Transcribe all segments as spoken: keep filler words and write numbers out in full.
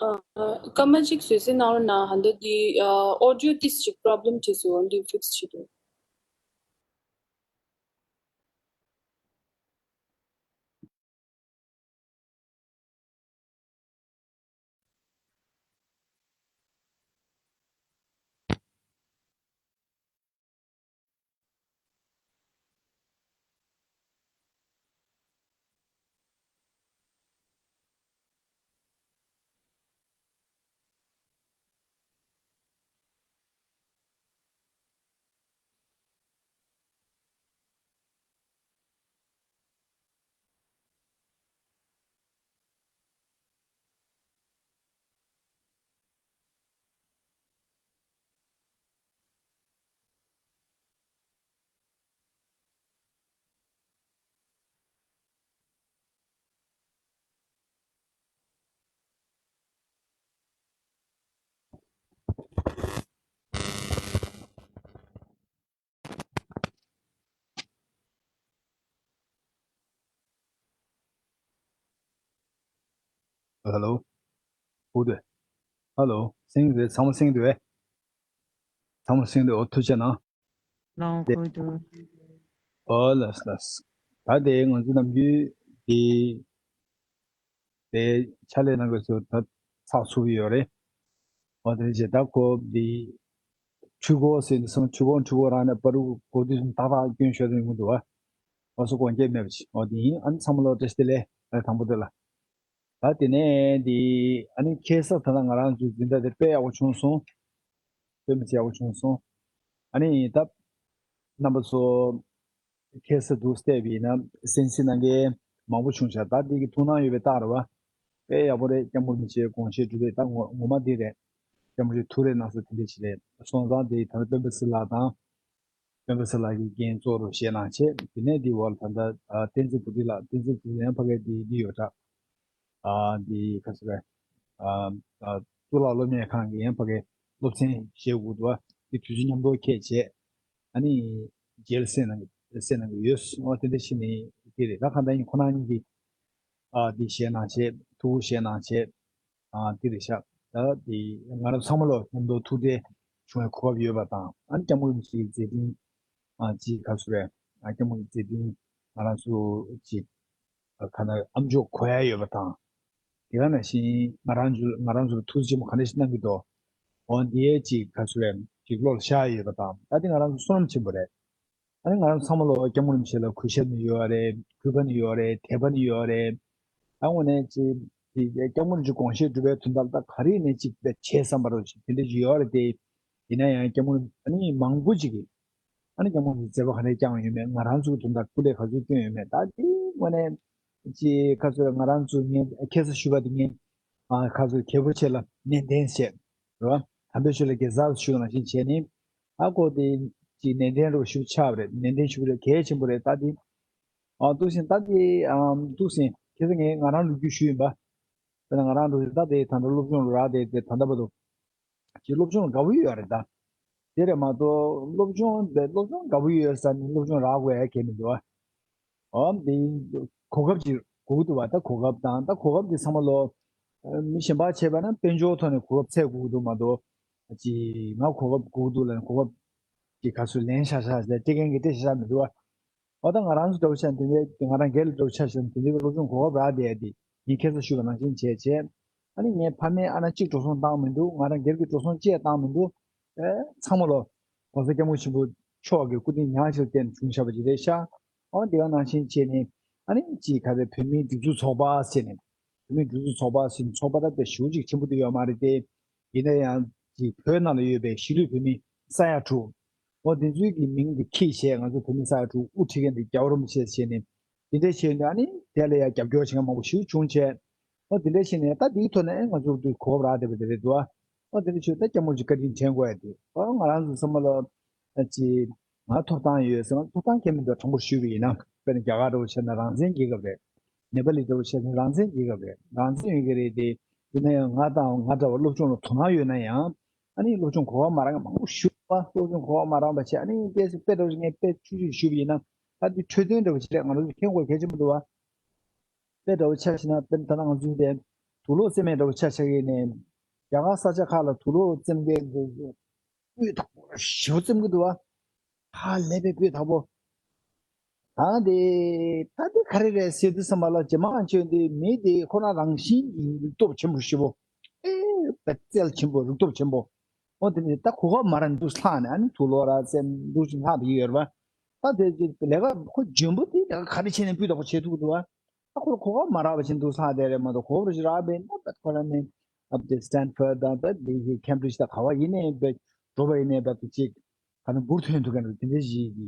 ཨ། སྐར་མ་གཅིག་བཟོད་བསྲན་གནང་རོགས་གནང་། ཧ་འདོད་འདི་ཨ་ཨོ་ཌི་ཡོ་ཏིས་ཅིག་པོ་རོབ་ལེམ་བྱེད་སོང་། འོ་འདི་ཕིག་སི་བྱེད་དོ། ཧེ་ལོ། ཧུ་དེ། ཧེ་ལོ། གསན་གྱི་རེད། ཚང་མ་གསན་གྱི་འདུག་གས། ཚང་མ་གསན་གྱི་འདུག་འོ། ཐུགས་རྗེ་གནང་། ལགས་སོ། ཨོ་ལགས་ལགས། ད་དེ་ང་ཚོ་ནམ་རྒྱུན་དེ་དེ་ཕྱག་ལས་གནང་དགོས་ཚུལ་ད་ཚགས་ཚུད་ཡོད་རེད། འོ་དེ་རེད་ཅེ། ད་ཁོ་དེ་འཕྲུལ་འཁོར་ཟེར་ནས་སོང་། འཕྲུལ་འཁོར་འཕྲུལ་འཁོར་རང་ནས་པ་རུ་གོ་དུས་སུ་ཏག་ཏག་སྐྱོན་ཤོར་དུ་ཡོང་གི་འདུག་བ། འོ་སོ་དགོངས་འགལ་མེད་པ་ཅིག་འོ་དེ་ཡིན། ཨ་ནི་ཚང་མ་ལོ་བཀྲ་ཤིས་བདེ་ལེགས། ཨ་དང་པོ་དེ་ལ། ད་དེ་ནས་འདི་ཨ་ནི་ཁ་སང་ད་ལྟ་ང་རང་ཚོའི་འཛིན་གྲྭ་དེ་དཔེ་ཡག་པོ་བྱུང་སོང་། དཔེ་མི་སྲིད་ཡག་པོ་བྱུང་སོང་། ཨ་ནི་ད་རྣམ་པ་ཚོ་ཁ་སང་འདུག་བལྟས་པ་ཡིན་ན་གསན་གཟིགས་གནང་མཁན་མང་པོ་བྱུང་ཤག་ད་འདི་གི་ཐུགས་སྣང་ཡོད་པའི་རྟགས་རེད་བ། དཔེ་ཡག་པོ་རེད། སྐྱབས་མགོན་རིན་པོ་ཆེའི་དགོངས་བཞེད་སྒྲུབ་པའི་རྟགས་ངོ་ངོ་མ་འདི་རེད། སྐྱབས་མགོན་རིན་པོ་ཆེ་ཐུགས་རེ་གནང་ས་དེ་འདྲ་ཞིག་རེད། སོང་ཙང་དེ་ད་ལྟ་སྤེན་པ་ཚེ་ལགས་དང་། སྤེན་པ་ཚེ་ལགས་ཀྱིས་འགན་གཙོ་བོར་བཞེས་གནང་བྱས། དེ་ནས་འདི་འོག་ལ་ད་ལྟ་ཨ་བསྟན་འཛིན་བུ་ཁྲིད་ལགས། བསྟན་འཛིན་བུ་ཁྲིད་ལན་ཕ་གའི་འདི་འདི་ཡོད་དྲ། ཨ་འདི་ག་ཚོད་རེད། ཨ་ཨ་གཙུག་ལག་སློབ་གཉེར་ཁང་གི་ཡན་ཕ་གའི་སློབ་ཚན་བཞེས་དགོས་འདུག་བ། འདི་དུས་ཚོད་མཉམ་དུ་ཁྱད་བྱས། ཨ་ནི་རྗེས་ལ་གསན་གནང་གི་གསན་གནང་གི་ཡོད། འོ་དེ་འདྲ་ཞིག་ནི་དེ་རེད། ད་གང་ལྟར་ཡིན། ཁོ་རང་གཉིས་ཀྱིས་ཨ་འདི་བཞེས་གནང་བྱས། ཐུགས་ཁུར་བཞེས་གནང་བྱས། ཨ་དེ་རེད་ཤག་ད་དེ་ང་རང་ཚང་མ་ལོ་མཉམ་དུ་ཐུགས་འཕྲད་བྱུང་བའི་གོ་སྐབས་ཡོད་པ་དང་། ཨ་ནི་སྐྱབས་མགོན་རིན་པོ་ཆེའི་མཛད་འཕྲིན་ཨ་ཅིག་ག་ཚོད་རེད། ཨ་སྐྱབས་མགོན་གྱི་མཛད་འཕྲིན་ང་རང་ཚོ་ཅིག་ཨ་ག་ན་ཨ་མཆོག་གོ་ཡ་ཡོད་པ་དང་། དེ་ག་ནང་བཞིན་ང་རང་ཚོ་ང་རང་ཚོར་ཐུགས་རྗེ་ཆེན་པོ་ག་འདྲ་ཞིག་གནང་གི་འདུག་འོ་འདི་ཡས་ཅིག་ག་ཚོད་རེད། ཅིག་བློ་ལ་ཤར་ཡ་ཡོད་པ་དང་། ད་དེ་ང་རང་ཚོ་བསོད་ནམས་ཆེན་པོ་རེད། ཨ་ནི་ང་རང་ཚང་མ་ལོ་སྐྱབས་མགོན་རིན་པོ་ཆེ་ལ་གུས་ཞབས་ནི་ཡོད་རེད། གུས་པ་ནི་ཡོད་རེད། དད་པ་ནི་ཡོད་རེད། ད་དངོས་གནས་ཅིག་དེ་སྐྱབས་མགོན་རིན་པོ་ཆེ་དགོངས་བཞེད་སྒྲུབ་པའི་དོན་དག་ལ་ད་ག་རེ་ཡིན་ནའི་ཅིག་བྱས་བསམ་པ་རོ་ཅིག་དེ་འདྲ་ཅིག་ཡོད་རེད་དེ། ཡིན་ན་ཡང་སྐྱབས་མགོན་ཨ་ནི་མང་པོ་ཅིག་གིས་ཨ་ནི་སྐྱབས་མགོན་གྱི་མཛད་པ་ག་འདྲ་བསྐྱངས་ཡོད་མེད། ང་རང་ཚོའི་དོན་དག་སྐུ་ལས་ག་ཚོད་བསྐྱོན་ཡོད་མེད། ད་དེ་དངོས་གནས་ ཅིག་ཁ་ཚོད་ང་རང་ཚོ་ངས་ཁ་སང་ཞུས་པ་དེ་ངས་ཨ་ཁ་ཚོད་རྒྱལ་པོ་ཆེ་ལ་ནན་ཏན་བྱས། རེད་བ། དམ་པའི་ཆོས་ལ་དགེ་རྩ་ཞུ་བ་ནང་བཞིན་བྱས་ནས་ཨ་ཁོ་དེ་ཅིག་ནན་ཏན་རུ་ཞུ་ཆགས་པ་རེད། ནན་ཏན་ཞུ་བ་རེད། གལ་ཆེན་པོ་རེད། ད་དེ་ཨ་འདུག་སེ་ད་དེ་ཨ་འདུག་སེ་ཁ་སང་ངས་ང་རང་ལོ་རྒྱུས་ཞུས་ཡིན་པ། དཔེར་ན་ང་རང་འདུག་སེ་ད་དེ་ད་ལྟ་སློབ་སྦྱོང་རག་དེ་དེ་ད་ལྟ་བར་དུ། ཅིག་སློབ་སྦྱོང་ལ་དགའ་པོ་ཡོད་རེད་ད། དེ་རེད་མ་གཏོགས་སློབ་སྦྱོང་དེ་སློབ་སྦྱོང་དགའ་པོ་ཡོད་ཟེར་ནས་སློབ་སྦྱོང་རག་དགོས་ཡ་གལ་མི་འདུག་ཨ། འོ་འདི་གོ་སྐབས་ཅིག་དགོས་ཀྱི་འདུག་བ། ད་གོ་སྐབས་དང་ད་གོ་སྐབས་འདི་ཚང་མ་ལོ་མི་གཞན་པ་བྱས་པ་ན་དཔལ་འབྱོར་ཐོག་ནས་གོ་སྐབས་འཚོལ་དགོས་ཀྱི་འདུག་མ་གཏོགས། ཅིག་ང་གོ་སྐབས་དགོས་ཀྱི་འདུག་ལབ་ནས་གོ་སྐབས་ཅིག་ག་ཚོད་ལེན་ཤག་ཤག་ཟེར་སྤྲད་མཁན་གྱི་སྤྲད་ཤག་ཤག་མི་འདུག་བ། འོ་ད་ང་རང་ཚོ་འདྲ་བོ་ཆགས་དེ་འདྲའི་ང་རང་སྒེར་ལ་འདྲ་བོ་ཆགས་ཤག་དེ་འདྲའི་སློབ་སྦྱོང་གོ་སྐབས་རག་བསྡད་དེ་ངས་ཁ་སང་ཞུས་པ་ནང་བཞིན་བྱས་བྱས། ཨ་ནི་ངའི་ཕ་མས་ཨ་ན་གཅིག་འགྲོ་སོང་བཏང་མི་འདུག་ང་རང་སྒེར་གྱི་འགྲོ་སོང་གཅིག་བཏང་མི་འདུག་ཨེ་ཚང་མ་ལོ་༸གོང་ས་༸སྐྱབས་མགོན་ཆེན་པོ་མཆོག་གི་སྐུ་དྲིན་ཉག་གཅིག་ལ་བརྟེན་ནས་བྱུང་བཞག་པ་ཅིག་རེད་ཤག་འོ་དེ་ག་ནང་བཞིན་བྱས་ནས་ཨ་ནི་ཅིག་ག་རེ་བོད་མིའི་སྒྲིག་འཛུགས་ཚོགས་པ་ཟེར་ནས་བོད་མིའི་སྒྲིག་འཛུགས་ཚོགས་པ་ཟེར་ནས་ཚོགས་པ་ད་དཔེ་ཞེ་པོ་ཅིག་ཆེན་པོ་དེ་ཡོད་མ་རེད་དེ། ཡིན་ན་ཡང་ཅིག་བོད་ནང་ལ་ཡོད་པའི་གཞིས་ལུས་བོད་མི་ས་ཡ་དྲུག་འོ་དེ་ཚོའི་གི་མིང་དེ་ཁྱེར་བྱས་ང་ཚོ་བོད་མི་ས་ཡ་དྲུག་དབུ་ཁྲིད་མཁན་དེ་རྒྱལ་བ་རིན་པོ་ཆེ་བྱས་ནས་དེ་འདྲ་བྱས་ནས་ཨ་ནི་དེ་ལ་ཡང་རྒྱབ་སྐྱོར་བྱེད་མཁན་མང་པོ་ཞིག་བྱུང་བྱས། འོ་དེ་འདྲ་བྱས་ནས་ད་དེའི་ཐོག་ནས་ང་ཚོ་དུས་གོ་སྐབས་རག་བསྡད་པ་དེ་རེད་འདུག་ཨ། འོ་དེ་འདྲ་བྱས་ད་སྐྱབས་མགོན་གྱི་བཀའ་དྲིན་དྲན་དགོས་ཡ་དེ་ཨ་ང་རང་ཚོ་ཚང་མ་ལ་ཅིག་ང་ཐོབ་ཐང་ཡོད་ཟེར་ང་ཐོབ་ཐང་ཁྱད་མི་འདུག་དྲང་པོ་ཞུས་པ་ཡིན་ན་དཔེར་ན་རྒྱ་གར་འདྲ་བོ་བྱས་ན་རང་བཙན་རྒྱལ་ཁབ་རེད། ནེ་པ་ལི་འདྲ་བོ་བྱས་ན་རང་བཙན་རྒྱལ་ཁབ་རེད། རང་བཙན་ཡོད་ཀྱི་རེད་དེ། ཡིན་ན་ཡང་ང་དང་ང་འདྲ་བ་སློབ་སྦྱོང་ལ་དོ་སྣང་ཡོད་ན་ཡང་། ཨ་ནི་སློབ་སྦྱོང་གོ་བ་མ་རག་མཁན་མང་པོ་ཞིག་པ། སློབ་སྦྱོང་གོ་བ་མ་རག་པ་བྱས་ཨ་ནི་ཏོག་ཙམ་དཔེ་འདྲ་བོ་ཞིག་ངས་དཔེ་ཆུང་ཆུང་ཞུས་པ་ཡིན་ན། ད་འདི་འཕྲོད་བསྟེན་འདྲ་བོ་ཞིག་རེད། ང་རང་ཚོ་མཁྱེན་དགོས་གལ་ཆེན་པོ་འདུག་བ། དཔེ་འདྲ་བོ་ཆ་བཞག་ན་དཔེར་ན་ད་ལྟ་ང་ཚོའི་དེ་དུག་ལོག་བཙེམས་མཁན་འདྲ་བོ་ཆ་བཞག་ཡིན་ནའི། རྒྱ་གར་ས་ཆ་ཁག་ལ་དུག་ལོག་བཙེམས་མཁན་དེ་སྤུས་དག་པོ་ཞེ་པོ་བཙེམས་གི་འདུག་བ། ཧ་ལས་པའི་སྤུས་དག་པོ། ད་དེ་ད་དེ་ག་རེ་རེད་ཟེར་དུས་ཙམ་པ་ལ་ཇེ་མང་ཆེ་འདི་མི་དེ་ཁོ་ན་རང་བཞིན་གྱི་རིག་སྟོབས་ཆེན་པོ་ཞེ་པོ། ཨེ་རྩལ་ཆེན་པོ་རིག་སྟོབས་ཆེན་པོ། འོ་དེ་ནི་ད་གོ་སྐབས་མ་རག་འདུག་ལྷག་ནས་ཨ་ནི་དུག་ལོག་ར་བཙེམས་འདུག་ཅིག་ལྷག་བསྡད་ཡོད་རེད་པ། ད་དེ་ལས་ཀ་ཁོ་འཇོན་པོ་དེ་ལས་ཀ་ག་རེ་བྱས་ནས་སྤུས་དག་པོ་བྱེད་ཐུབ་ཀྱི་འདུག་བ། ད་ཁོ་གོ་སྐབས་མ་རག་པ་བྱས་འདུག་ལྷག་བསྡད་རེད་མ་གཏོགས་གོ་སྐབས་རེ་ཞིག་རག་པས་ན་ད་ཁོ་རང་ནི་ཨ་དེ་སི་ཊན་ཕོར་ཌི་དང་ད་དེ་ཁེམ་བྷི་རིཇ་དང་ག་བ་ཡིན་ནའི་འགྲོ་བ་ཡིན་ནའི་ད་དེ་ཅིག་ད་ནི་འབུར་ཐོན་ཐུབ་མཁན་རེད། དེ་འདྲའི་ཞིག་གི་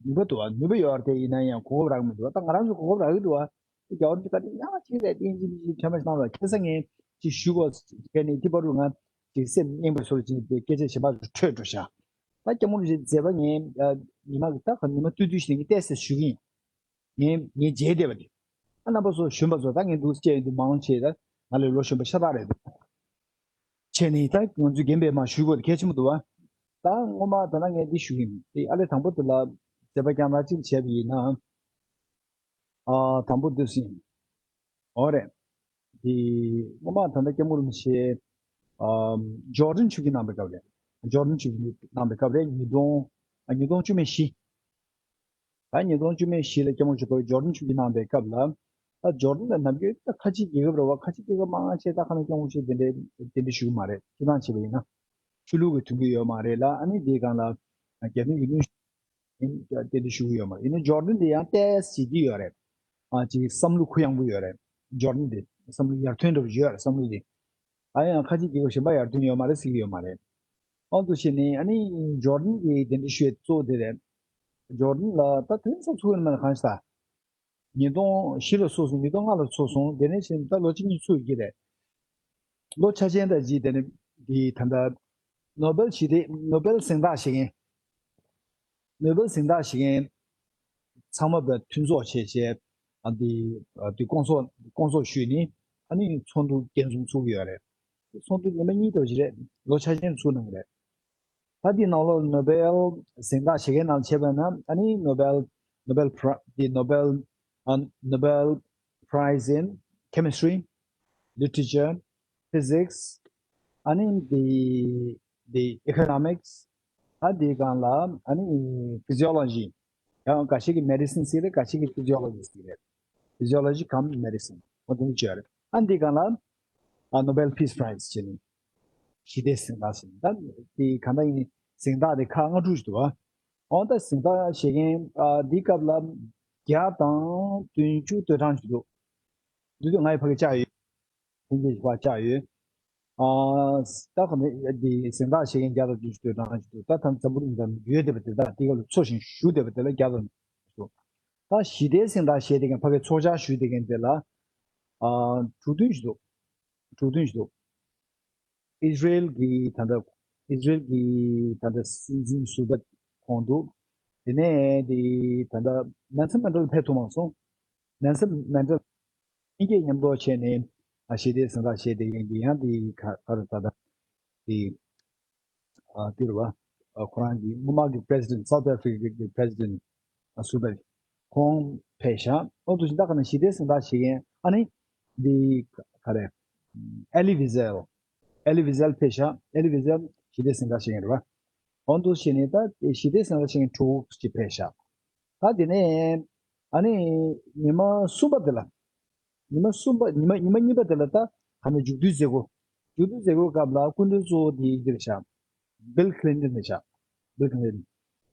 ནུས་པ་འདུག་བ། ནུས་པ་ཡོད་རེད་དེ། ཡིན་ན་ཡང་གོ་སྐབས་རག་མི་འདུག་བ། ད་ང་རང་ཚོ་གོ་སྐབས་རག་གི་འདུག་བ། དེ་རྒྱ་བོ་འདི་ག་དེ་ཡང་ཅིག་རེད་དེ་ཅིག་ཅིག་ཁྱད་མ་ཞིག་བཏང་བ། ཁ་སང་ངས་ཅིག་ཞུ་དགོས་ཁ་ནས་དེ་བར་དུ་ང་ཅིག་སེམས་གཡེང་བའི་བཟོ་ཅིག་དེ་སྐད་ཆ་གཞན་པ་ཚོ་འཕྲོས་འགྲོ་ཤག་ད་སྐྱབས་མགོན་རིན་པོ་ཆེའི་མཛད་པ་ངས་ཉི་མ་གི་ད་ག་ཉི་མ་ཏུས་ཏུས་ཤིག་ངས་ཏོག་ཙམ་ཞུ་གི་ཡིན། ངས་ངས་མཇལ་བསྡད་པ་དེ། ཨ་རྣམ་པ་ཚོ་གཞོན་པ་ཚོ་ད་ངས་འདུག་སེ་བྱས་ཡོང་དུས་མང་ཆེ་ད་ང་ལས་ལོ་གཞོན་པ་ཤ་སྟག་རེད་འདུག་བྱས་ནས་ད་ང་ཚོས་རྒན་པས་མར་ཞུ་དགོས་དེ་གལ་ཆེན་པོ་འདུག་བ། ད་སྔོན་མ་ད་ལྟ་ངས་འདི་ཞུ་གི་ཡིན། དེ་ཨ་ལས་དང་པོ་དེ་ལ་མཛད་པ་རྒྱང་རིང་ཅིག་བྱས་པ་ཡིན་ན། ཨ་དང་པོ་འདི་ཟིན། འོ་རེད། དེ་སྔོན་མ་ད་ལྟ་སྐྱབས་མགོན་རིན་པོ་ཆེ་ཨ་ཇོར་ཌན་ཆིབས་བསྒྱུར་གནང་པའི་སྐབས་རེད། ཇོར་ཌན་ཆིབས་བསྒྱུར་གནང་པའི་སྐབས་རེད། ཉིས་སྟོང་ཨ་ཉིས་སྟོང་བཅུ་མེད་བཞི། ད་ཉིས་སྟོང་བཅུ་མེད་བཞི་ལ་སྐྱབས་མགོན་ཆེན་པོ་ཇོར་ཌན་ཆིབས་བསྒྱུར་གནང་པའི་སྐབས་ལ། ད་ཇོར་ཌན་ལ་ནམ་རྒྱུན་ད་ཁ་ཆེའི་རྒྱལ་ཁབ་རེད་བ། ཁ་ཆེའི་རྒྱལ་ཁབ་མང་ཆེ་ད་ཁ་ན་སྐྱབས་མགོན་ཆེན་དེ་འདྲའི་གདན་འདྲེན་ཞུ་གི་མ་རེད། སྤྱིར་བཏང་བྱས་པ་ཡིན་ན། ཆོས་ལུགས་ཀྱི་མཐུན་རྐྱེན་ཡོད་མ་རེད་ལ། ཨ་ནི་དེའི་སྒང་ལ་རྒྱ་མིའི་ཡུལ་གྲུ་ཡིན་གདན་འདྲེན་ཞུ་གི་ཡོད་མ་རེད། ཡིན་ན་ཇོར་ཌན་དེ་ཡང་ཏོག་ཙམ་ཅིག་ཡོད་རེད། ཨ་ཅིག་བསམ་བློ་གུ་ཡངས་པོ་ཡོད་རེད། ཇོར་ཌན་དེ་བསམ་བློ་ཡར་ཐོན་འདྲ་པོ་ཡོད་རེད་བསམ་བློ་དེ། ཨ་ཡང་ཁ་ཆེའི་རྒྱལ་ཁབ་གཞན་པ་ཡར་ཐོན་ཡོད་མ་རེད་ཟེར་གྱི་ཡོད་མ་རེད། ཨང་དུ་བྱས་ནས་ཨ་ནི་ཇོར་ཌན་གྱི་གདན་འདྲེན་ཞུ་ཡས་གཙོ་བོ་དེ་རེད། ཇོར་ཌན་ལ་ད་དུས་ཚོད་ཚུགས་ཡོད་མ་རེད། གང་ཞིག་ད་ཉིས་སྟོང་བཞི་ལ་ཚུགས་སོང་། ཉིས་སྟོང་ལྔ་ལ་ཚུགས་སོང་། དེ་ནས་བྱས་ནས་ད་ལོ་གཅིག་གཉིས་ཚུགས་ཀྱི་རེད། ལོ་འཆར་ཅན་དང་ཅིག་དེ་ནས་དེ་ད་ལྟ་ནོ་བེལ་ཞི་བདེ་ནོ་བེལ་གཟེངས་རྟགས་བཞེས་མཁན། ནོ་བེལ་གཟེངས་རྟགས་བཞེས་མཁན་ཚང་མ་བས་མཐུན་ཚོགས་བྱས་བྱས། ཨ་འདི་ཨ་འདི་སྐོང་ཚོགས་སྐོང་ཚོགས་ཞུས་ནས་ཨ་ནི་ཚོགས་འདུ་རྒྱས་འཛོམས་ཚུགས་ཀྱི་ཡོད་རེད། ཚོགས་འདུ་ཉི་མ་གཉིས་ཙམ་ཞིག་རེད། ལོ་འཆར་ཅན་ཚུགས་གནང་གི་རེད། ད་འདི་ནང་ལོགས་ནོ་བེལ་གཟེངས་རྟགས་བཞེས་མཁན་ནང་བྱས་པ་ན་ཨ་ནི་ནོ་བེལ་ནོ་བེལ་པྲ་འདི་ནོ་བེལ་ཨ་ནོ་བེལ་པྲའི་ཛི་ཨིན་ཁེ་མི་སི་ཊི་རི། ལི་ཊི་རེ་ཅར། ཕི་ཟིག་སི། ཨ་ནི་འདི་འདི་ཨི་ཀོ་ནོ་མིག་སི། ཨ་འདི་སྒང་ལ་ཨ་ནི་ཕི་ཟི་ཡོ་ལོ་ཇི། ཡང་འགའ་ཞིག་གིས་མེ་ཌི་སིན་ཟེར་རེད། འགའ་ཞིག་གིས་ཕི་ཟི་ཡོ་ལོ་ཇི་ཟེར་རེད། ཕི་ཟི་ཡོ་ལོ་ཇི་ཀམ་མེ་ཌི་སིན། འོ་དེ་འདྲ་བྱས་རེད། ཨ་འདི་སྒང་ལ་ཨ་ནོ་བེལ་ཕིས་པྲའི་ཛི་བྱས་ནས་ཞི་བདེ་གཟེངས་རྟགས་ཟེར་ནས་ད་འདི་གང་ལྟར་ཡིན་གཟེངས་རྟགས་དེ་ཁག་ལྔ་དྲུག་ཅིག་འདུག་ཨ། འོ་ད་གཟེངས་རྟགས་བཞེས་མཁན་ཨ་འདི་སྐབས་ལ་བརྒྱ་དང་བདུན་ཅུ་དོན་གྲངས་ཅིག་འདུག་འདི་དུས་ང་ཡི་ཕ་གི་བཅར་ཡོད། ལྷན་རྒྱས་ཀྱི་བར་བཅར་ཡོད། ཨ་ད་ག་ནས་འདི་གཟེངས་རྟགས་བཞེས་མཁན་བརྒྱ་དང་བདུན་ཅུ་དོན་གྲངས་ཅིག་འདུག་ད་ད་འཛམ་བུ་གླིང་ནང་ཡོད་བསྡད་པ་དེ་དག་འདི་ག་ལ་འཚོ་ཞིང་བཞུགས་བསྡད་པ་དེ་ལ་བརྒྱ་དང་བདུན་ཅུ། ད་ཞི་བདེའི་གཟེངས་རྟགས་བཞེས་བསྡད་མཁན་ཕ་གིའི་ཚོགས་བཅར་ཞུས་བསྡད་མཁན་དེ་ལ་ཨ་དྲུག་བདུན་ཞིག་འདུག་དྲུག་བདུན་ཞིག་འདུག་ཨིས་ར་ཨེལ་གྱི་ད་ལྟ་ཨིས་ར་ཨེལ་གྱི་ད་ལྟ་སྲིད་འཛིན་ཟུར་པ་ཁོང་འདུག་དེ་ནས་དེ་ད་ལྟ་ནེལ་སན་མན་ཌེ་ལ་ཕེབས་ཐུབ་མ་སོང་། ནེལ་སན་མན་ཌེ་ལ་གཉིས་ཀས་མཉམ་དུ་བྱས་ནས་ཨ་ཞི་བདེའི་གཟེངས་རྟགས་བཞེས་བསྡད་མཁན་གྱི་ཡང་དེ་ག་ག་རེ་ད་ལྟ་དེ་ཨ་དེ་རེད་བ། ཨ་ཁོ་རང་གི་སྔོན་མ་གི་པི་རེ་སི་ཌེན་ཊི་སའུ་ཐི་ཨ་ཧྥི་རི་ཀ་གི་པི་རེ་སི་ཌེན་ཊི་ཨ་སུ་བེ་ཁོང་ཕེབས་ཤག་འོ་དེ་བཞིན་ད་ག་ནང་ཞི་བདེའི་གཟེངས་རྟགས་བཞེས་མཁན་ཨ་ནི་འདི་ག་རེ་ཨེ་ལི་ཝི་ཟེལ། ཨེ་ལི་ཝི་ཟེལ་ཕེབས་ཤག་ཨེ་ལི་ཝི་ཟེལ་ཞི་བདེའི་གཟེངས་རྟགས་བཞེས་མཁན་རེད་བ། འོ་དེ་བཞིན་ནི་ད་ཞི་བདེའི་གཟེངས་རྟགས་བཞེས་མཁན་དྲུག་ཅིག་ཕེབས་ཤག་ད་དེ་ནས་ཨ་ནི་ཉི་མ་གསུམ་པ་དེ་ལ། ཉི་མ་གསུམ་པ་ཉི་མ་ཉི་མ་གཉིས་པ་དེ་ལ་ད་ག་ནང་མཇུག་བསྡུའི་མཛད་སྒོ། མཇུག་བསྡུའི་མཛད་སྒོའི་སྐབས་ལ་སྐུ་མགྲོན་གཙོ་བོ་དེ་འདིར་བཞག་བྷིལ་ཁི་ལིན་ཊོན་རེད་བཞག་བྷིལ་ཁི་ལིན་ཊོན།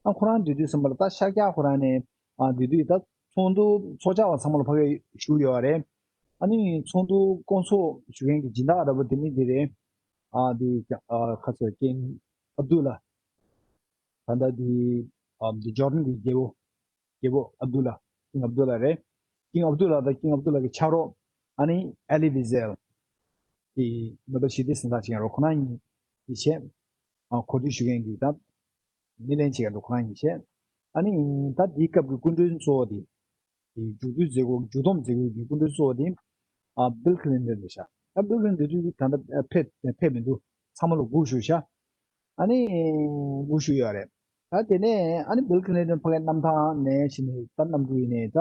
ཨ་ཁོ་རང་འདུག་དུས་ཙམ་པ་ལ་ད་ཤར་རྒྱག་ཁོ་རང་ནས་ཨ་འདུག་དུས་ད་ཚོགས་འདུ་ཚོགས་བཅར་བ་ཚང་མ་ལ་ཕ་གིར་ཞུགས་ཡོད་རེད། ཨ་ནི་ཚོགས་འདུ་སྐོང་ཚོགས་ཞུ་མཁན་གྱི་སྦྱིན་བདག་འདྲ་པོ་དེ་མི་དེ་རེད། ཨ་དེ་ཨ་ཁ་སོ་ཀིང་ཨབ་དུ་ལ། ད་ལྟ་དེ་ཨ་དེ་ཇོར་ཌན་གྱི་རྒྱལ་པོ། རྒྱལ་པོ་ཨབ་དུ་ལ། ཀིང་ཨབ་དུ་ལ་རེད། ཀིང་ཨབ་དུ་ལ་དང་ཀིང་ཨབ་དུ་ལ་གི་ཕྱག་རོགས་ཨ་ནི་ཨེ་ལི་ཝི་ཟེལ། དེ་ནོ་བེལ་ཞི་བདེའི་གཟེངས་རྟགས་ཅན་རོ་ཁོ་རང་གཉིས་ཀྱིས་བྱས། ཨ་གོ་སྒྲིག་ཞུ་མཁན་གྱི་ད་སྣེ་ལེན་བྱེད་མཁན་རོ་ཁོ་རང་གཉིས་བྱས། ཨ་ནི་ད་དེའི་སྐབས་ཀྱི་སྐུ་མགྲོན་གཙོ་བོ་དེ། དེ་མཇུག་བསྡུའི་མཛད་སྒོ་མཇུག་བསྡོམས་མཛད་སྒོའི་གི་སྐུ་མགྲོན་གཙོ་བོ་དེ་ཨ་བྷིལ་ཁི་ལིན་ཊོན་རེད་ཤག་ད་བྷིལ་ཁི་ལིན་ཊོན་དེ་དུས་ད་ལྟ་ཕེབས་ཕེབས་མི་འདུག་ཚང་མ་ལ་སྒུག་བཞུགས་ཤག་ཨ་ནི་སྒུག་བཞུགས་ཡོད་རེད། ད་དེ་ནས་ཨ་ནི་བྷིལ་ཁི་ལིན་ཊོན་ཕ་གིའི་གནམ་ཐང་ནས་ཕྱིན་ནས་ད་གནམ་གྲུ་ཡིན་ནས་ད་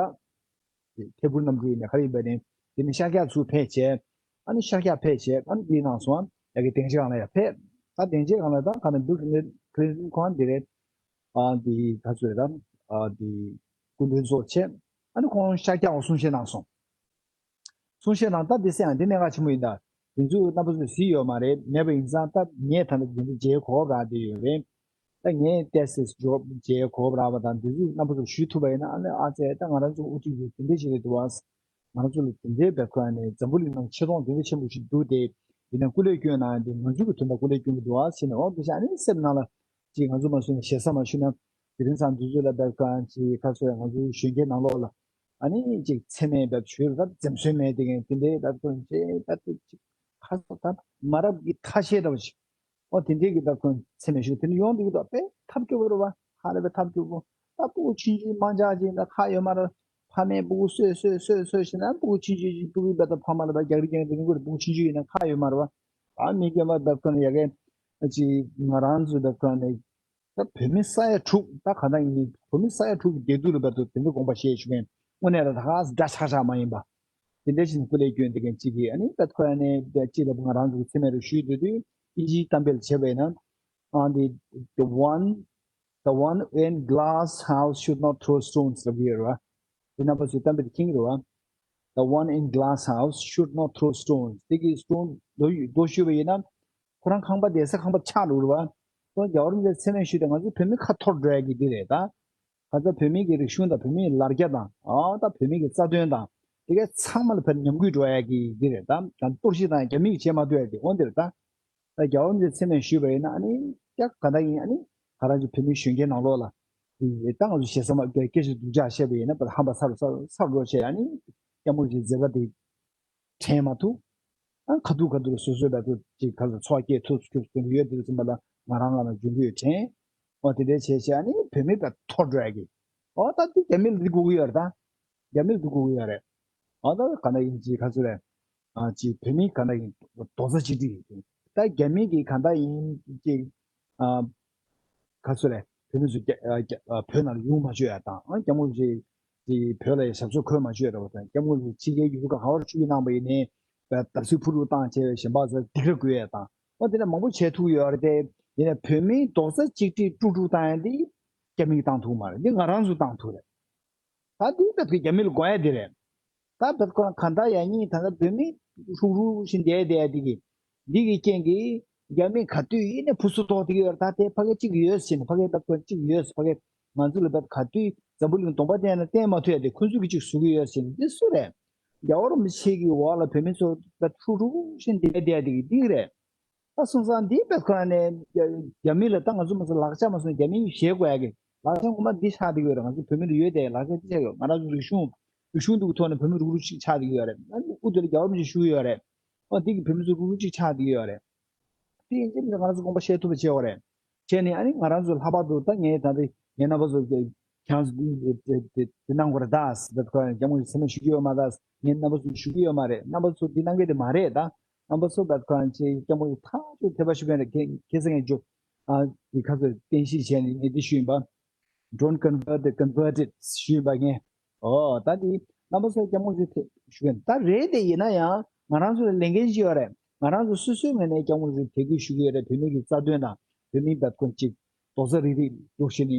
ཐད་འཕུར་གནམ་གྲུ་ཡིན་ནས་ག་རེ་ཡིན་པ་ནས་དེ་ནས་ཤར་རྒྱག་ཚུར་ཕེབས་བྱས། ཨ་ནི་ཤར་རྒྱག་ཕེབས་བྱས་ཨ་ནི་དེའི་ནང་སོང་ཡ་གི་སྡིངས་ཆ་སྒང་ལ་ཡ་ཕེབས། ད་སྡིངས་ཆའི་སྒང་ལ་ད་ག་ནས་བྷིལ་ཁི་ལིན་ཊོན་ཁོང་འདི་རེད། ཨ་འདི་ག་ཚོད་རེད་ད། ཨ་འདི་སྐུ་མགྲོན་གཙོ་བྱས། ཨ་ནི་ཁོང་ཤར་རྒྱག་གསུང་བཤད་གནང་སོང་། གསུང་བཤད་གནང་སྟབས་བདེ་སེ་ཡང་འདི་གནད་འགག་ཆེན་པོ་ཡིན་ད། དེ་ཚོ་རྣམ་པ་ཚོས་གཟིགས་ཡོད་མ་རེད། མེད་པ་ཡིན་ཙང་སྟབས་ངས་ད་ནི་དེ་ཚོ་མཇལ་གོ་རག་བསྡད་ཡོད་རེད། ད་ངས་ཏོག་ཙམ་འཇོག་མཇལ་གོ་རག་པ་དང་འདི་ཚོ་རྣམ་པ་ཚོར་ཞུས་ཐུབ་པ་ཡིན་ན་ཨ་ནི་ཨ་ཙེ་ད་ང་རང་ཚོ་དབུ་ཁྲིད་ཀྱིས་དེ་འདྲས་བྱས་ནས་འདུག་ཨ། ང་རང་ཚོ་ལ་དེ་འདྲས་བེད་ཁོ་ནས་འཛམ་བུ་གླིང་ནང་ཆེ་མཐོང་དེ་འདྲས་ཆེན་པོ་ཞིག་འདུག་སྟེ། ཡིན་ན་སྐུ་ལས་བསྐྱོན་གནང་ཡ་དེ་ང་ཚོ་གི་དོན་དག་སྐུ་ལས་བསྐྱོན་གྱི་འདུག་ཨ་ཟེར་ནས་འོ་འདི་བྱས་ཨ་ནི་སེམས་ནང་ལ། ཅིག་ང་ཚོ་མ་སུ་ནས་ཞེ་ས་མ་ཞུ་ན། དེ་རིང་སང་དུས་ཚོད་ལ་བེད་ཁོ་ཅིག་ཁ་སོ་ང་ཚོའི་གཞོན་སྐྱེས་ནང་ལོགས་ལ། ཨ་ནི་ཅིག་འཚེ་མེད་བེད་ཞུས་ལ་འཛེམ་ཟོན་མེད་དེ་གན་དེ་འདྲའི་བེད་ཁོ་ཅིག་བེད་ཅིག་ཁ་སོ་ད་མ་རབས་ཀྱི་ཐ་ཤལ་འདྲ་བ་ཞིག་འོ་དེ་འདྲའི་གི་བེད་ཁོ་འཚེ་མེད་ཞུ་དེ་ནི་ཡོང་དེ་གི་ད་དཔེ་ཐབས་སྐྱོ་བོ་རེད་བ། ཧ་ལས་པའི་ཐབས་སྐྱོ་བོ། ད་སྤུ་གུ་ཆུང་ཆུང་མང་ཇག་ཅིག་ད་ཁ་ཡོད་མ་རེད། ཕ་མས་སྤུ་གུ་གསོས་གསོས་གསོས་གསོས་ཞེས་ན་སྤུ་གུ་ཆུང་ཆུང་ཅིག་སྤུ་གུའི་བེད་ད་ཕ་མ་ལ་བ་རྒྱག་རི་རྒྱག་རི་དེ་གི་སྤུ་གུ་ཆུང་ཆུང་ཡིན་ན་ཁ་ཡོད་མ་རེད་བ། ད་མི་སྐྱོན་མ་བེད་ཁོ་ནི་ཡ་གི་ཅིག་ང་རང་ཚོ་བེད་ཁོ་ནི། ད་བོད་མི་ས་ཡ་དྲུག་ད་ག་ད་ཡིན་བོད་མི་ས་ཡ་དྲུག་གི་བདེ་སྡུག་ལ་བར་དུ་དེ་འདྲ་དགོངས་པ་བཞེས་ཞུ་མཁན་དངོས་གནས་ལ་ད་ག་འདྲ་ཆགས་ཆགས་མ་ཡིན་པ། དེ་འདྲ་ཞིག་སྐུ་ལས་བསྐྱོན་བསྡད་མཁན་གཅིག་གིས་ཨ་ནི་ད་ཁོ་ཡ་ནས་ད་གཅིག་ལ་ང་རང་ཚོ་གི་མཚན་སྨད་རུ་ཞུས་དུས་དུས་ཨིན་ཇིའི་གཏམ་དཔེ་ལ་བྱས་པ་ཡིན་ན། ཨ་འདི་the one the one in glass house should not throw stones ལབ་ཀྱི་ཡོད་རེད་བ། དེ་རྣམ་པ་ཚོས་གཏམ་དཔེ་དེ་མཁྱེན་གྱི་རེད་བ། The one in glass house should not throw stones དེ་གི་སྟོན་མདོ་མདོ་ཞུས་པ་ཡིན་ན། ཁོ་རང་ཁང་པ་བསྡད་ས་ཁང་པ་ཆག་འགྲོ་རེད་བ། ཁོ་རྒྱལ་བ་རིན་པོ་ཆེ་མཚན་སྨད་ཞུས་ཏེ་ང་ཚོ་བོད་མི་ཁ་འཐོར་འགྲོ་ཡ་གི་འདི་རེད་ད། ཁ་ཚ་བོད་མི་གི་རིག་གཞུང་དང་བོད་མིའི་ལ་རྒྱ་དང་ཨ་ད་བོད་མི་གི་རྩ་དོན་དང་དེ་གའི་ཚང་མ་ལ་ཕར་ཉམས་རྒུད་འགྲོ་ཡ་གི་འདི་རེད་ད། ད་གཏོར་བཤིག་དང་རྒྱ་མི་གི་བྱེད་མ་ཐུབ་ཡ་གི་འོ་འདི་རེད་ད། ད་རྒྱལ་བ་རིན་པོ་ཆེ་མཚན་སྨད་ཞུས་པ་ཡིན་ན་ཨ་ནི་ཀྱ་ག་ད་ཡིན་ཨ་ནི་ང་རང་ཚོ་བོད་མི་གཞོན་སྐྱེས་ནང་ལོགས་ལ་ད་ང་ཚོ་ཞེ་ས་མ་སྐད་ཆ་སྡུག་ཅག་བཤད་པ་ཡིན་ན་ཕར་ཧམ་པ་ཚ་རུ་ཚ་རུ་ཚ་རུ་འགྲོ་བྱས་ཨ་ནི་སྐྱ་མོ་གི་མཛད་པ་དེ། དྲན་མ་ཐུབ། ཨ་ཁ་ཐུག་ཁ་ཐུག་སོ་སོའི་བར་དུ་ཅིག་ཁ་ལ་ཚོགས་སྐྱེལ་ཐུབ་ཐུབ་ཐུབ་ཡོད་དུས་ཙམ་པ་ལ་ང་རང་ང་ལ་འཇུག་གི་ཡོད་དྲན། འོ་དེ་འདྲའི་བྱས་བྱས་ཨ་ནི་བོད་མི་བར་འཐོར་འགྲོ་ཡ་གི། འོ་ད་འདི་རྒྱ་མི་ལ་འདི་དགོས་ཀྱི་ཡོད་རེད་ད། རྒྱ་མི་ལ་འདི་དགོས་ཀྱི་ཡོད་རེད། འོ་ད་ག་འདྲ་ཡིན་ཅིག་ཁ་ཚུར་རེད། ཨ་ཅིག་བོད་མི་ག་འདྲ་ཡིན་རྡོག་རྩ་གཅིག་སྒྲིལ་ཡིན་ད་རྒྱ་མི་གི་ག་འདྲ་ཡིན་ཅིག་ཨ། ག་ཚོད་རེད། བོད་མི་ཚོ་རྒྱ་རྒྱ་བོད་ནང་ལ་ཡོང་མ་བཅུག་ཡ་དང་ཨ་སྐྱབས་མགོན་རིན་པོ་ཆེ་དེ་བོད་ལ་ཡ་ཞབས་སོར་འཁོད་མ་བཅུག་ཡ་འདྲ་བ་དང་སྐྱབས་མགོན་རིན་པོ་ཆེ་ཕྱི་རྒྱལ་ཡུལ་གྲུ་ཁག་ག་བར་བཅུག་གི་གནང་བ་ཡིན་ནའི་བརྡབ་གསིག་ཕུ་རུ་བཏང་བྱས་པའི་གཞན་པ་ཚོར་སྡིགས་ར་དགོས་ཡ་དང་ཨ་དེ་འདྲ་མང་པོ་བྱས་ཐུབ་ཡོད་རེད་དེ་ཡིན་ན་བོད་མིའི་རྡོག་རྩ་གཅིག་སྒྲིལ་དཀྲུག་དཀྲུག་བཏང་ཡ་འདི་རྒྱ་མིས་བཏང་ཐུབ་མ་རེད་འདི་ང་རང་ཚོས་བཏང་ཐུབ་རེད། ད་འདི་ད་རྒྱ་མི་ལ་དགོས་ཡ་འདི་རེད། ད་བེད་ཁོ་རང་ག་འདྲ་ཡ་གཉིས་ད་ལྟ་བོད་མི་ཧྲུག་ཧྲུག་བཞིན་བསྡད་བསྡད་འདི་གི་འདི་གི་རྐྱེན་གྱིས་རྒྱ་མི་ག་དུས་ཡིན་ནས་བུ་སུ་ཐོག་འདི་གི་ཡོད་ད་དེ་ཕ་གི་གཅིག་ཡོད་ཟེར་ནས་ཕ་གི་བེད་ཁོ་གཅིག་ཡོད་ཟེར་ཕ་གི་ང་ཚོ་ལ་བེད་ག་དུས་འཛམ་བུ་གླིང་གདོང་པ་བསྟན་ན་བསྟན་མ་ཐུབ་ཡ་དེ་ཁོ་ཚོ་གི་གཅིག་བཟོ་གི་ཡོད་ཟེར་ནས་འདི་སུ་རེད། རྒྱལ་བ་རིན་པོ་ཆེ་གི་འོག་ལ་བོད་མི་ཚོ་བེད་ཧྲུག་ཧྲུག་བཞིན་བསྡད་བསྡད་འདི་གི་འདི་གི་རེད། ད་སོང་ཙང་འདི་བེད་ཁོ་རང་ནས་རྒྱ་མི་ལ་ད་ང་ཚོ་མ་ཚོ་ལག་ཆ་མ་སོང་རྒྱ་མིའི་བཞེས་དགོས་ཡ་གི་ ལག་ཆ་ངོ་མ་འདི་ཆགས་བསྡད་ཀྱི་ཡོད་རེད། ང་ཚོ་བོད་མི་ལ་ཡོད་དེ་ལག་ཆ་འདི་ཆགས་ཡོད། ང་རང་ཚོ་རིག་གཞུང་རིག་གཞུང་འདུག་ཐོག་ནས་བོད་མི་རུག་རུག་ཅིག་ཆགས་བསྡད་ཀྱི་ཡོད་རེད། ཨ་ནི་ཨུ་དེ་ལ་རྒྱལ་བ་རིན་པོ་ཆེ་བཞུགས་ཡོད་རེད། ཨོ་འདི་གི་བོད་མི་ཚོ་རུག་རུག་ཅིག་ཆགས་བསྡད་ཀྱི་ཡོད་རེད། དེ་ཡིན་ཙང་ང་རང་ཚོ་དགོངས་པ་བཞེས་ཐུབ་པ་བྱེད་དགོས་རེད། བྱས་ནས་ཨ་ནི་ང་རང་ཚོ་ལྷག་པར་དུ་ད་ངས་ད་ལྟ་ངས་རྣམ་པ་ཚོ་ཁྱེད་རང་ཚོ་འདི་འདི་འདི་འདི་གནང་དགོས་རེད། ད་ཟེར་བ་ཁོ་རང་སྐྱབས་མགོན་མཆོག་སེམས་ནས་ཞུ་གི་ཡོད་མ་རེད། ངས་རྣམ་པ་ཚོ་ཞུ་གི་ཡོད་མ་རེད། རྣམ་པ་ཚོ་འདི་གནང་གི་དེ་མ་རེད། ད་རྣམ་པ་ཚོ་བད་ཁོ་རང་ཆེ་སྐྱབས་མགོན་ཐག་ཆོད་དད་པ་ཞུ་མཁན་རེད། ཁྱེད་ཁྱེད་ཚོ་ངས་འཇོག་ཨ་འདི་ཁ་ཚོད་བསྟན་བཤིག་བྱས་ནས་ངས་འདི་ཞུས་ཡིན་པ། Don't convert the converted ཞུས་པ་ངས། ཨོ་ད་འདི་རྣམ་པ་ཚོ་སྐྱབས་མགོན་ཚོས་ཐེ་ཞུ་གན་ད་རེད། དེ་ཡིན་ན་ཡང་ང་རང་ཚོ་ལ་ལས་འགན་ཅིག་ཡོད་རེད། ང་རང་ཚོ་སོ་སོའི་ངོས་ནས་སྐྱབས་མགོན་ཚོས་དད་གུས་ཞུ་གི་ཡོད་རེད། བོད་མི་གི་རྩ་དོན་དང་བོད་མི་བད་ཁོ་ཅིག་རྡོག་རྩ་རིལ་རིལ་འདུག་བྱས་ནས་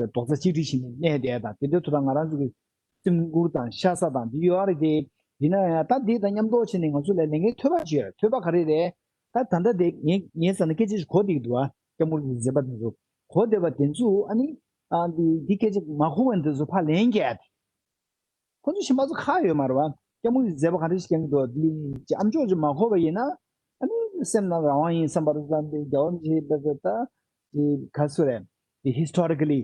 རྡོག་རྩ་གཅིག་སྒྲིལ་བྱས་ནས་གནས་བསྡད་དང་དེ་འདྲའི་ཐོག་ལ་ང་རང་ཚོ་གི་སེམས་ཁུར་དང་ཤ་ཚ་དང་འདི་ཡོད་རེད་དེ། ཡིན་ན་ཡང་ད་འདི་དང་མཉམ་དུ་བྱས་ནས་ང་ཚོ་ལ་ལས་འགན་ཐོལ་པ་ཅིག་ཡོད་རེད། ཐོལ་པ་ག་རེ་རེད། ད་ད་ལྟ་དེ་ངས་ངས་ཟེར་ན་སྐད་ཆ་ཞིག་གོ་བསྡད་ཀྱི་འདུག་ཨ། སྐྱབས་མགོན་གྱི་མཛད་པ་དེ་ཚོ་གོ་བསྡད་པ་དེ་ཚོ་ཨ་ནི་ཨ་འདི་འདི་སྐད་ཆ་མ་གོ་བ་འདི་ཚོ་ཕར་ལན་རྒྱག་ཁོ་ཚོ་གཞན་པ་ཚོ་ཁག་ཡོད་མ་རེད་བ། སྐྱབས་མགོན་གྱི་མཛད་པ་ག་འདྲ་ཞིག་སྐྱོན་གྱི་འདུག་འདི་ཅི་ཨམ་ཅོག་ཅིག་མ་གོ་བ་ཡིན་ན་ཨ་ནི་སེམས་ནང་རང་དབང་ཡིན་བསམ་པ་རེད། ད་འདི་རྒྱལ་བ་རིན་པོ་ཆེའི་དཔེ་ཚོ་ད་འདི་ག་ཚོད་རེད། འདི་ཧི་སི་ཊོ་རི་ཀ་ལི་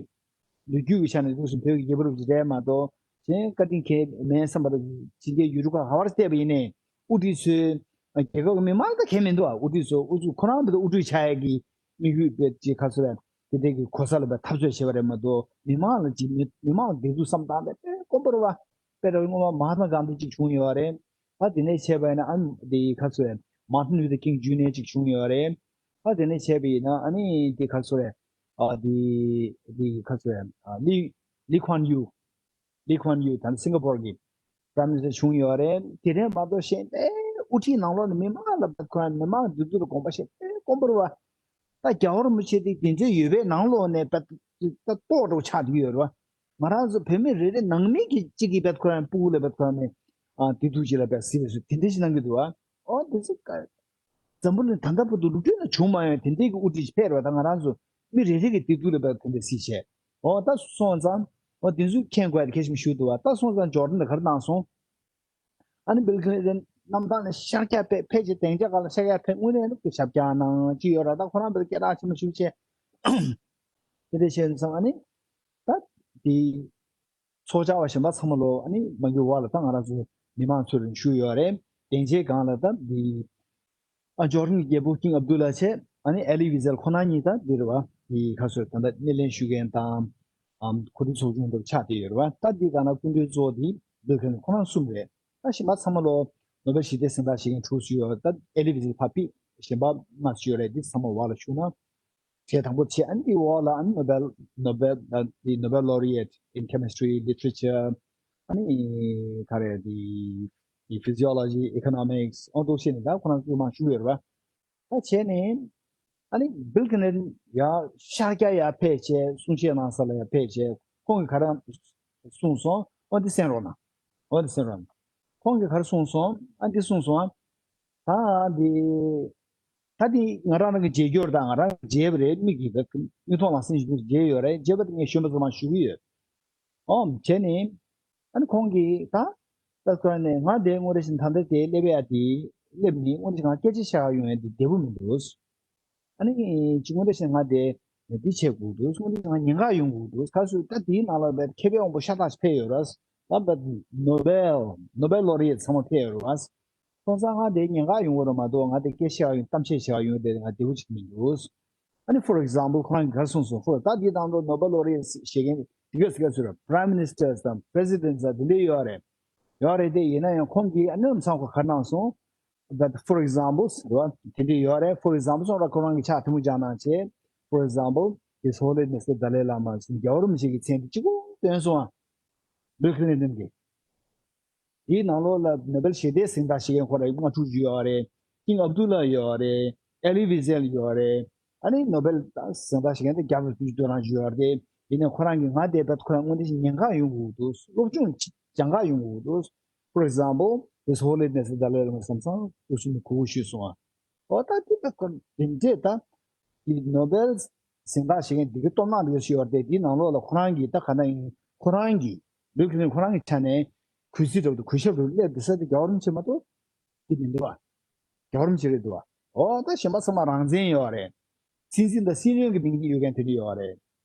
ལོ་རྒྱུས་ཀྱི་ཆ་ནས་འདུག་སེ་བོད་ཀྱི་རྒྱལ་པོ་རིན་པོ་ཆེ་རེད་མ་གཏོགས་གཞན་བཀའ་དྲིན་ཁེལ་མེད་བསམ་པ་རེད། ཕྱི་རྒྱལ་ཡུལ་གྲུ་ཁག་ག་བར་བལྟས་པ་ཡིན་ནའི་དབུ་ཁྲིད་ཚོས་རྒྱལ་ཁབ་ཀྱི་མི་མང་ལ་ད་གལ་མི་འདུག་ཨ། དབུ་ཁྲིད་ཚོ་དབུ་ཚོ་ཁོ་རང་བོད་དུ་དབུ་ཁྲིད་ཆགས་ཡས་ཀྱི་དམིགས་ཡུལ་དཔེ་ཅིག་ག་ཚོད་རེད། དེ་འདྲའི་གི་གོ་ས་ལ་བའི་འཐབ་རྩོད་བྱས་པ་རེད་མ་གཏོགས་མི་མང་ལ་ཅིག་མི་མི་མང་ལ་བདེ་སྡུག་བསམ་སྟངས་དེ་དཔེ་དཀོན་པོ་རེད་བ། དཔེ་ར་སྔོན་མ་མ་ཧཱ་ཏྨ་གྷན་དྷི་ཅིག་བྱུང་ཡོད་རེད། ད་དེ་ནས་བྱས་པ་ཡིན་ན་ཨ་ནི་དེ་ག་ཚོད་རེད། མཱ་ཏིན་ལུ་ཐར་ཀིང་ཇུ་ནི་ཡར་ཅིག་བྱུང་ཡོད་རེད། ད་དེ་ནས་བྱས་པ་ཡིན་ན་ཨ་ནི་དེ་ག་ཚོད་རེད། ཨ་དེ་དེ་ག་ཚོད་རེད། ཨ་ལི་ལི་ཁུའན་ཡུ། ལི་ཁུའན་ཡུ་ད་ནི་སིང་ག་པོར་གི་པ་རེམ་མི་ནི་སི་ཊར་བྱུང་ཡོད་རེད། དེ་རིང་མ་གཏོགས་གཞན་པའི་དབུ་ཁྲིད་ནང་ལོགས་ནས་མི་མང་ལ་བད་ཁོ་རང་མི་མང་འདུ་འཛོམས་ལ་དགོངས་པ་བཞེས་དེ་དཀོན་པོ་རེད་བ། ད་རྒྱལ་བ་རིན་པོ་ཆེ་དེ་དེ་འདྲ་ཡོད་པའི་ནང་ལོགས་ནས་ད་ད་ལྟོགས་འགྲོ་ཆགས་འདུག་ཡོད་རེད་བ། ང་རང་ཚོ་བོད་མི་རེ་རེ་ནང་མི་གི་གཅིག་གིས་བད་ཁོ་རང་སྤུ་གུ་ལ་བད་ཁོ་རང་ནས་ཨ་དེ་འདུག་ཅིག་ལ་བད་སྲིད་པ་སུ་དེ་འདྲ་ཞིག་གནང་གི་འདུག་བ། ཨོ་དེ་ཚོ་ཀ་འཛམ་བུ་གླིང་ད་ལྟ་བར་དུ་ལོ་རྒྱུས་ནང་བྱུང་མ་ཡོང་དེ་འདྲའི་གི་དབུ་ཁྲིད་ཅིག་ཕེབས་རེད་བ། ད་ང་རང་ཚོ་མི་རེ་རེ་གི་སྡིག་སྡུག་ལ་བབས་དེ་འདྲ་སྲིད་བྱས། འོ་ད་སོང་ཙང་འོ་དེ་ཚོ་མཁྱེན་དགོས་ཡ་དེ་གལ་ཆེན་པོ་ཞིག་འདུག་བ། ད་སོང་ཙང་ཇོར་ཌན་ལ་ག་རེ་གནང་སོང་། ཨ་ནི་བིལ་ཁི་ལིན་ཊོན་གནམ་ཐང་ནས་ཤར་རྒྱག་ཕེབས་ཕེབས་བྱས་སྡིངས་ཆ་སྒང་ལ་ཤར་རྒྱག་ཕེབས། དངོས་གནས་ནི་ཁོ་ཞབས་བཀྱག་གནང་ཅི་ཡོད་ར། ད་ཁོ་རང་བིལ་སྐད་གྲགས་ཆེན་པོ་ཞིག་བྱས། དེ་འདྲ་བྱས་ཙང་ཨ་ནི་ད་དེ། ཚོགས་བཅར་བ་གཞན་པ་ཚང་མ་ལོ་ཨ་ནི་མ་གི་འོག་ལ་ད་ང་རང་ཚོ་མི་མང་ཚོ་རིང་བཞུགས་ཡོད་རེད། སྡིངས་ཆའི་སྒང་ལ་ད་འདི་ཨ་ཇོར་ཌན་གྱི་རྒྱལ་པོ་ཀིང་ཨབ་དུ་ལ་བྱས་ཨ་ནི་ཨེ་ལི་ཝི་ཟེལ་ཁོ་ན་གཉིས་ད་འདི་རེད་བ། འདི་ག་ཚོད་ད་ལྟ་སྣེ་ལེན་ཞུ་མཁན་དང་ཨམ་གོ་སྒྲིག་ཚོགས་ཆུང་འདིར་ཆགས་བསྡད་ཡོད་རེད་བ། ད་འདི་སྒང་ལ་སྐུ་མགྲོན་གཙོ་བོ་འདི་བིལ་ཁི་ལིན་ཁོ་རང་གསུམ་རེད། ད་གཞན་པ་ཚང་མ་ལོ་ནོ་བེལ་ཞི་བདེ་གཟེངས་རྟགས་བཞེས་མཁན་དྲུག་ཅུ་ཡོད་རེད། ད་ཨེ་ལི་ཝི་ཟེལ་ཕར་ཕུད། གཞན་པ་ལྔ་ཅིག་ཡོད་རེད། འདི་ཚང་མ་འོག་ལ་བཞུགས་ན། གྲས་དང་པོ་བྱས། ཨ་ནི་འདི་འོག་ལ་ཨ་ནི་ནོ་བེལ་ནོ་བེལ་ཨ་འདི་ནོ་བེལ་ལོ་རི་ཨེཊ་in chemistry literature ཨ་ནི་ག་རེ་འདི་འདི་physiology economics ཨོ་འདུག་བྱས་ནས་ད་ཁོ་རང་ཚོ་མང་ཤོས་ཡོད་རེད་བ། ད་བྱས་ནས་ཨ་ནི་བིལ་ཁི་ལིན་ཊོན་ཡར་ཤར་རྒྱག་ཡར་ཕེབས་བྱས་གསུང་བཤད་གནང་ས་ལ་ཡར་ཕེབས་བྱས་ཁོང་གིས་ག་རེ་གསུངས་སོང་། ཨོ་འདི་གསན་རོགས་གནང་། ཨོ་འདི་གསན་རོགས་གནང་། ཁོང་གིས་ག་རེ་གསུངས་སོང་། ཨ་འདི་གསུངས་སོང་ཨ། ད་འདི། ད་འདི་ང་རང་རང་གི་མཇལ་རྒྱུ་རེད། ད་ང་རང་གི་མཇལ་བ་རེད། མིག་གིས་མིག་མཐོང་ལག་ཟིན་ཞིག་མཇལ་ཡོད་རེད། མཇལ་བ་དེ་ངས་གཞོན་པ་ཚོ་མར་ཞུ་གི་ཡོད། ཨོམ་བྱས་ནས་ཨ་ནི་ཁོང་གིས་ད་ད་ཁོ་ནས་ང་དེ་དངོས་གནས་བྱས་ན་ད་ལྟ་དེ་སླེབས་ཡ་དེ་སླེབས་ནི་དངོས་གནས་ང་སྐད་ཆ་བཤད་ཡ་ཡོང་ཡ་དེ་བདེ་པོ་མི་འདུག་ཨ་ནི་ཅི་དངོས་གནས་བྱས་ན་ང་དེ་འདི་བྱེད་དགོས་འདུག་དངོས་གནས་ང་ཉེན་ཁ་ཡོང་དགོས་འདུག་ཁ་སུ་ད་དེའི་ནང་ལ་བས་མཁས་པའི་དབང་པོ་ཤ་སྟག་ཞིག་ཕེབས་ཡོད་རེད། ད་བས་ནོ་བེལ་ནོ་བེལ་ལོ་རི་ཨེཊ་ཚང་མ་ཕེབས་ཡོད་རེད། སོང་ཙང་ང་དེ་ཉེན་ཁ་ཡོང་གི་རེད་མ་གཏོགས་ང་དེ་སྐད་བཤད་ཡ་ཡོང་གཏམ་བཤད་བྱེད་ཡ་ཡོང་དེ་ང་བདེ་པོ་ཅིག་མི་འདུག་ཨ་ནི་for example ཁོ་རང་གིས་ག་རེ་གསུངས་སོང་ཧོ། ད་འདི་དང་པོ་ནོ་བེལ་ལོ་རི་ཨེཊ་བཞེས་མཁན་དེ་ག་ཟེར་ག་ཟེར་prime ministers དང་presidents དང་དེ་འདྲ་ཡོད་རེད། ཡོད་རེད་དེ་ཡིན་ན་ཡང་ཁོང་གིས་ཨ་ནི་ལམ་སང་ཁོ་ག་རེ་གནང་སོང་། But for examples རེད་བ། དེ་འདྲ་ཡོད་རེད། For example སོང་ར་ཁོ་རང་གིས་ཕྱག་ཐལ་མོ་སྦྱར་གནང་བྱས། For example His Holiness the Dalai Lama ཟེར་རྒྱལ་བ་རིན་པོ་ཆེ་གི་མཚན་དེ་གཅིག་པོ་བཏོན་སོང་ཨ། བིལ་ཁི་ལིན་ཊོན་གྱིས། དེའི་ནང་ལོགས་ལ་ནོ་བེལ་ཞི་བདེའི་གཟེངས་རྟགས་བཞེས་མཁན་ཁོ་རང་ལྔ་དྲུག་ཅིག་ཡོད་རེད། ཀིང་ཨབ་དུ་ལ་ཡོད་རེད། ཨེ་ལི་ཝི་ཟེལ་ཡོད་རེད། ཨ་ནི་ནོ་བེལ་གཟེངས་རྟགས་བཞེས་མཁན་དེ་བརྒྱ་དང་བདུན་ཅུ་དོན་གྲངས་ཅིག་ཡོད་རེད། ཡིན་ནའི་ཁོ་རང་གིས་ང་དེ་བས་ཁོ་རང་དངོས་གནས་ཉེན་ཁ་ཡོང་དགོས་འདུག་སློབ་སྦྱོང་ཅིག་སྦྱང་ག་ཡོང་དགོས་འདུག For example His Holiness the Dalai Lama བསམ་སང་སོ་སོ་ནས་གོ་གོ་ཞུས་སོང་ཨ། ཨོ་ད་དེ་ད་ཁོ་དེ་འདྲས་ད། དེ་ནོ་བེལ་གཟེངས་རྟགས་བཞེས་མཁན་འདི་གའི་སྟོབས་ནག་འདི་ག་ཞིག་ཡོད་རེད་དེ། དེའི་ནང་ལོགས་ལ་ཁོ་རང་གིས་ད་ག་ན་ཡིན་ཁོ་རང་གིས་བིལ་ཁི་ལིན་ཁོ་རང་གི་ཆ་ནས་གུས་བརྩི་འདྲ་བོ་དང་གུས་ཞབས་འདྲ་བོ་སླེབས་འདུག་ས་དེ་རྒྱལ་བ་རིན་པོ་ཆེ་མ་གཏོགས་དེ་མི་འདུག་བ། རྒྱལ་བ་རིན་པོ་ཆེ་རེད་འདུག་བ། ཨོ་ད་གཞན་པ་ཚང་མ་རང་བཙན་ཡོད་རེད། སྲིད་འཛིན་དང་སྲིད་བློན་གྱི་མིང་ཡོད་མཁན་དེ་འདྲ་ཡོད་རེད།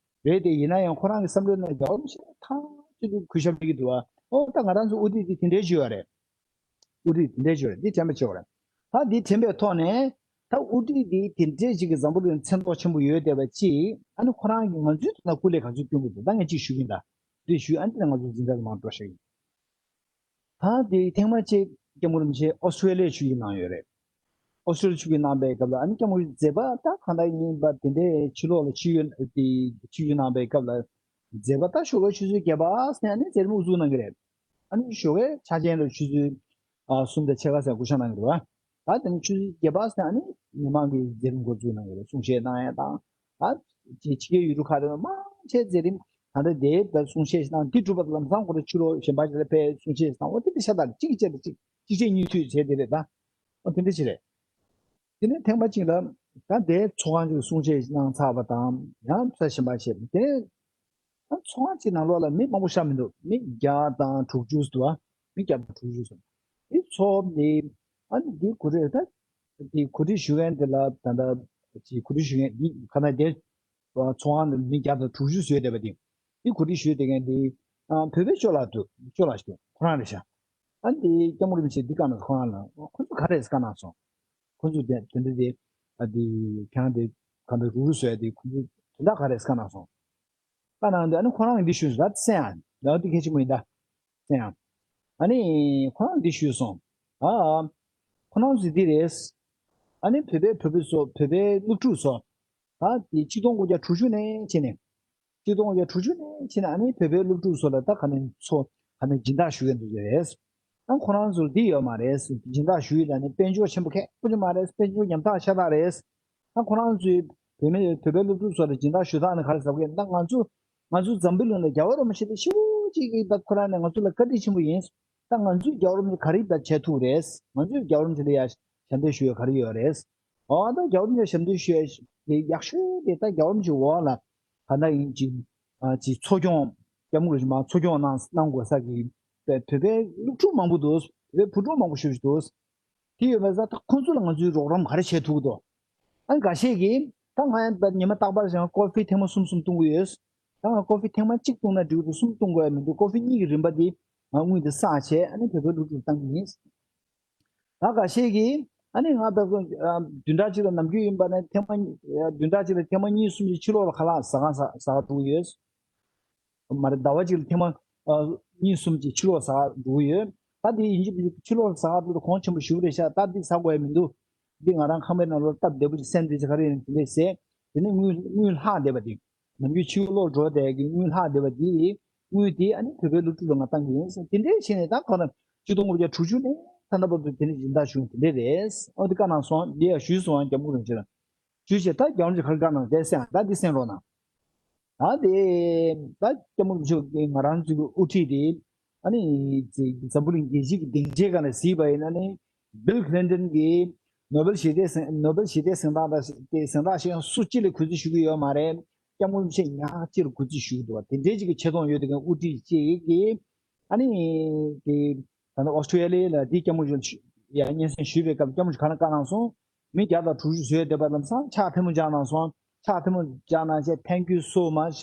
རེད་དེ། ཡིན་ན་ཡང་ཁོ་རང་གི་བསམ་བློའི་ནང་རྒྱལ་བ་རིན་པོ་ཆེ་ཐག་གཅོད་དུ་གུས་ཞབས་བྱེད་ཀྱི་འདུག་བ། ཨོ་ད་ང་རང་ཚོ་དབུ་ཁྲིད་འདི་དེ་འདྲའི་བྱོས་པ་རེད། དབུ་ཁྲིད་དེ་འདྲའི་བྱོས་རེད། འདི་དྲན་པ་བྱེད་པ་རེད། ད་འདི་དྲན་པའི་ཐོག་ནས་ད་དབུ་ཁྲིད་འདི་དེ་འདྲའི་ཞིག་གི་འཛམ་བུ་གླིང་མཚན་ཐོག་ཆེན་པོ་ཡོད་བསྡད་པ་ཅིག་ཨ་ནི་ཁོ་རང་གིས་ང་ཚོའི་ཐོག་ན་སྐུ་ལས་ག་ཚོད་སྐྱོན་གྱི་འདུག་ད་ངས་གཅིག་ཞུ་གིན། ད་འདི་ཞུས། ཨ་ནི་དེ་ནས་ང་ཚོ་འཛིན་གྲྭ་ལ་མར་འགྲོ་ཤག་ཡིན། ད་དེ་ཐེངས་མ་གཅིག་སྐྱབས་མགོན་རིན་པོ་ཆེ་ཨོ་སི་ཀྲོ་ལི་ཡ་ཆིབས་བསྒྱུར་གནང་ཡོད་རེད། ཨོ་སི་ཀྲོ་ལི་ཡ་ཆིབས་བསྒྱུར་གནང་པའི་སྐབས་ལ་ཨ་ནི་སྐྱབས་མགོན་མཛད་པ་ད་གང་འདྲ་ཡིན་པ་དེ་འདྲའི་ཕྱི་ལོགས་ལ་ཆིབས་བསྒྱུར་དེ་ཆིབས་བསྒྱུར་གནང་པའི་སྐབས་ལ་མཛད་པ་ད་ཞོགས་ཀའི་ཆུ་ཚོད་བརྒྱད་པ་ཟེར་ནས་ཨ་ནི་མཛད་རིམ་དབུ་འཛུགས་གནང་གི་རེད། ཨ་ནི་ཞོགས་ཀའི་ཆ་ཅན་ལ་ཆུ་ཚོད་ཨ་གསུམ་དང་ཕྱེད་ཀ་ཟེར་སྐུ་ཞབས་གནང་གི་རེད་བ། ད་དེ་ནས་ཆུ་ཚོད་བརྒྱད་པ་ཟེར་ཨ་ནི་མི་མང་གི་མཛད་རིམ་འགོ་འཛུགས་གནང་གི་རེད། གསུང་བཤད་གནང་ཡ་དང་། ད་ཅིག་ཕྱི་རྒྱལ་ཡུལ་གྲུ་ཁག་རེ་མང་ཆེ་མཛད་རིམ་ད་ལྟ་དེའི་ད་གསུང་བཤད་ཞིག་དང་འདི་གྲུབ་པ་ལམ་སང་ཁོ་རང་ཕྱི་ལོགས་གཞན་པ་ཞིག་ལ་ཕེབས་གསུང་བཤད་ཞིག་དང་། འོ་དེ་འདྲ་ཤ་སྟག་གཅིག་བྱས་ད་གཅིག་གཅིག་བྱས་གཉིས་མཐུད་བྱས་དེ་རེད་ད། འོ་དེ་འདྲ་ཞིག་རེད། དེ་ནས་ཐེངས་མ་གཅིག་ལ་ད་དེའི་ཚོགས་ཁང་གཅིག་གསུང་བཤད་ཞིག་གནང་ཚར་བ་དང་ཡང་ས་གཞན་པ་ཞིག་དེ། ཨ་ཚོགས་ཁང་གཅིག་ནང་ལོགས་ལ་མི་མང་པོ་ཤར་མི་འདུག་མི་བརྒྱ་དང་དྲུག་ཅུ་འདུག་ཨ། མི་བརྒྱ་དང་དྲུག་ཅུ་སོང་། དེ་ཚོགས་འདི་ཨ་ནི་འདི་གོ་སྒྲིག་ད་འདི་གོ་སྒྲིག་ཞུ་མཁན་དེ་ལ་ད་ལྟ་ཅིག་གོ་སྒྲིག་ཞུ་མཁན་འདི་ག་ན་དེ་ཚོགས་ཁང་ནང་མི་བརྒྱ་དང་དྲུག་ཅུ་བཟོས་བསྡད་པ་དེ། འདི་གོ་སྒྲིག་ཞུས་བསྡད་མཁན་འདི་ཨ་བོད་པའི་ཅོ་ལགས་འདུག་ཅོ་ལགས་ཤིག་འདུག་ཁོ་རང་རེད་ཤག་ཨ་འདི་སྐྱབས་མགོན་རིན་པོ་ཆེ་འདི་བཀའ་གནང་སོང་། ཁོ་རང་ལ་ཁོ་ཚོ་ག་རེ་བཀའ་གནང་སོང་། ཁོ་ཚོ་དེ་དེ་འདྲ་དེ་ཨ་འདི་ཁྱེད་རང་དེ་ག་འདྲ་རུག་རུག་བཟོས་དེ་ཁོ་ཚོ་དོན་དག་ག་རེ་བཀའ་གནང་སོང་། བཀའ་གནང་དུས་ཨ་ནི་ཁོ་རང་གིས་འདི་ཞུས་སོང་། ད་གསན་ཨ། ཡང་འདི་གལ་ཆེན་པོ་ཡིན་ད། གསན་ཨ། ཨ་ནི་ཁོ་རང་འདི་ཞུས་སོང་། ཨ། ཁོ་རང་ཚོས་འདི་རེད། ཨ་ནི་བོད་པའི་བོད་པའི་ཚོ་བོད་པའི་སློབ་ཕྲུག་ཚོ། ད་དེ་ཆིག་སྟོང་དགུ་བརྒྱ་དྲུག་ཅུ་ནས་བྱས་ནས། ཆིག་སྟོང་དགུ་བརྒྱ་དྲུག་ཅུ་ནས་བྱས་ནས་ཨ་ནི་བོད་པའི་སློབ་ཕྲུག་ཚོ་ལ་ད་ག་ནས་ཚོ་ག་ནས་སྦྱིན་བདག་ཞུ་གི་འདུག་རེད། ཨ་ཁོ་རང་ཚོར་འདི་ཡོད་མ་རེད། སྦྱིན་བདག་ཞུ་ཡི་ལ་ནི་དཔལ་འབྱོར་ཆེན་པོ་ཁེ་པོ་ཅིག་མ་རེད། དཔལ་འབྱོར་ཉམ་ཐག་ཤ་སྟག་རེད། ཨ་ཁོ་རང་ཚོས་བོད་མི་བོད་པའི་སློབ་ཕྲུག་ཚོ་ལ་སྦྱིན་བདག་ཞུ་སྟངས་ནི་ག་རེ་ཟེར་བ་གི་ད་ང་ཚོ་ང་ཚོ་འཛམ་བུ་གླིང་ལ་རྒྱལ་བ་རིན་པོ་ཆེ་དེ་ཞེ་པོ་ཅིག་གིས་ད་ཁོ་རང་ནས་ང་ཚོ་ལ་བཀའ་དྲིན་ཆེན་པོ་ཡིན། ད་ང་ཚོས་རྒྱལ་བ་རིན་པོ་ཆེ་ག་རེ་ད་བྱེད་ཐུབ་རེད། ང་ཚོས་རྒྱལ་བ་རིན་པོ་ཆེ་ལ་ཡ་ཞབས་འདེགས་ཞུ་ཡ་ག་རེ་ཡོད་རེད། ཨ་ད་རྒྱལ་བ་རིན་པོ་ཆེ་ཞབས་འདེགས་ཞུ་ཡ་དེ་ཡག་ཤོས་དེ་ད་རྒྱལ་བ་རིན་པོ་ཆེ་འོག་ལ་ག་འདྲ་ཡིན་ཅིག་ཨ་ཅིག་འཚོ་སྐྱོང་སྐྱབས་མགོན་རིན་པོ་ཆེ་མ་འཚོ་སྐྱོང་གནང་གནང་དགོས་ས་གི་བོད་པའི་སློབ་ཕྲུག་མང་པོ་འདུག་བོད་པའི་བུ་ཕྲུག་མང་པོ་ཞེ་པོ་ཅིག་འདུག་དེ་ཡོད་པ་ས་ད་ཁོང་ཚོ་ལ་ང་ཚོས་རོགས་རམ་ག་རེ་བྱེད་ཐུབ་ཀྱི་འདུག་ཨ་འགའ་ཤས་ཀྱིས་ད་ང་ཡང་ཉི་མ་རྟག་པར་བཞིན་ཀོ་ཧྥི་ཐེངས་མ་གསུམ་གསུམ་བཏུང་གི་ཡོད། ད་ང་ཀོ་ཧྥི་ཐེངས་མ་གཅིག་བཏུང་ན་འགྲིག་གི་འདུག་གསུམ་བཏུང་དགོས་ཡ་མི་འདུག་ཀོ་ཧྥི་གཉིས་ཀྱི་རིམ་པ་འདི་ང་དངུལ་འདི་བསགས་བྱས་ཨ་ནི་བོད་པའི་སློབ་ཕྲུག་བཏང་གི་ཡིན། ད་འགའ་ཤས་ཀྱིས་ཨ་ནི་ང་བོད་པ་བདུན་ཕྲག་གཅིག་ལ་ནམ་རྒྱུན་ཡིན་པ་ན་ཐེངས་མ་བདུན་ཕྲག་གཅིག་ལ་ཐེངས་མ་གཉིས་གསུམ་ཅིག་ཕྱི་ལོགས་ལ་ཁ་ལག་ཟ་ཁང་ཟ་ཟ་ག་འགྲོ་གི་ཡོད། མ་རེད། ཟླ་བ་གཅིག་ལ་ཐེངས་མ་ཨ་གཉིས་གསུམ་ཅིག་ཕྱི་ལོགས་ཟ་འགྲོ་གི་ཡོད། ད་དེ་ཡིན་གཅིག་མིན་གཅིག་ཕྱི་ལོགས་ཟ་འགྲོ་དུས་གོང་ཆེན་པོ་ཞེ་པོ་རེད་ཤག་ད་འདི་ཟ་དགོས་ཡ་མི་འདུག་འདི་ང་རང་ཁང་པའི་ནང་ལོགས་སྟབས་བདེ་པོ་ཅིག་སེམས་བདེ་ཅིག་ག་རེ་ཡིན་དེ་འདྲས་ཟས། དེ་ནས་དངུལ་དངུལ་ལྷག་བསྡད་པ་དེ། ནམ་རྒྱུན་ཕྱི་ལོགས་འགྲོ་བསྡད་ཀྱི་དངུལ་ལྷག་བསྡད་པ་དེ། དངུལ་དེ་ཨ་ནི་བོད་པའི་སློབ་ཕྲུག་ལ་ང་བཏང་གི་ཡིན་ཟེར་དེ་འདྲས་བྱས་ནས་ད་གོ་ན་ཆིག་སྟོང་དགུ་བརྒྱ་དྲུག་ཅུ་ནས་ད་ལྟ་བར་དུ་དེ་ནས་སྦྱིན་བདག་ཞུ་དེ་འདྲས་རེད། ཨོ་དེ་བཀའ་གནང་སོང་། འདི་ཡང་ཞུས་སོང་ཨ་སྐྱབས་མགོན་རིན་པོ་ཆེ་ལ། ཞུས་བྱས་ད་སྐྱབས་མགོན་རིན་པོ་ཆེ་ག་རེ་བཀའ་གནང་དེ་གསན་ཨ་ད་འདི་གསན་རོགས་གནང་། ད་དེ་ད་སྐྱབས་མགོན་རིན་པོ་ཆེ་གིས་ང་རང་ཚོའི་དབུ་ཁྲིད་དེ་ཨ་ནི་འཛམ་བུ་གླིང་རྒྱལ་སྤྱི་གི་སྡིངས་ཆའི་སྒང་ལ་གཟིགས་པ་ཡིན་ན་ནི་བིལ་ཁི་ལིན་ཏོན་གྱིས་ནོ་བེལ་ཞི་བདེའི་གཟེངས་ནོ་བེལ་ཞི་བདེའི་གཟེངས་རྟགས་དང་དེ་གཟེངས་རྟགས་ཤིག་ཡང་སུ་གཅིག་ལ་གུས་བརྩི་ཞུ་གི་ཡོད་མ་རེད། སྐྱབས་མགོན་རིན་པོ་ཆེ་ཉག་གཅིག་ལ་གུས་བརྩི་ཞུ་གི་འདུག་བ། དེ་འདྲའི་ཅིག་གི་ཆེ་མཐོང་ཡོད་དེ་གའི་དབུ་ཁྲིད་ཅིག་གིས་ཨ་ནི་དེ་ད་ནི་ཨོ་སི་ཀྲེ་ལི་ཡ་ལ་དེ་སྐྱབས་མགོན་ཡང་སྙན་སེང་ཞུས་པའི་སྐབས་སྐྱབས་མགོན་ག་ལ་བཀའ་གནང་སོང་། མི་བརྒྱ་དང་དྲུག་ཅུ་བཟོས་བསྡད་པ་ལམ་སང་ཕྱག་ཐལ་མོ་སྦྱར་གནང་སོང་། ཕྱག་ཐལ་མོ་སྦྱར་གནང་བྱས། Thank you so much.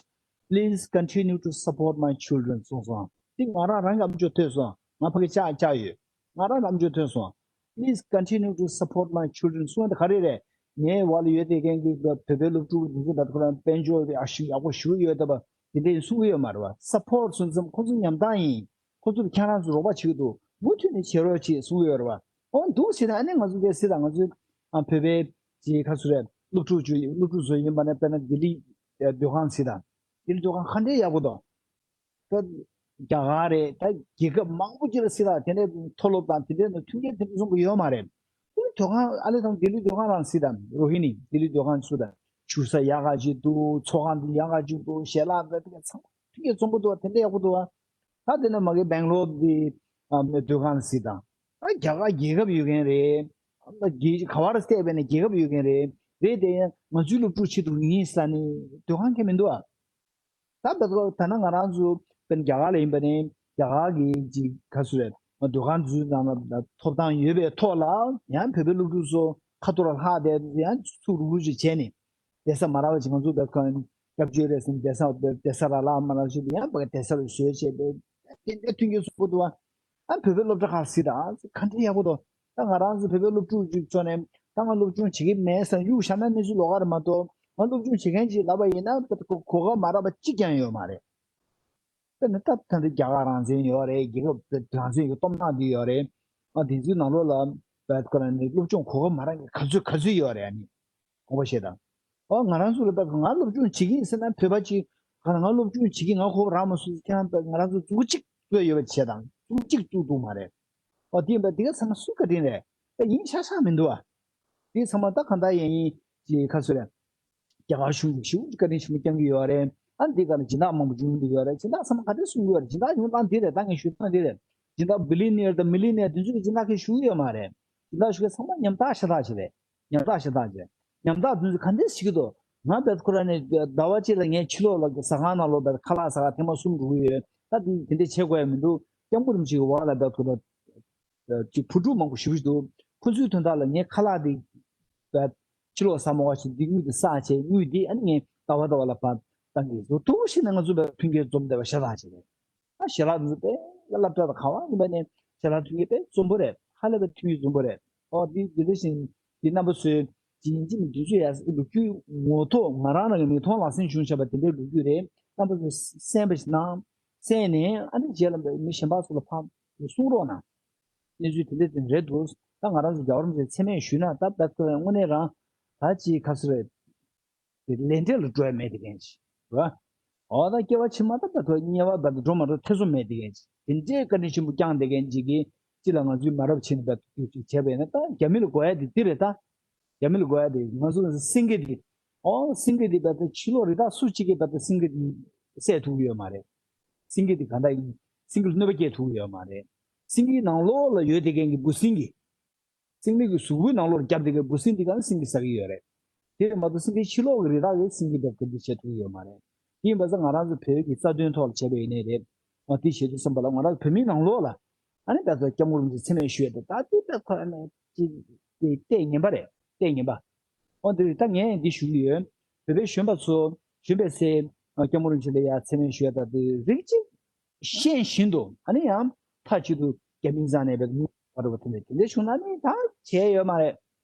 Please continue to support my children. གསུངས་སོང་། དེ་ང་རང་རང་གི་ཨ་མཆོག་ཐོས་སོང་། ང་ཕ་གི་ལྕགས་ལྕགས་ཡོད། ང་རང་གི་ཨ་མཆོག་ཐོས་སོང་། Please continue to support my children. གསུངས་དེ་ག་རེ་རེད། ངའི་འོག་ལ་ཡོད་དེ་མཁན་གྱི་བོད་པའི་སློབ་ཕྲུག་འདི་ཚོ་ད་ཁོ་རང་དཔལ་འབྱོར་ཡག་ཤོས་ཡག་པོ་ཞིག་ཡོད་བསྡད་པ་དེ་འདྲ་ཡིན་གསུང་གི་ཡོད་མ་རེད་བ། སབ་པོར་ཊི་སོང་ཙང་ཁོ་ཚོ་ཉམ་ཐག་ཡིན། ཁོ་ཚོར་ཁྱེད་རང་ཚོ་རོགས་པ་བྱེད་ཀྱི་འདུག་མུ་མཐུད་ནས་བྱེད་རོགས་བྱེད་གསུང་གི་ཡོད་རེད་བ། ཨོ་འདུག་ཟེར་ན་ཨ་ནི་ང་ཚོ་དེ་སྲིད་ལ་ང་ཚོའི་ཨ་བོད་པའི་ཅིག་ཁ་སུ་རེད། སློབ་ཕྲུག་ཚོ་སློབ་ཕྲུག་ཚོ་ཡིན་པ་ན་དཔེར་ན་ལྡི་ལི་སྡོད་ཁང་སྲིད་དང་། ལྡི་ལི་སྡོད་ཁང་ག་འདྲའི་ཡག་པོ་འདུག་ད་རྒྱ་གར་རེད། ད་རྒྱལ་ཁབ་མང་པོ་ཅིག་ལ་སྲིད་དང་དེ་འདྲའི་མཐོ་སློབ་དང་དེ་འདྲའི་ནང་མཐུན་རྐྱེན་དེ་འདྲ་བཟུང་གི་ཡོད་མ་རེད། ལྡི་ལི་སྡོད་ཁང་ཨ་ལེ་དང་ལྡི་ལི་སྡོད་ཁང་རང་སྲིད་དང་རོ་ཧི་ནི་ལྡི་ལི་སྡོད་ཁང་སུ་དང་བཞུགས་ས་ཡག་ག་ཅིག་འདུག་ཚོགས་ཁང་འདི་ཡག་ག་ཅིག་འདུག་ཞལ་ལག་འདི་ཚང་མ་མཐུན་རྐྱེན་བཟང་པོ་འདུག་བ། དེ་འདྲ་ཡག་པོ་འདུག་བ། ད་དེ་ནས་མ་གི་སྦེང་ལོར་གྱི་ཨ་སྡོད་ཁང་ཟིག་དང་། ད་རྒྱ་གར་རྒྱལ་ཁབ་ཡོད་མཁན་རེད། ཨ་རྒྱལ་ག་བར་བལྟས་པས་ནས་རྒྱལ་ཁབ་ཡོད་མཁན་རེད། རེད་དེ་ཡང་ང་ཚོའི་སློབ་ཕྲུག་ཆེད་དུ་ཡིན་ས་ནི་སྡོད་ཁང་གང་མི་འདུག་ཨ། ད་ད་ད་ན་ང་རང་ཚོ་དཔེར་ན་རྒྱ་གར་ལ་ཡིན་པ་ནི་རྒྱ་གར་གྱི་ཅིག་ག་ཚོད་རེད། སྡོད་ཁང་ཚོའི་ནང་ལ་ཐོབ་ཐང་ཡོད་པའི་ཐོག་ལ་ཡང་བོད་པའི་སློབ་ཕྲུག་ཚོ་ཁ་ཐོར་ལ་ལྷག་བསྡད་ཡང་ཚུར་རུག་རུག་ཅིག་བྱས་ནས་བསྡད་ས་མ་རག་པ་ཅིག་ང་ཚོ་ད་ག་ སྐྱབས་བཅོལ་རེད་ཟེར་ནས་བསྡད་ས་བསྡད་ས་ར་ལ་མ་ར་ཞིག་ཏུ་ཡང་བསྡད་ས་རུ་བཟོས་བྱས་པའི་དེ་འདྲའི་མཐུན་རྐྱེན་བཟང་པོ་འདུག་བ། ཨ་བོད་པའི་སློབ་གྲྭ་ཁག་གཟིགས་དང་ག་འདྲ་ཡག་པོ་འདུག་ད་ང་རང་ཚོ་བོད་པའི་སློབ་ཕྲུག་ཅིག་ཚོ་ནས་ད་ང་སློབ་སྦྱོང་བྱེད་ཀྱི་མེད་ཟེར་གཡུག་བཞག་ན་གནས་ཚུལ་ལོགས་ཀ་རེད་མ་གཏོགས། ང་སློབ་སྦྱོང་བྱེད་མཁན་ཅིག་ལབ་པ་ཡིན་ན་གོ་སྐབས་མ་རག་པ་གཅིག་ཀྱང་ཡོད་མ་རེད། དཔེར་ན་སྐབས་ད་ལྟ་རྒྱ་གར་རང་བཙན་ཡོད་རེད། རྒྱལ་ཁབ་རང་བཙན་གྱི་སྟོབས་ནག་འདི་ཡོད་རེད། ཨ་དེ་ཚོའི་ནང་ལོགས་ལ་བད་ཁོ་རང་ནི་སློབ་སྦྱོང་གོ་སྐབས་མ་རག་མཁན་ག་ཚོད་ག་ཚོད་ཡོད་རེད། ཨ་ནི་དགོངས་པ་བཞེས་དང་། ཨོ་ང་རང་ཚོ་ལ་བད་ཁོ་ང་སློབ་སྦྱོང་བྱེད་ཀྱི་ཡིན་ཟེར་ན་བོད་པ་ཅིག་ག་ང་སློབ་སྦྱོང་བྱེད་ཀྱི་ང་གོ་སྐབས་རག་མ་སོང་ཟེར་ཁྱེད་རང་ང་རང་ཚོ་མཛུག་གུ་གཅིག་བཙུགས་ཡོད་པ་བྱས་དང་མཛུག་གུ་གཅིག་བཙུགས་འདུག་མ་རེད། ཨོ་དེ་ཡིན་པ་དེ་ག་ཚང་མ་སུས་བཀའ་དྲིན་རེད། ད་ཡིན་ཤག་ཤག་མི་འདུག་ཨ། དེ་ཚང་མ་ད་གང་ལྟར་ཡིན་ཡིན་གྱི་ཁ་སོ་རེད། རྒྱ་གར་གཞུང་གིས་ཞེ་པོ་ཅིག་བཀའ་དྲིན་ཆེན་པོ་བསྐྱངས་ཀྱི་ཡོད་རེད། ཨ་འདི་ག་ལ་སྦྱིན་བདག་མང་པོ་བྱུང་གི་ཡོད་རེད། སྦྱིན་བདག་ཚང་མ་ག་འདྲ་གསུང་གི་ཡོད་རེད། སྦྱིན་བདག་ཡོང་སྟངས་འདི་རེད། ད་ངས་ཞུ་སྟངས་འདི་རེད། སྦྱིན་བདག་billionaire་དང་millionaire་དེ་ཚོ་གི་སྦྱིན་བདག་གིས་ཞུ་གི་ཡོད་མ་རེད། སྦྱིན་བདག་ཞུ་མཁན་ཚང་མ་ཉམ་ཐག་ཤ་སྟག་ཅིག་རེད། ཉམ་ཐག་ཤ་སྟག་ཅིག་རེད། ཉམ་ཐག་དེ་ཚོ་ག་འདྲ་ཞིག་གི་འདུག་ང་བད་ཁོ་ར་ནས་ཟླ་བ་གཅིག་ལ་ངས་ཕྱི་ལོགས་ལ་ཟ་ཁང་ནང་ལོགས་བད་ཁ་ལག་ཟ་ཁང་ཐེངས་མ་གསུམ་འགྲོ་གི་ཡོད། ད་དེ་དེ་འདྲ་བྱེད་དགོས་ཡ་མི་འདུག་སྐྱབས་མགོན་རིན་པོ་ཆེ་གི་འོག་ལ་བད་ཁོ་ར་ཅིག་བུ་ཕྲུག་མང་པོ་ཞེ་པོ་ཅིག་འདུག་ཁོ་ཚོའི་དོན་དག་ལ་ངས་ཁ་ལག་འདི་ཕྱི་ལོགས་ཟ་མ་དགོས་ཤིག་འདི་དངུལ་འདི་བསགས་བྱས། དངུལ་འདི་ཨ་ནི་ངས་ཟླ་བ་ཟླ་བ་ལ་ཕར་བཏང་གི་འདུག་ཐུགས་ཤིག་ནས་ང་ཚོ་བས་མཐུན་རྐྱེན་འཛོམས་བསྡད་པ་ཤ་སྟག་ཅིག་རེད། ཨ་ཞལ་ལག་འདི་ཚོ་དཔེ་སློབ་གྲྭ་དང་ག་བ་ཡིན་པ་ནས་ཞལ་ལག་མཐུན་རྐྱེན་དཔེ་འཛོམས་པོ་རེད། ཧ་ལས་པའི་མཐུན་རྐྱེན་འཛོམས་པོ་རེད། ཨོ་འདི་འདི་འདྲ་བཞིན་འདི་རྣམ་པ་ཚོས་ཇི་ཡིན་ཇི་མིན་འདི་ཚོ་ཡ་ལོ་རྒྱུས་ངོ་ཐོག་ང་རང་རང་གི་མིག་མཐོང་ལག་ཟིན་བྱུང་བཞག་པ་དེ་འདྲའི་ལོ་རྒྱུས་རེད། རྣམ་པ་ཚོས་གསན་པ་ཞིག་གནང་། གསན་ནས་ཨ་ནི་རྗེས་ལ་མི་གཞན་པ་ཚོ་ལ་ཕར་གསུང་རོགས་གནང་། གནས་ཚུལ་དེ་འདྲ་དེ་རེད་འདུག་ད་ང་རང་ཚོ་རྒྱལ་བ་རིན་པོ་ཆེ་མཚན་སྨད་ཞུས་ན་ད་བད་ཁོ་ར་དངོས་གནས་རང་ད་ཅིག་ག་ཚོད་རེད། དེ་ལས་འབྲས་ལ་འགྲོ་ཡ་མེད་དེ་གན་ཅིག་རེད་བ། འོ་ད་སྐྱེ་བ་ཕྱི་མ་ད་བད་ཁོ་ར་དམྱལ་བ་བད་འགྲོ་མ་འགྲོ་ཐེ་ཚོམ་མེད་དེ་གན་ཅིག་དེ་འདྲའི་བཀའ་དྲིན་ཆེན་པོ་བསྐྱངས་དེ་གན་ཅིག་གིས་ཅི་ལ་ང་ཚོའི་མ་རབས་ཕྱི་ནས་བད་ཁོ་ར་བྱས་པ་ཡིན་ན་ད་རྒྱ་མི་ལ་དགོས་ཡ་དེ་འདི་རེད་ད། རྒྱ་མི་ལ་དགོས་ཡ་དེ་ང་ཚོ་སེང་གེ་དེ། ཨོ་སེང་གེ་དེ་བད་ཁོ་ར་ཕྱི་ལོགས་རི་དྭགས་སུ་གཅིག་གིས་བད་ཁོ་ར་སེང་གེ་དེ་བསད་ཐུབ་ཀྱི་ཡོད་མ་རེད། སེང་གེ་དེ་ག་འདྲ་ཡིན། སེང་གེ་ལ་གནོད་པ་སྐྱེལ་ཐུབ་ཀྱི་ཡོད་མ་རེད། སེང་གེའི་ནང་ལོགས་ལ་ཡོད་དེ་གན་གྱི་འབུ་སྲིན་གྱི། སེང་གེ་གི་གཟུགས་པོའི་ནང་ལོགས་བརྒྱབ་དེ་གན་འབུ་སྲིན་དེ་ག་ནི་སེང་གེ་ཟ་གི་ཡོད་རེད། དེ་མ་གཏོགས་སེང་གེ་ཕྱི་ལོགས་ཀྱི་རི་དྭགས་ཀྱིས་སེང་གེ་བད་ཁོ་ར་འདི་བྱེད་ཐུབ་ཀྱི་ཡོད་མ་རེད། དེ་ཡིན་པ་ཚ་ང་རང་ཚོ་བོད་ཀྱི་རྩ་དོན་ཐོག་ལ་བྱས་པ་ཡིན་ནའི་རེད། ཨ་དེ་བྱེད་དུས་ཙམ་པ་ལ་ང་རང་ཚོ་བོད་མིའི་ནང་ལོགས་ལ། ཨ་ནི་ད་ལྟ་སྐྱབས་མགོན་རིན་པོ་ཆེ་མཚན་སྨད་ཞུས་ཡ་དེ་ད་དེ་ད་ཁོ་ཨ་ནི་ཅི་དེ་ལྟས་ངན་པ་རེད། ལྟས་ངན་པ། འོ་འདི་རེད། ད་ངས་འདི་ཞུ་གི་ཡོད། བོད་པའི་གཞོན་པ་ཚོ་གཞོན་པའི་ཚེ་སྐྱབས་མགོན་རིན་པོ་ཆེ་ལ་ཡ་མཚན་སྨད་ཞུ་ཡ་ད་དེ་རིགས་གཅིག་ཤེས་བཞིན་དུ་ཨ་ནི་ཡང་མཐའ་གཅིག་ཏུ་རྒྱ་མིའི་རྩ་ནས་བས་མི་བར་བ་དེ་འདྲ་དེ་འདྲ་བྱུང་ན་ནི་ད་བྱས་ཡོད་མ་རེད།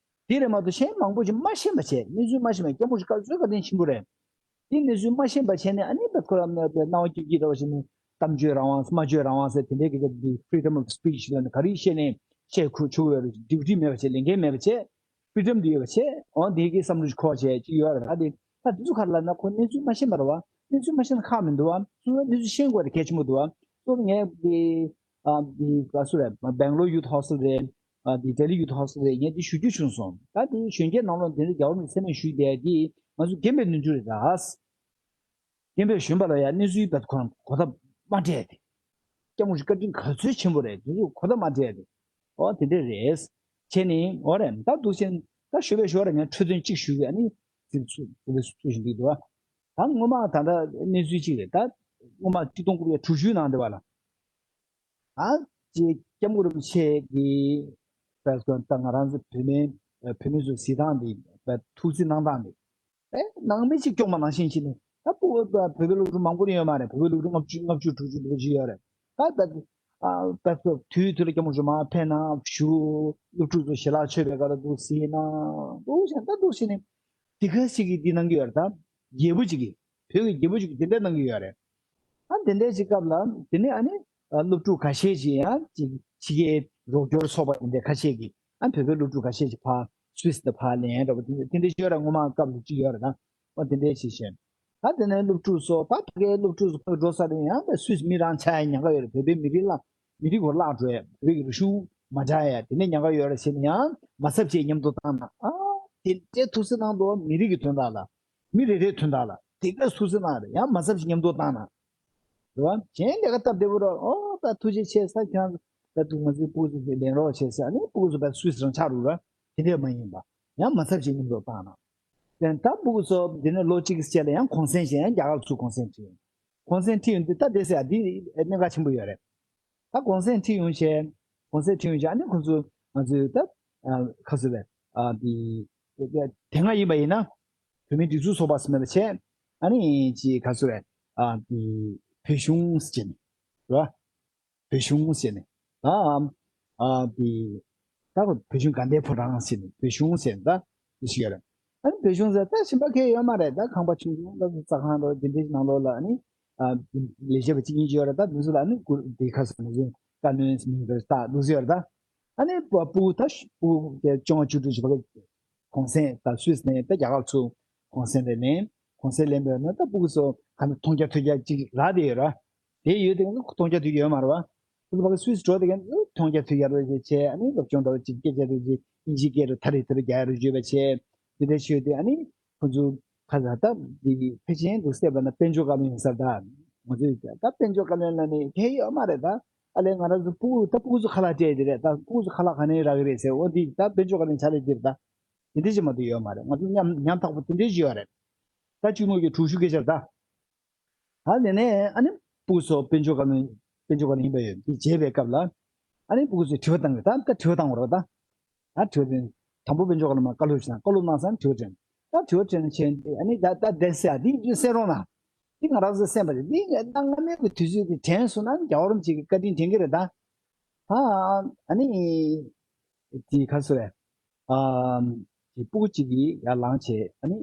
དེ་རེད་མ་གཏོགས་གཞན་མང་པོ་ཞིག་མ་ཤེས་པ་བྱས། གནས་ཚུལ་མ་ཤེས་པ། སྐྱབས་མགོན་ཞིག་སྐབས་སུ་བཀའ་དྲིན་ཆེན་པོ་རེད། དེ་གནས་ཚུལ་མ་ཤེས་པ་བྱས་ནས་ཨ་ནི་བད་ཁོ་ར་ནང་བ་སྐྱིད་སྐྱིད་འདྲ་བ་ཞིག་ནས་གཏམ་བརྗོད་རང་དབང་སྨྲ་བརྗོད་རང་དབང་ཟེར་དེ་འདྲའི་གི་འདི་freedom of speech ལ་ནི་ག་རེ་བཤད་ནས་བཤད་ཁུལ་ཆུ་བོའི་duty་མེད་པ་བྱས། ལས་འགན་མེད་པ་བྱས། freedom་འདི་ཡོད་པ་བྱས། འོ་འདི་གི་བསམ་བློ་ཞིག་འཁོར་བྱས་ཅིག་ཡོད་རེད། ད་དེ་ད་དེ་ཚོ་ག་རེ་ལབ་ན་ཁོ་གནས་ཚུལ་མ་ཤེས་པ་རེད་བ། གནས་ཚུལ་མ་ཤེས་ན་ཁག་མི་འདུག་བ། སོ་སོ་གནས་ཚུལ་ཤེས་དགོས་དེ་གལ་ཆེན་པོ་འདུག་བ། སོ་སོ་ངས་འདི་ཨ་འདི་ག་སུ་རེད། Bangalore Youth Hostel་རེད། ཨ་འདི་Delhi Youth Hostel་རེད། ངས་འདི་ཞུ་རྒྱུ་བྱུང་སོང་། ད་འདི་གཞོན་སྐྱེས་ནང་ལོགས་འདི་འདྲ་རྒྱལ་བ་རིན་པོ་ཆེ་མཚན་སྨད་ཞུས་བསྡད་འདི་ང་ཚོ་རྒན་པའི་ནུས་རྒྱུ་རེད་ད། རྒན་པའི་གཞོན་པ་ལ་ཡང་གནས་ཚུལ་བད་ཁོ་རང་གོ་བརྡ་མ་སྤྲད་དེ། སྐྱབས་མགོན་ཞིག་བཀའ་དྲིན་ག་ཚོད་ཆེན་པོ་རེད། དེ་ཚོ་གོ་བརྡ་མ་སྤྲད་དེ། ཨོ་དེ་འདྲ་རེད། བྱས་ནས་ཨོ་རེད། ད་འདུག་སེ་ད་ཞོ་བའི་ཞོ་ར་ངས་འཕྲོས་དོན་གཅིག་ཞུ་གི། ཨ་ནི་ཚིག་ཚུ་ཚིག་ཚུ་ཚུ་བཞིན་འདུག་འདུག་བ། ད་སྔོན་མ་ད་ལྟ་གནས་ཚུལ་གཅིག་རེད། ད་སྔོན་མ་གཅིག་སྟོང་དགུ་བརྒྱ་དྲུག་ཅུའི་ནང་དེ་བ་ལ། ཨ་ཅེ་སྐྱབས་མགོན་རིན་པོ་ཆེ་གི་བས་སོ་ད་ང་རང་ཚོ་བོད་མི་བོད་མི་ཚོ་གཟིགས་སྟངས་འདི་བས་ཐུགས་རྩིས་གནང་སྟངས་འདི་ཨེ་ནང་མི་གཅིག་སྐྱོང་པ་ནང་བཞིན་བྱས་ནས། ད་བོད་བོད་པའི་སློབ་ཕྲུག་མང་པོ་ཡོད་མ་རེད། བོད་པའི་སློབ་ཕྲུག་ལྔ་བཅུ་ལྔ་བཅུ་དྲུག་ཅུ་འདྲ་པོ་ཅིག་ཡོད་རེད། ད་ད་ཨ་ད་དུས་དུས་ལ་སྐྱབས་མགོན་རིན་པོ་ཆེ་མར་ཕེབས་ན་བཞུགས། སློབ་ཕྲུག་ཚོ་ཞལ་ལག་མཆོད་པའི་སྐབས་ལ་འདུག་གཟིགས་ན་འདུག་བྱས་ད་འདུག་བྱས་ནས་དེ་ག་ཞིག་གིས་འདི་གནང་གི་ཡོད་རེད། ད་རྒྱལ་པོ་ཅིག་གིས་བོད་ཀྱི་རྒྱལ་པོ་ཅིག་གིས་དེ་འདྲ་གནང་གི་ཡོད་རེད། ཨ་དེ་འདྲའི་ཅིག་སྐབས་ལ་དེ་ནས་ཨ་ནི་ཨ་སློབ་ཕྲུག་ཁ་ཤས་ཅིག་ཡང་ཅིག་ཕྱི་རྒྱལ་རོགས་སྐྱོར་ཚོགས་པ་དེ་འདྲའི་ཁ་ཤས་ཀྱིས་ཨ་བོད་པའི་སློབ་ཕྲུག་ཁ་ཤས་ཅིག་ཕར་སུད་སི་དང་ཕར་ལེན་འདྲ་པོ་དེ་འདྲ་དེ་འདྲའི་ཤོད་ར་སྔོན་མ་སྐབས་ལ་ཅིག་ཡོད་རེད་ད། ཨ་དེ་འདྲའི་ཅིག་བྱས། ད་དེ་ནས་སློབ་ཕྲུག་ཚོ་ད་ཕ་གིའི་སློབ་ཕྲུག་ཚོ་ཕར་འགྲོ་ས་དེ་ཡང་ད་སུད་སི་མི་རང་ཆགས་ཡ་ཉེན་ཁ་ཡོད་རེད། བོད་པའི་མི་རིགས་ལ་མི་རིགས་སྐོར་བརླག་འགྲོ་ཡ། བོད་ཀྱི་རིག་གཞུང་མ་འདྲ་ཡ་དེ་འདྲའི་ཉེན་ཁ་ཡོད་རེད་བྱས་ནས་ཡང་མ་ཚབ་བྱས་མཉམ་དུ་བཏང་ན། ཨ་དེ་འདྲའི་ཐུགས་སེམས་གནང་འདུག་མི་རིགས་ཀྱི་དོན་དག་ལ། མི་རེ་རེའི་དོན་དག་ལ་དེ་ག་ཐུགས་སེམས་གནང་རེད། ཡང་མ་ཚབ་ཞིག་མཉམ་དུ་བཏང་ན། རེད་བ། གཞན་ལས་ཀ་སྟབས་བདེ་པོ་ར། ཨོ་ད་ཐུགས་རྗེ་ཆེ་ས། ཁྱེད་རང་ད་དུང་ང་ཚོའི་སྤུ་གུ་ཚོ་ལེན་རོགས་བྱེད་ཟེར། ཨ་ནི་སྤུ་གུ་ཚོ་ད་སུད་སི་རང་ཆགས་རུག་ར། དེ་འདྲས་མ་ཡིན་པ་ཡང་མ་ཚབ་ཞིག་མཉམ་དུ་བཏང་ན། དེ་ད་སྤུ་གུ་ཚོ་དེ་ནས་ལོ་གཅིག་གི་རྗེས་ལ་ཡང་གུང་སེང་བྱས། ཡང་རྒྱ་གར་ཚུར་གུང་སེང་ཁྲིད་ཡོང་། གུང་སེང་ཁྲིད་ཡོང་དུས་ད་དེ་ཟེར་ཡ་འདི་གནད་འགག་ཆེན་པོ་ཡོད་རེད། ད་གུང་སེང་ཁྲིད་ཡོང་བྱས། གུང་སེང་ཁྲིད་ཡོང་བྱས། ཨ་ནི་ཁོང་ཚོ་ང་ཚོའི་ད་ཨ་ཁ་སུ་རེད། ཨ་འདི་དེ་སྔ་ཡིན་པ་ཡིན་ན་བོད་མིའི་སྒྲིག་འཛུགས་ཚོགས་པ་ཟེར་མེད་པ་བྱས། ཨ་ནི་ཅིག་ག་ཚོད་རེད། ཨ་དེ་བོད་གཞུང་ཟེར་ནས་རེད་བ། བོད་གཞུང་ཟེར་ནས་ད་ཨ་དེ་ད་བོད་གཞུང་དགའ་ལྡན་ཕོ་བྲང་ཟེར་ནས་བོད་གཞུང་ཟེར་ནས་ད་དེ་ཞིག་ཡོད་རེད། ཨ་ནི་བོད་གཞུང་ཟེར་ད་གཞན་པ་གང་ཡང་ཡོད་མ་རེད། ད་ཁང་པ་ཆུང་ཆུང་ད་རྩྭ་ཁང་རོ་དེ་འདྲའི་ནང་ལོགས་ལ་ཨ་ནི་ཨ་ལས་བྱེད་པ་གཅིག་གཉིས་ཅིག་ཡོད་རེད། ད་དེ་ཚོ་ལ་ཨ་ནི་སྐུ་དེ་ཁ་སང་ནས་བཟུང་བཀའ་བློན་མིང་དེ་ད་འདུག་ཟེར་ད། ཨ་ནི་སྤུ་གུ་ད་སྤུ་གུ་བཅོ་ལྔ་བཅུ་དྲུག་ཅིག་བ་གི་གུང་སེང་ད་སུད་སི་ནས་ད་རྒྱ་གར་ཚུར་གུང་སེང་ལེན་ནས་གུང་སེང་ལེན་པའི་ནང་ད་སྤུ་གུ་ཚོ་ག་ནས་མཐོང་རྒྱ་ཐོས་རྒྱ་ཅིག་རག་བསྡད་ཡོད་ར། དེ་ཡོད་དེ་མཐོང་རྒྱ་ཐོས་རྒྱ་ཡོད་མ་རེད་བ། སྤུ་གུ་ཕ་གི་སུད་སི་འགྲོ་དེ་ག་མཐོང་རྒྱ་ཐོས་རྒྱ་རོ་ཅིག་བྱས། ཨ་ནི་སློབ་སྦྱོང་འདྲ་བོ་ཅིག་སྐད་ཆ་རེ་ཅིག་དབྱིན་ཇིའི་སྐད་རུ་ཐ་རེ་ཐ་རེ་རྒྱག་རུ་བརྗོད་པ་བྱས། དེ་འདྲ་བྱས་ཏེ་ཨ་ནི་ཁོ་ཚོ་ཁ་ས་ད་འདི་ཕལ་ཆེར་འདུག་སེ་བ་ན་དཔལ་འབྱོར་བཀའ་བློན་ཡིན་ས་ད། ང་ཚོས་ད་དཔལ་འབྱོར་བཀའ་བློན་ལ་ནི་གལ་ཡོད་མ་རེད་ད། ཨ་ལས་ང་རང་ཚོ་སྤུ་གུ་ད་སྤུ་གུ་ཚོ་ཁ་ལག་སྤྲད་དེ་རེད། ད་སྤུ་གུ་ཚོ་ཁ་ལག་ག་ནས་རག་གི་རེད་ཟེར། འོ་འདི་ད་དཔལ་འབྱོར་བཀའ་བློན་ཕྱག་ལས་འདིར་ད་དེ་འདྲ་ཞིག་མ་གཏོགས་ཡོད་མ་རེད། ང་ཚོ་ཉམ་ཉམ་ཐག་པོ་དེ་འདྲ་ཞིག་ཡོད་རེད། ད་གཅིག་མོ་གི་དྲུག་ཅུ་སྐད་ཆར་ད། ད་དེ་ནས་ཨ་ནི་སྤུ་གུ་ཚོ་དཔལ་འབྱོར་བཀའ་བློན་དཔལ་འབྱོར་བཀའ་བློན་ཡིན་པ་ཡོད་འདི་བྱས་པའི་སྐབས་ལ། ཨ་ནི་སྤུ་གུ་ཚོས་དྲི་བ་བཏང་གི་ད་ད་དྲི་བ་བཏང་བ་རེད་ད། ད་དྲི་བ་དེ་དང་པོ་དཔལ་འབྱོར་བཀའ་བློན་མ་བཀའ་སློབ་ཞིག་དང་བཀའ་སློབ་གནང་ས་དྲི་བ་དྲན། ད་དྲི་བ་དྲན་བྱས་ཏེ་ཨ་ནི་ད་ད་བསྡད་ཟེར་ཡ་འདི་གསན་རོགས་གནང་། འདི་ང་རང་ཚོ་གསན་པ་རེད། འདི་ང་ད་སྔ་མའི་གི་དུས་ཚོད་དེ་དྲན་སོང་ན་རྒྱལ་བ་རིན་པོ་ཆེ་གི་བཀའ་དྲིན་དྲན་གི་རེད་ད། ད་ཨ་ནི་དེ་ག་ཚོད་རེད། ཨ་དེ་སྤུ་གུ་གཅིག་གིས་ཡར་ལངས་བྱས་ཨ་ནི་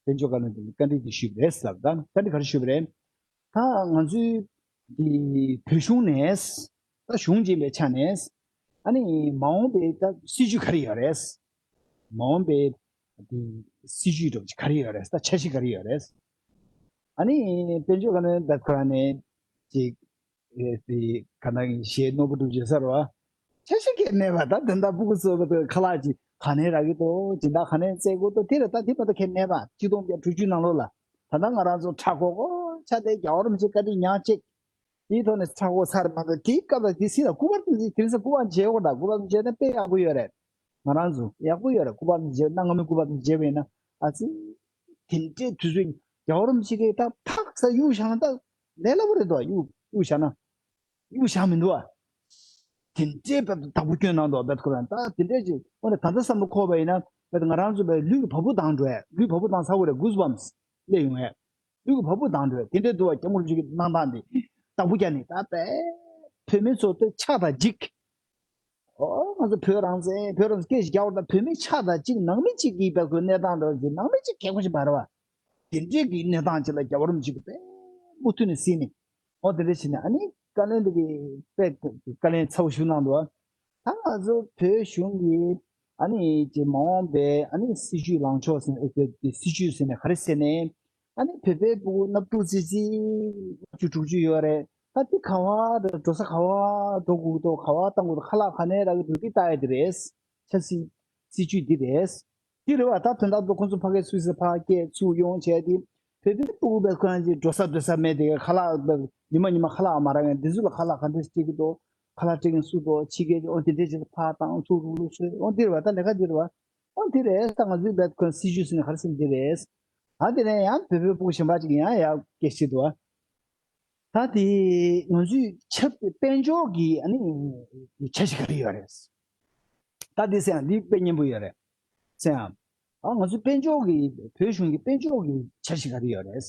དཔལ་འབྱོར་བཀའ་བློན་དེ་བཀའ་འདྲི་དེ་ཞུས་པ་རེད་ཟེར་ལབ། ད་བཀའ་འདྲི་ག་རེ་ཞུས་པ་རེད། ད་ང་ཚོའི་འདི་བོད་གཞུང་ནས་ད་གཞུང་འབྱིན་པའི་ཆ་ནས་ཨ་ནི་མ་འོངས་པའི་ད་སྲིད་ཇུས་ག་རེ་ཡོད་རེད། མ་འོངས་པའི་འདི་སྲིད་ཇུས་འདྲ་བོ་ཅིག་ག་རེ་ཡོད་རེད། ད་འཆར་གཞི་ག་རེ་ཡོད་རེད། ཨ་ནི་དཔལ་འབྱོར་བཀའ་བློན་བེད་ཁོ་རང་ནས་ཅིག་ཨེ་དེ་ག་ན་གཞས་རྣོ་པོ་འདྲ་བོ་བརྗོད་ས་རེད་བ། འཆར་གཞི་གང་ཡང་མེད་པ། ད་དེ་འདྲ་སྤུ་གུ་ཚོ་ཁ་ལག་ཅིག་ག་ནས་རག་གི་འདུག་སྦྱིན་བདག་ག་ནས་བཙལ་དགོས་འདུག་དེ་རེད། ད་དེ་མ་གཏོགས་གང་ཡང་མེད་པ། ཆིག་སྟོང་བརྒྱད་དྲུག་ཅུ་ནང་ལོགས་ལ་ད་ལྟ་ང་རང་ཚོ་མཁྲེགས་པོ་ཆགས་ཏེ་རྒྱལ་བ་རིན་པོ་ཆེ་བཀའ་དྲིན་ཉག་གཅིག་དེའི་ཐོག་ནས་མཁྲེགས་པོ་ཚར་མ་གཏོགས་དེའི་སྐབས་ལ་དེ་སྲིད་ལ་སྐུ་པར་དེ་དེ་རིང་སང་སྐུ་པར་མཇལ་ཡོད་ད། སྐུ་པར་མཇལ་ན་དཔེ་ཡག་པོ་ཡོད་རེད། ང་རང་ཚོ་ཡག་པོ་ཡོད་རེད། སྐུ་པར་མཇལ་ན་སྔ་མོའི་སྐུ་པར་མཇལ་བས་ན་ཨ་ཙི། དེ་འདྲའི་དུས་ཚོད་རྒྱལ་བ་རིན་པོ་ཆེ་གིས་ད་ཕག་ས་གཡུག་བཞག་ན་ད་ལས་སླ་པོ་རེད་དོ། གཡུག་གཡུག་བཞག་ན། གཡུག་བཞག་མི་འདུག་ཨ། དེ་འདྲའི་བེད་དག་པོ་སྐྱོན་གནང་འདུག་བེད་ཁོ་རང་ད་དེ་འདྲའི་ཅིག་འོ་ན་གང་ལྟར་བསམ་བློ་འཁོར་བ་ཡིན་ན་བེད་ང་རང་ཚོ་བེད་ལུས་ཀྱི་བ་སྤུ་ལྡང་འགྲོ་ཡ། ལུས་བ་སྤུ་ལྡང་ཚ་བོ་རེད། གུས་བམས་སླེབས་ཡོང་ཡ། ལུས་ཀྱི་བ་སྤུ་ལྡང་འགྲོ་ཡ་དེ་འདྲའི་འདུག་བ། སྐྱབས་མགོན་རིན་པོ་ཆེ་གི་གནང་སྟངས་དེ་བདག་པོ་རྒྱག་ནས་ད་བེད་བོད་མི་ཚོ་དེ་ཆགས་དང་འཇིགས། ཨོ་ང་ཚོ་བོད་རང་བཙན་བོད་རང་བཙན་སྐད་ཞིག་རྒྱག་པ་དང་བོད་མི་ཆགས་དང་འཇིགས། ནང་མི་གཅིག་གིས་བེད་ཁོའི་གནས་སྟངས་འདྲ་ཅིག་ནང་མི་གཅིག་གལ་པོ་ཞིག་མ་རེད་བ། དེ་འདྲའི་གི་གནས་སྟངས་ཅིག་ལ་རྒྱལ་བ་རིན་པོ་ཆེ་གིས་དཔེ་མུ་མཐུད་ནས་གཟིགས་ནས། འོ་དེ་འདྲ་བྱས་ནས་ཨ་ནི་བཀའ་བློན་དེ་གིས་དཔེ་བཀའ་ལན་ཚ་བོ་ཞིག་གནང་འདུག་ད་ང་ཚོ་བོད་གཞུང་གིས་ཨ་ནི་ཀྱི་མ་འོངས་པའི་ཨ་ནི་སྲིད་ཇུས་ལངས་ཕྱོགས་ཟེར་ནས་ཨེ་ཀྱི་སྲིད་ཇུས་ཟེར་ནས་ག་རེ་ཟེར་ནས་ཨ་ནི་བོད་པའི་སྤུ་གུ་ལྔ་བཅུ་ཙམ་ཙམ་ལྔ་བཅུ་དྲུག་ཅུ་ཡོད་རེད། ད་དེ་ག་བ་འགྲོ་ས་ག་བ་འགྲོ་དགོས་འདུག་ག་བ་བཏང་དགོས་འདུག་ཁ་ལག་ག་ནས་རག་གི་འདུག་དེ་ལྟ་ཡ་དེ་རེད། ཆབ་སྲིད་སྲིད་ཇུས་འདི་རེད། འདི་རེད་བ། ད་དོན་དག་ཏུ་ཁོང་ཚོ་ཕ་གིའི་སུད་སི་ཕར་སྐྱེལ་ཚུར་ཡོང་བྱས་ཏེ་བོད་པའི་སྤུ་གུ་བས་ཁོ་རང་ཚོའི་འགྲོ་ས་སྡོད་ས་མེད་དེ་ཁ་ལག་ཉི་མ་ཉི་མ་ཁ་ལག་མ་རག་མཁན་འདི་ཚོ་ལ་ཁ་ལག་ག་འདྲ་སྤྲད་ཀྱི་འདུག་ཁ་ལག་སྤྲད་མཁན་སུ་འདུག་ཕྱི་རྒྱལ་གྱི་ཨོ་དེ་འདྲས་བྱས་ཏེ་ཕར་བཏང་ཚུར་རུག་རུག་བྱས། ཨོ་འདི་རེད་བ། ད་ལས་ཀ་འདི་རེད་བ། ཨོ་འདི་རེད། ད་ང་ཚོའི་བས་ཁོ་རང་སྲིད་ཇུས་ཟེར་ནས་ག་རེ་ཟེར་འདི་རེད། ད་དེ་ནས་ཡང་བོད་པའི་སྤུ་གུ་གཞན་པ་ཅིག་ཡང་ཡར་སྐད་ཆ་བྱེད་འདུག་བ། ད་དེ་ང་ཚོའི་ཆབ་དཔལ་འབྱོར་གྱི་ཨ་ནི་འཆར་གཞི་ག་རེ་ཡོད་རེད། ད་དེ་ཟེར་ཡང་འདི་དཔེ་སྙན་པོ་ཡོད་རེད། ཟེར་ཡང་ཨ་ང་ཚོའི་དཔལ་འབྱོར་གྱི་བོད་གཞུང་གི་དཔལ་འབྱོར་གྱི་འཆར་གཞི་ག་རེ་ཡོད་རེད།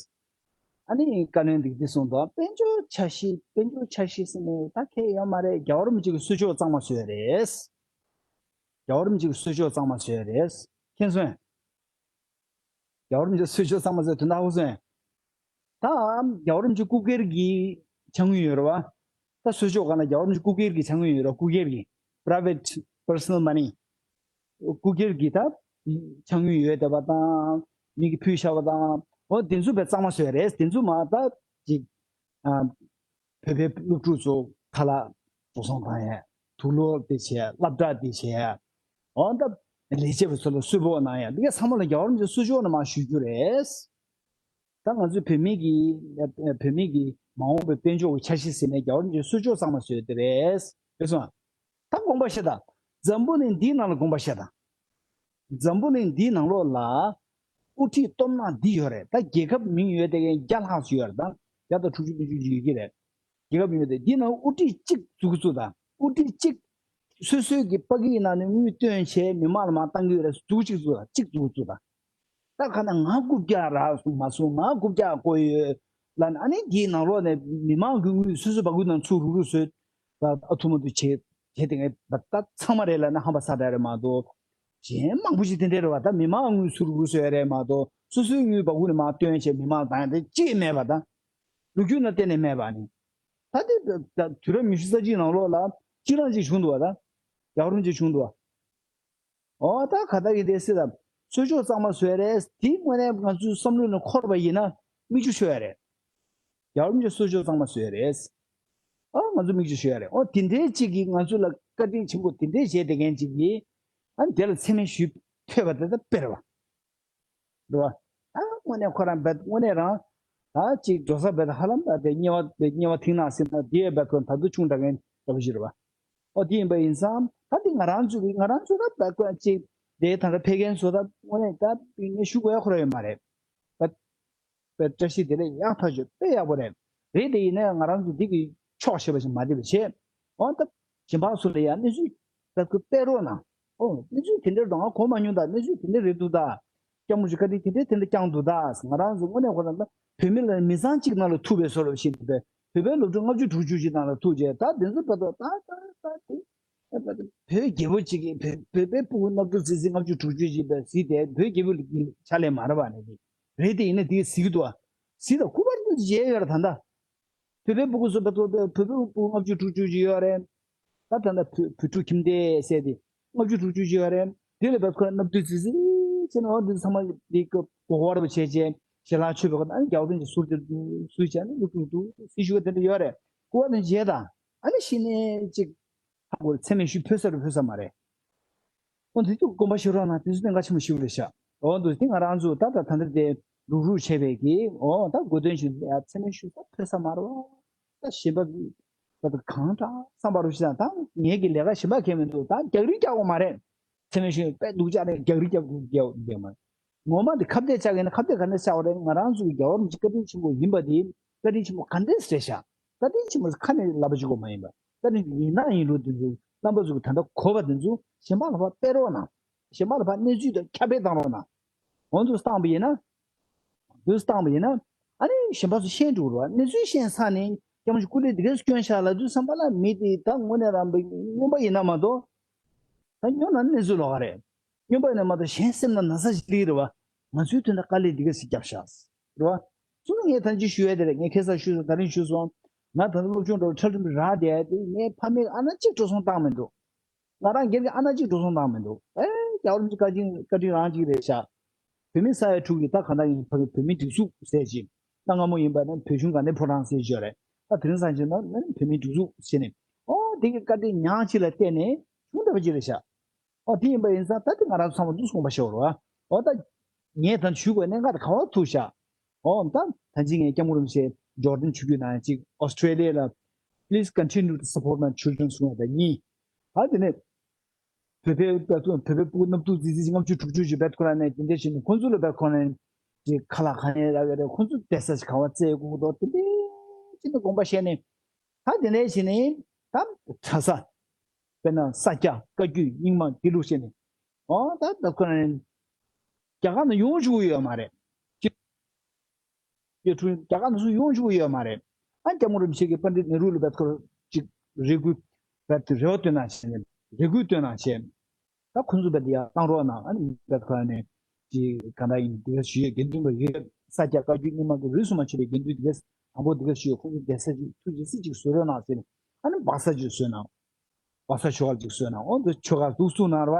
ཨ་ནི་བཀའ་བློན་འདི་འདི་གསུངས་འདུག་དཔལ་འབྱོར་འཆར་གཞི་དཔལ་འབྱོར་འཆར་གཞི་ཟེར་ནས་ད་གལ་ཡོད་མ་རེད། རྒྱལ་བ་རིན་པོ་ཆེ་གི་གསོལ་ལྕོག་གཙང་མ་བཟོས་རེད། རྒྱལ་བ་རིན་པོ་ཆེ་གི་གསོལ་ལྕོག་གཙང་མ་བཟོས་རེད། མཁྱེན་སོང་། རྒྱལ་བ་རིན་པོ་ཆེ་གསོལ་ལྕོག་གཙང་མ་བཟོས་དོན་དག་ཧ་གོ་སོང་། ད་རྒྱལ་བ་རིན་པོ་ཆེ་སྐུ་སྒེར་གྱི་ཕྱག་དངུལ་ཡོད་རེད་བ། ད་གསོལ་ལྕོག་སྒང་ལ་རྒྱལ་བ་རིན་པོ་ཆེ་སྐུ་སྒེར་གྱི་ཕྱག་དངུལ་ཡོད་རེད། སྐུ་སྒེར་གྱི་private personal money། སྐུ་སྒེར་གྱི་ད་ཕྱག་དངུལ་ཡོད་བསྡད་པ་དང་མི་གིས་ཕུལ་བཞག་པ་དང་འོ་དེ་ཚོ་བས་གཙང་མ་བཟོས་རེད། དེ་ཚོ་མ་ད་ཅིག་ཨ། བོད་པའི་སློབ་ཕྲུག་ཚོ་ཁ་ལག་འགྲོ་སོང་བཏང་ཡས། དུག་སློག་དེ་བྱས། སློབ་གྲྭ་དེ་བྱས། འོ་ད་ལས་བྱེད་པ་ཚོ་ལ་གསོལ་ཕོགས་གནང་ཡས། འདི་ག་ཚང་མ་ལ་རྒྱལ་བ་རིན་པོ་ཆེ་གསོལ་ལྕོག་ནས་མར་ཞུ་རྒྱུ་རེད། ད་ང་ཚོའི་བོད་མི་གི་བོད་མི་གི་མ་འོངས་པའི་དཔལ་འབྱོར་གྱི་འཆར་གཞི་ཟེར་ནས་རྒྱལ་བ་རིན་པོ་ཆེ་གསོལ་ལྕོག་གཙང་མ་བཟོས་དེ་རེད། རེད་སོང་། ད་དགོངས་པ་བཞེས་དང་། འཛམ་བུ་གླིང་འདིའི་ནང་ལ་དགོངས་པ་བཞེས་དང་། འཛམ་བུ་གླིང་འདིའི་ནང་ལོགས་ལ་དབུ་ཁྲིད་སྟོབས་ནག་འདི་ཡོད་རེད། ད་རྒྱལ་ཁབ་མིང་ཡོད་དེ་གན་བརྒྱ་ལྷག་ཅིག་ཡོད་རེད། ད་བརྒྱ་དང་དྲུག་ཅུ་བདུན་ཅུ་ཅིག་ཡོད་ཀྱི་རེད། རྒྱལ་ཁབ་མིང་ཡོད་དེ་འདིའི་ནང་དབུ་ཁྲིད་གཅིག་འཛུགས་འཛུགས་དང་། དབུ་ཁྲིད་གཅིག་སོ་སོའི་གི་པ་ཀིའི་ནང་ནས་དངུལ་བཏོན་བྱས་མི་མང་ལ་མར་བཏང་གི་ཡོད་རེད། འཛུགས་གཅིག་འཛུགས་དང་། གཅིག་འཛུགས་འཛུགས་དང་། ད་ག་ན་ང་རྐུབ་བཀྱག་རག་སོང་མ་སོང་། ང་རྐུབ་བཀྱག་བརྐོས་ཡོད་ལབ་ནས། ཨ་ནི་དེའི་ནང་ལོགས་ནས་མི་མང་གི་དངུལ་སོ་སོའི་སྦ་ཁུག་ནང་ཚུར་རུག་རུག་བཟོས། ད་ཨ་ཐུ་མ་དུ་བྱས་བྱས་དེ་ངས་ད་ད་ཚང་མ་རེད་ལབ་ན་ཧམ་པ་ཚ་དྲགས་རེད་མ་གཏོགས། གཞན་མང་པོ་ཞིག་དེ་འདྲ་རེད་བ། ད་མི་མང་དངུལ་ཚུར་རུག་རུག་བཟོས་རེད་མ་གཏོགས། སོ་སོའི་དངུལ་སྦ་ཁུག་ནས་མར་བཏོན་བྱས་མི་མང་དང་དེ་གཅིག་མེད་པ། ད་ལོ་རྒྱུས་ནང་གཏན་ནས་མེད་པ་ནི། ད་དེ་ད་དུས་རབས་ཉི་ཤུ་རྩ་གཅིག་ནང་ལོགས་ལ་གཅིག་རང་གཅིག་བྱུང་འདུག་བ། ད་རྒྱལ་བ་རིན་པོ་ཆེ་བྱུང་འདུག་བ། ཨོ་ད་ག་ད་གི་དེ་སྲིད་ལ་གསོལ་ལྕོག་གཙང་མ་བཟོས་རེད། དེ་དངོས་གནས་ང་ཚོའི་བསམ་བློ་ནས་འཁོར་བ་ཡིན་ན་མིག་ཆུ་ཤོར་ཡ་རེད། རྒྱལ་བ་རིན་པོ་ཆེ་གསོལ་ལྕོག་གཙང་མ་བཟོས་རེད། ཨ་ང་ཚོ་མིག་ཆུ་ཤོར་ཡ་རེད། ཨོ་དེ་འདྲའི་གཅིག་གིས་ང་ཚོ་ལ་བཀའ་དྲིན་ཆེན་པོ་དེ་འདྲའི་བྱས་བསྡད་མཁན་གཅིག་གིས། ཨ་དེ་ལ་མཚན་སྨད་ཞུས་ཕོད་པ་དེ་ད་དཔེ་རེད་བ། འགྲོ་བ། ད་དངོས་གནས་ཁོ་རང་བས་དངོས་གནས་རང་། ད་ཅིག་འགྲོ་ས་བས་ཧ་ལམ་ད་དེ་དམྱལ་བ་དེ་དམྱལ་བ་མཐིང་ནག་ཟེར་ན་དེ་ཡས་བས་ཁོ་ད་དུ་ཆུང་དྲགས་མཁན་འདྲ་པོ་ཞིག་རེད་བ། ཨོ་དེ་ཡིན་པ་ཡིན་ཙང་ད་དེ་ང་རང་ཚོ་གི་ང་རང་ཚོ་ད་བས་ཁོ་ཅིག་དེ་ད་ལྟ་ཕེབས་མཁན་ཚོ་ད་དངོས་གནས་ད་ངས་ཞུ་དགོས་ཡ་ཁོ་རང་ཡོད་མ་རེད། ད་པའི་བཀྲ་ཤིས་བདེ་ལེགས་ཡག་ཐག་ཆོད། དཔེ་ཡག་པོ་རེད། རེད་དེ་ཡིན་ནའི་ང་རང་ཚོ་འདི་གི་ཕྱོགས་ཞེས་པ་ཞིག་མ་བསྡད་པ་བྱས། འོ་ད་གཞན་པ་ཚོ་ལ་ཡང་གནས་ཚུལ་ད་ཁོ་སྤེལ་རོགས་གནང་། ཨོ་གནས་ཚུལ་དེ་འདྲ་འདུག་ང་གོ་མ་མྱོང་ད། གནས་ཚུལ་དེ་འདྲ་རེད་འདུག་ད། སྐྱབས་མགོན་ཆེན་བཀའ་དྲིན་དེ་འདྲ་དེ་འདྲ་བསྐྱངས་འདུག་ད། ང་རང་ཚོ་དངོས་གནས་ཁོ་རང་ད་བོད་མི་ལ་མི་ཚང་གཅིག་ནང་ལ་ཐུག་པའི་བཟོ་འདྲ་ཞིག་འདུག་པས། བོད་པའི་སློབ་ཕྲུག་ལྔ་བཅུ་དྲུག་ཅུ་ཅིག་ནང་ལ་ཐུག་རྗེས་ད་དེ་ཚོ་བར་དུ་ད་ད་ད་དེ་བོད་རྒྱལ་པོ་གཅིག་གིས་བོད་བོད་པའི་སྤུ་གུ་སྣ་བདུན་བརྩེགས་བརྩེགས་ལྔ་བཅུ་དྲུག་ཅུ་ཅིག་པས་གཟིགས་ཏེ་བོད་རྒྱལ་པོ་ལ་ཕྱག་ལས་མ་རེད་པ་ནས་དེ། རེད་དེ་ཡིན་ན་དེ་གཟིགས་འདུག་ཨ། གཟིགས་དང་སྐུ་པར་དུ་མཇལ་ཡོད་རེད་ད་ལྟ། བོད་པའི་སྤུ་གུ་ཚོ་བོད་པའི་སྤུ་གུ་ལྔ་བཅུ་དྲུག་ཅུ་ཅིག་ཡོད་རེད། ད་ད་ལྟ་བོད་བོད་ཕྲུག་ཁྱིམ་སྡེ་ཟེར་དེ་ལྔ་བཅུ་དྲུག་ཅུ་ཅིག་ཡོད་རེད། དེ་ལ་བབ་ཁོ་སྣ་བདུན་བརྩེགས་བརྩེགས་བྱས་ནས་འོ་འདི་ཚང་མ་འདི་ཀ་གོ་བར་བ་བྱས་བྱས་ཞལ་ལག་མཆོད་པའི་ཁ་ཨ་ནི་རྒྱལ་བ་རིན་པོ་ཆེ་ཟུར་དེ་ཟུར་བྱས་ནས་སློབ་ཕྲུག་འདུག་སྲི་ཞུ་བ་དེ་འདྲ་ཡོད་རེད། སྐུ་པར་དེ་མཇལ་དང་ཨ་ནི་གཞི་ནས་ཅིག་ཧ་གོ་མཚན་སྨད་ཞུ་ཕོད་ས་རུ་ཕོད་ས་མ་རེད། འོ་འདི་ཚོ་དགོངས་པ་བཞེས་རོགས་གནང་། དེ་ཚོ་གནད་འགག་ཆེན་པོ་ཞིག་རེད་ཤག་འོ་འདུག་དེ་ང་རང་ཚོ་ད་ལྟ་ད་འདིར་དེ་རུག་རུག་བྱས་པའི་གི་འོ་ད་དགོས་དོན་ཞིག་ཡ་མཚན་སྨད་ཞུ་ད་ཕོད་ས་མ་རེད་བ། ད་གཞན་པ་ད་ད་གང་དྲག་བསམ་པ་རུ་ཞིག་དང་ད་ངེད་ཀྱི་ལས་ཀ་གཞན་པ་གང་མི་འདུག་ད་རྒྱག་རིགས་རྒྱག་དགོས་མ་རེད། མཚན་སྨད་ཞུ་དཔེ་སྡུག་ཅག་རེད། རྒྱག་རིགས་རྒྱག་དགོས་རྒྱག་དགོས་མ་རེད། ངོ་མ་འདི་ཁ་གཏད་བཅག་གི་ན་ཁ་གཏད་ག་འདྲ་བཅག་པ་རེད། ང་རང་ཚོ་གི་རྒྱལ་བ་རིན་པོ་ཆེ་བཀའ་དྲིན་ཆེན་པོ་ཡིན་པ་འདི་བཀའ་དྲིན་ཆེན་པོ་ག་འདྲས་རེད་ཤག་བཀའ་དྲིན་ཆེན་པོ་ཁ་ནས་ལབ་པ་ཅིག་གོ་མ་ཡིན་པ། བཀའ་དྲིན་ཡིན་ན་ཡིན་ལུགས་འདི་ཚོ་རྣམ་པ་ཚོ་གི་ད་ལྟ་གོ་བ་འདི་ཚོ་གཞན་པ་ལ་ཕར་སྤེལ་རོགས་གནང་། གཞན་པ་ལ་ཕར་གནས་ཚུལ་དང་ཁྱབ་སྤེལ་བཏང་རོགས་གནང་། འོ་འདུག་བཏང་པ་ཡིན་ན། འདུག་བཏང་པ་ཡིན་ན། ཨ་ནི་གཞན་པ་ཚོ་ཤེས་འགྲོ་རོགས། གནས་ཚུལ་ཤེས་ཚར་ནས་སྐྱབས་མགོན་སྐུ་ལས་འདི་གས་སྐྱོན་བཞག་ལབ་དུས་ཙམ་པ་ལ་མི་དེ་ད་དངོས་གནས་རང་པའི་རྔོན་པ་ཡིན་ན་མ་གཏོགས། ད་སྨྱོ་ན་གནས་ཚུལ་ལོགས་ཀ་རེད། སྨྱོན་པ་ཡིན་ན་མ་གཏོགས་གཞན་སེམས་ལ་ན་ཚ་ཞིག་སླེབས་རེད་བ། ང་ཚོའི་དོན་དུ་དཀའ་ལས་འདི་ག་ཞིག་བརྒྱབ་ཤག་རེད་བ། ཚུར་ངས་ད་ཅི་ཞུ་ཡ་དེ་རེད། ངས་ཁ་སང་ཞུས་སོང་། ད་རིང་ཞུས་སོང་། ང་ད་ལྟ་སློབ་སྦྱོང་འགྲོ་འཁྲབ་ཁྲིམས་རག་བསྡད་དེ་ངའི་ཕ་མས་ཨ་ན་གཅིག་འགྲོ་སོང་བཏང་མི་འདུག་ང་རང་སྒེར་གྱི་ཨ་ན་གཅིག་འགྲོ་སོང་བཏང་མི་འདུག་ཨེ་རྒྱལ་བ་རིན་པོ་ཆེ་བཀའ་དྲིན་བཀའ་དྲིན་རང་གཅིག་རེད་ཤག་བོད་མི་ས་ཡ་དྲུག་གིས་ད་ག་འདྲ་ཡིན་ཕ་གི་བོད་མིའི་སྒྲིག་འཛུགས་ཟེར་ཅིག་གནའ་སྔ་མོ་ཡིན་པ་ན་བོད་གཞུང་ག་ནས་ཕོ་བྲང་ཟེར་བརྗོད་རེད། ད་དེ་རིང་སང་ཆེན་ན་ནི་བོད་མིའི་སྒྲིག་འཛུགས་ཟེར་ནས། ཨོ་དེ་གི་བཀའ་དྲིན་མྱང་ཅིག་ལ་བརྟེན་ནས་བྱུང་བསྡད་པ་ཅིག་རེད་ཤག་ཨོ་དེ་ཡིན་པ་ཡིན་ཙང་ད་དེ་ང་རང་ཚོ་ཚང་མ་འདུག་དགོངས་པ་བཞེས་རོགས། ཨོ་ད་ངས་ད་ཞུ་དགོས་གནད་འགག་དེ་ག་བར་ཐུག་ཤག་ཨོ་ད་ད་ཅི་ངས་སྐྱབས་མགོན་རིན་པོ་ཆེ་འབྱོར་ལྡན་ཆོས་བརྒྱུད་ནང་ཅིག་ཨོ་སི་ཊྲེ་ལི་ཡ་ལ། Please continue to support my children གསུངས་པ་དང་གཉིས། ཨ་དེ་ནས་བོད་པའི་བོད་པའི་སྤུ་གུ་སྣ་བདུན་བརྩེགས་བརྩེགས་ལྔ་བཅུ་དྲུག་ཅུ་ཅིག་བེད་ཁོ་རང་ནས་དེ་འདྲ་བྱས་ནས་ཁོང་ཚོ་ལ་བེད་ཁོ་རང་ནས་ཅིག་ཁ་ལག་གང་ཡང་རག་གི་རེད། ཁོང་ཚོ་བསྡད་ས་ཞིག་ག་བ་བཙལ་དགོས་འདུག་དེ་འདྲ་བྱས་ནས་དགོངས་པ་བཞེས་ནས། ད་དེ་འདྲ་བྱས་ནས་ད་གྲྭ་ས། དཔེར་ན་ས་སྐྱ་བཀའ་བརྒྱུད་རྙིང་མ་དེ་ལུགས་བྱས་ནས། ཨོ་ད་བེད་ཁོ་རང་ནས་རྒྱ་གར་ནས་ཡོང་བཅུག་གི་ཡོད་མ་རེད། ཅིག་རྒྱ་གར་ནས་སུ་ཡོང་བཅུག་གི་ཡོད་མ་རེད། ཨ་སྐྱབས་མགོན་རིན་པོ་ཆེ་གིས་པཎྜི་ཏ་ནེ་རུ་ལ་བེད་ཁོ་ཅིག་རེ་སྐུལ་བེད་དེ་རེ་བ་བཏོན་གནང་བྱས་ནས་རེ་སྐུལ་བཏོན་གནང་བྱས། ད་ཁོང་ཚོ་བེད་དེ་ཡར་བཏང་རོགས་གནང་། ཨ་ནི་བེད་ཁོ་ནས་ཅིག་ག་འདྲ་ཡིན་དེ་ག་ཞུས་ཡོད། དགེ་འདུན་པ་ཡོད། ས་སྐྱ་བཀའ་བརྒྱུད་རྙིང་མ་གི་རིས་སུ་མ་ཆད་པའི་དགེ་འདུན་དེ་ག་དང་པོ་དེ་ག་ཞུས་ཡོད། ཁོང་ཚོ་བསྡད་ས་ཅིག་ཐུགས་རྗེ་ཆེ་ཅིག་བཟོ་རོགས་གནང་ཟེར་ནས། ཨ་ནི་སྦག་ས་ཅིག་བཟོས་གནང་། སྦག་ས་ཆོ་ག་ཅིག་བཟོས་གནང་། ཨོ་འདི་ཆོ་ག་འདུག་བཙུགས་གནང་ར་བ།